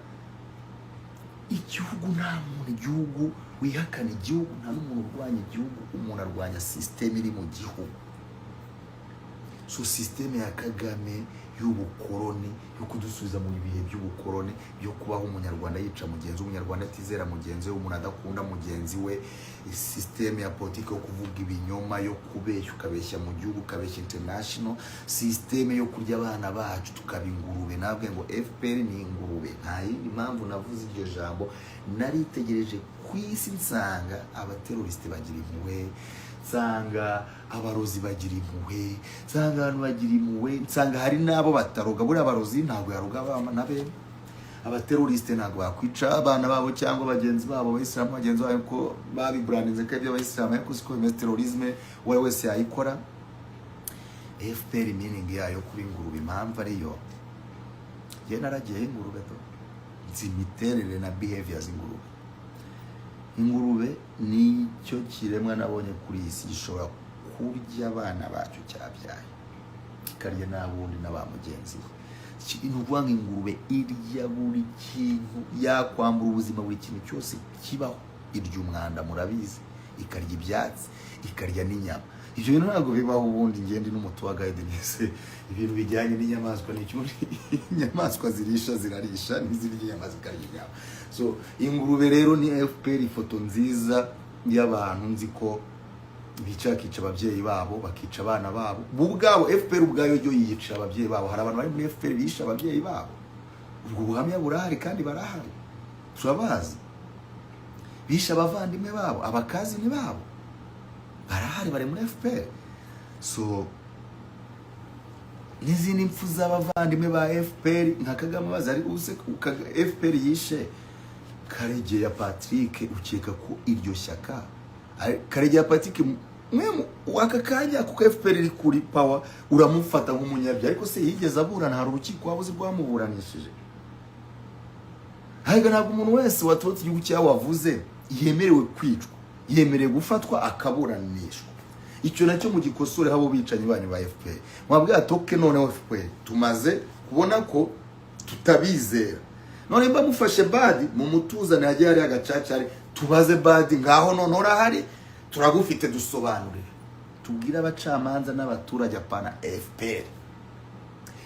igihugu nta muntu igihugu wihakana igihugu, nta n'umuntu urwanya igihugu. Umuntu arwanya système iri mu gihugu. So système ya Kagame y'ubukoroni, yo kudusubiza mu bihe by'ubukoroni, byo kubaho Umunyarwanda yica mugenzi we, Umunyarwanda atizera mugenzi we, umuntu adakunda mugenzi we, système ya politiki yo kuvuga ibinyoma, yo kubeshya, ukabeshya mu gihugu, ukabeshya international, système yo kurya abana bacu tukaba ingurube. Nabwe ngo FPR ni ingurube, nta yindi mpamvu navuze iryo jambo. Naritegereje ku isi, nsanga abaterorisite bagira impuhwe, nsanga abarozi bagira impuhwe, nsanga abantu bagira impuhwe, nsanga hari n'abo bataroga. Buriya abarozi ntabwo yaroga abana be, abaterorisite ntabwo bakwica abana babo cyangwa bagenzi babo, Abayisilamu bagenzi babo, ko babiburanize ko iby'Abayisilamu, ariko siko bimeze. Terrorisme uwo ari wese yayikora. FPR meaning yayo kuba ingurube, impamvu ariyo, njye naragiyeho ingurube to, nzi imiterere na behavior z'ingurube. Ingurube nicyo kiremwa nabonye kuri iyi si gishobora kurya abana bacyo cyabyaye. ikarya n'abundi na ba mugenzi we. Ni ukuvuga ngo ingurube irya buri kintu, yakwambura ubuzima buri kintu cyose kibaho. Irya umwanda, murabizi, ikarya ibyatsi, ikarya n'inyama. Ibyo bintu ntabwo bibaho. Ubundi ngende n'umutour guide nese ibintu bijyanye n'inyamaswa ni icyo. Inyamaswa zirisha zirarisha, n'izirya inyama zikarya inyama. So ingurube rero ni FPR, ifoto nziza y'abantu nzi ko bica, bakica ababyeyi babo, bakica abana babo bo ubwabo. FPR ubwayo yo yiyicira ababyeyi babo. Hari abantu bari muri FPR bishe ababyeyi babo, ubwo buhamya burahari kandi barahari, turabazi. Bishe abavandimwe babo, abacousin babo barahari, bari muri FPR. So n'izindi mpfu z'abavandimwe ba FPR nka Kagame bazi ari use FPR yishe Karegeya Patrick. Ukeka ko iryo shyaka Karegeya Patrick mwe waka kanya kuko FPR iri kuri power uramufata nk'umunyabyaha? Ariko se yigeze aburana? Hari urukiko waba uzi rwamuburanishije? Ariko ntabwo umuntu wese waturutse igihugu cyawe wavuze yemerewe kwicwa, yemerewe gufatwa akaburanishwa. Icyo nacyo mugikosore. Abo bicanyi banyu ba FPR mwabwira toke. Noneho FPR tumaze kubona ko tutabizera. None mba mufashe Badi mumutuzane, hajye hari agacacari, tubaze Badi. Ngaho none urahari, turagufite, dusobanurire, tubwire abacamanza n'abaturage, apana FPR.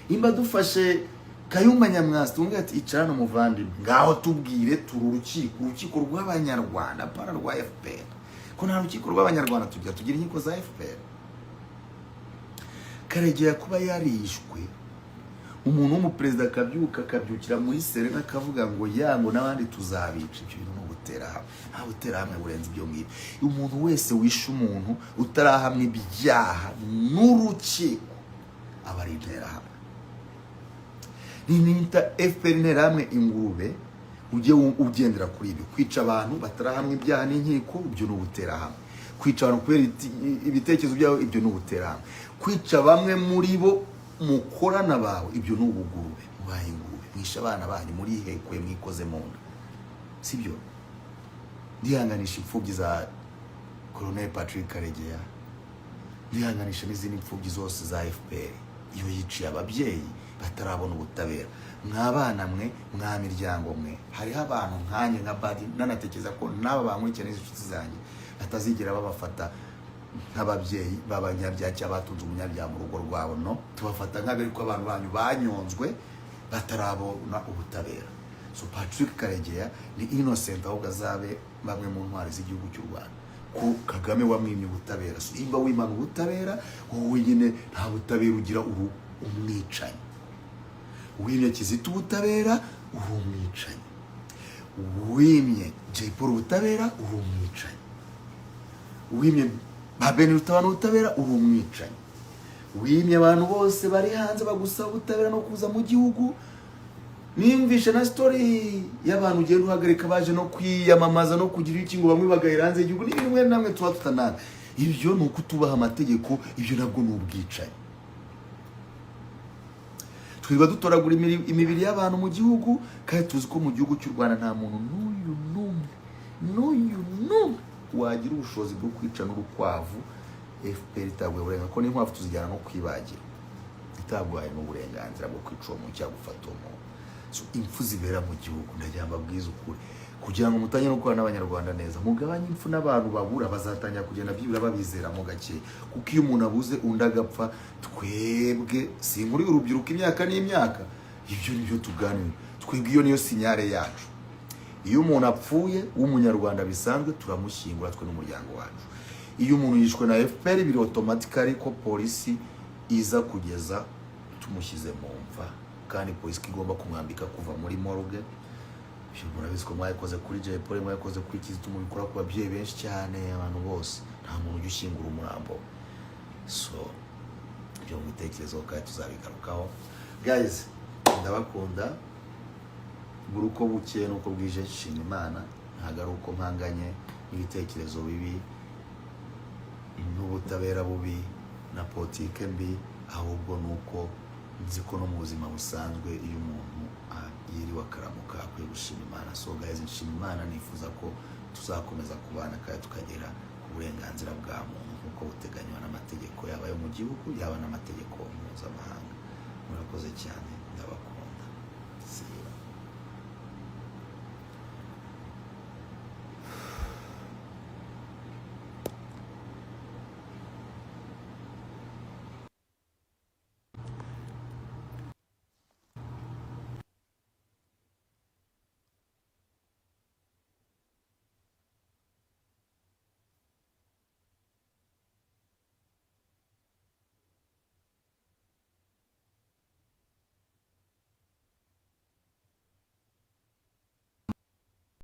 Nimba dufashe Kayumba Nyamwasa, tumubwire ati: "Icara hano muvandimwe, ngaho tubwire, turi urukiko, urukiko rw'Abanyarwanda, apana rwa FPR." Ko nta rukiko rw'Abanyarwanda tugira, tugira inkiko za FPR. Karegeya kuba yarishwe, umuntu w'umuperezida akabyuka, akabyukira muri Serena, akavuga ngo yango n'abandi tuzabica, ibyo bintu ni ubuterahamwe. Nta buterahamwe burenze ibyo ngibyo. Umuntu wese wishe umuntu utarahamwa ibyaha n'urukiko aba ari interahamwe. Ninita FPR interahamwe ingurube, ujye ugendera kuri ibi: kwica abantu batarahamwa ibyaha n'inkiko, ibyo ni ubuterahamwe. Kwica abantu kubera ibitekerezo byabo, ibyo ni ubuterahamwe. Kwica bamwe muri bo mukorana bawe, ibyo ni ubugurube. Mubaye ingurube, mwishe abana banyu, murihekuye, mwikoze mu nda, sibyo? Ndihanganisha imfubyi za Colonel Patrick Karegeya, ndihanganisha n'izindi mfubyi zose za FPR iyo yiciye ababyeyi batarabona ubutabera. Mwabana mwe, mwa miryango mwe, hariho abantu nkanjye nka Badi, nanatekereza ko n'aba bankurikira n'izi nshuti zanjye batazigera babafata nk'ababyeyi b'abanyabyaha cyangwa batunze umunyabyaha mu rugo rwabo. No tubafata nk'abari ko abantu banyu banyonzwe batarabona ubutabera. So Patrick Karegeya ni innocent, ahubwo azabe bamwe mu ntwari z'igihugu cy'u Rwanda ko Kagame wamwimye ubutabera. So imba wimana ubutabera, wowe nyine nta butabera ugira, uri umwicanyi. Wimye Kizito ubutabera, uri umwicanyi. Wimye Jay Paul ubutabera, uri umwicanyi. Wimye ba Ben Rutabana ubutabera, uri umwicanyi. Wimye abantu bose bari hanze bagusaba ubutabera no kuza mu gihugu. Nimvishe na story y'abantu ugenda uhagarika baje no kwiyamamaza no kugira iki, ngo bamwe bagahera hanze y'igihugu n'ibintu bimwe namwe tuba tutanana. Ibyo ni ukutubaha amategeko, ibyo nabwo ni ubwicanyi. Twirirwa dutoragura imibiri y'abantu mu gihugu, kandi tuzi ko mu gihugu cy'u Rwanda nta muntu n'uyu n'umwe, n'uyu n'umwe wagira ubushobozi bwo kwica n'urukwavu FPR itaguye uburenganzira, ko n'inkwavu tuzijyana no kwibagira itaguhaye n'uburenganzira bwo kwica uwo muntu cyangwa gufata uwo muntu. So, impfu zibera mu gihugu, ndagira ngo mbabwize ukuri, kugira ngo mutangire no gukorana n'Abanyarwanda neza, mugabanye impfu n'abantu babura, bazatangira kugenda byibura babizeramo gake. Kuko iyo umuntu abuze undi agapfa, twebwe si inkuru y'urubyiruko, imyaka n'imyaka, ibyo nibyo tuganira. Twebwe iyo niyo signal yacu. Iyo umuntu apfuye w'Umunyarwanda bisanzwe, turamushyingura twe n'umuryango wacu. Iyo umuntu yishwe na FPR, biri automatically ko polisi iza kugeza tumushyize mu mva, kandi polisi ko igomba kumwambika kuva muri morgue. Ibyo murabizi ko mwabikoze kuri Jay Polly, mwabikoze kuri Kizito, mubikora ku babyeyi benshi cyane, abantu bose. Nta muntu ujya ushyingura umurambo. So ibyo mu bitekerezo kandi tuzabigarukaho. Guys, ndabakunda. Buri uko bukeye n'uko bwije nshima Imana. Ntabwo ari uko mpanganye n'ibitekerezo bibi n'ubutabera bubi na politike mbi, ahubwo ni uko nzi ko no mu buzima busanzwe iyo umuntu yiriwe akaramuka akwiye gushima Imana. So guys, nshima Imana, nifuza ko tuzakomeza kubana kandi tukagera ku burenganzira bwa muntu nk'uko Nk'uko buteganywa n'amategeko, yaba ayo mu gihugu, yaba n'amategeko mpuzamahanga. Murakoze cyane, ndabakunda.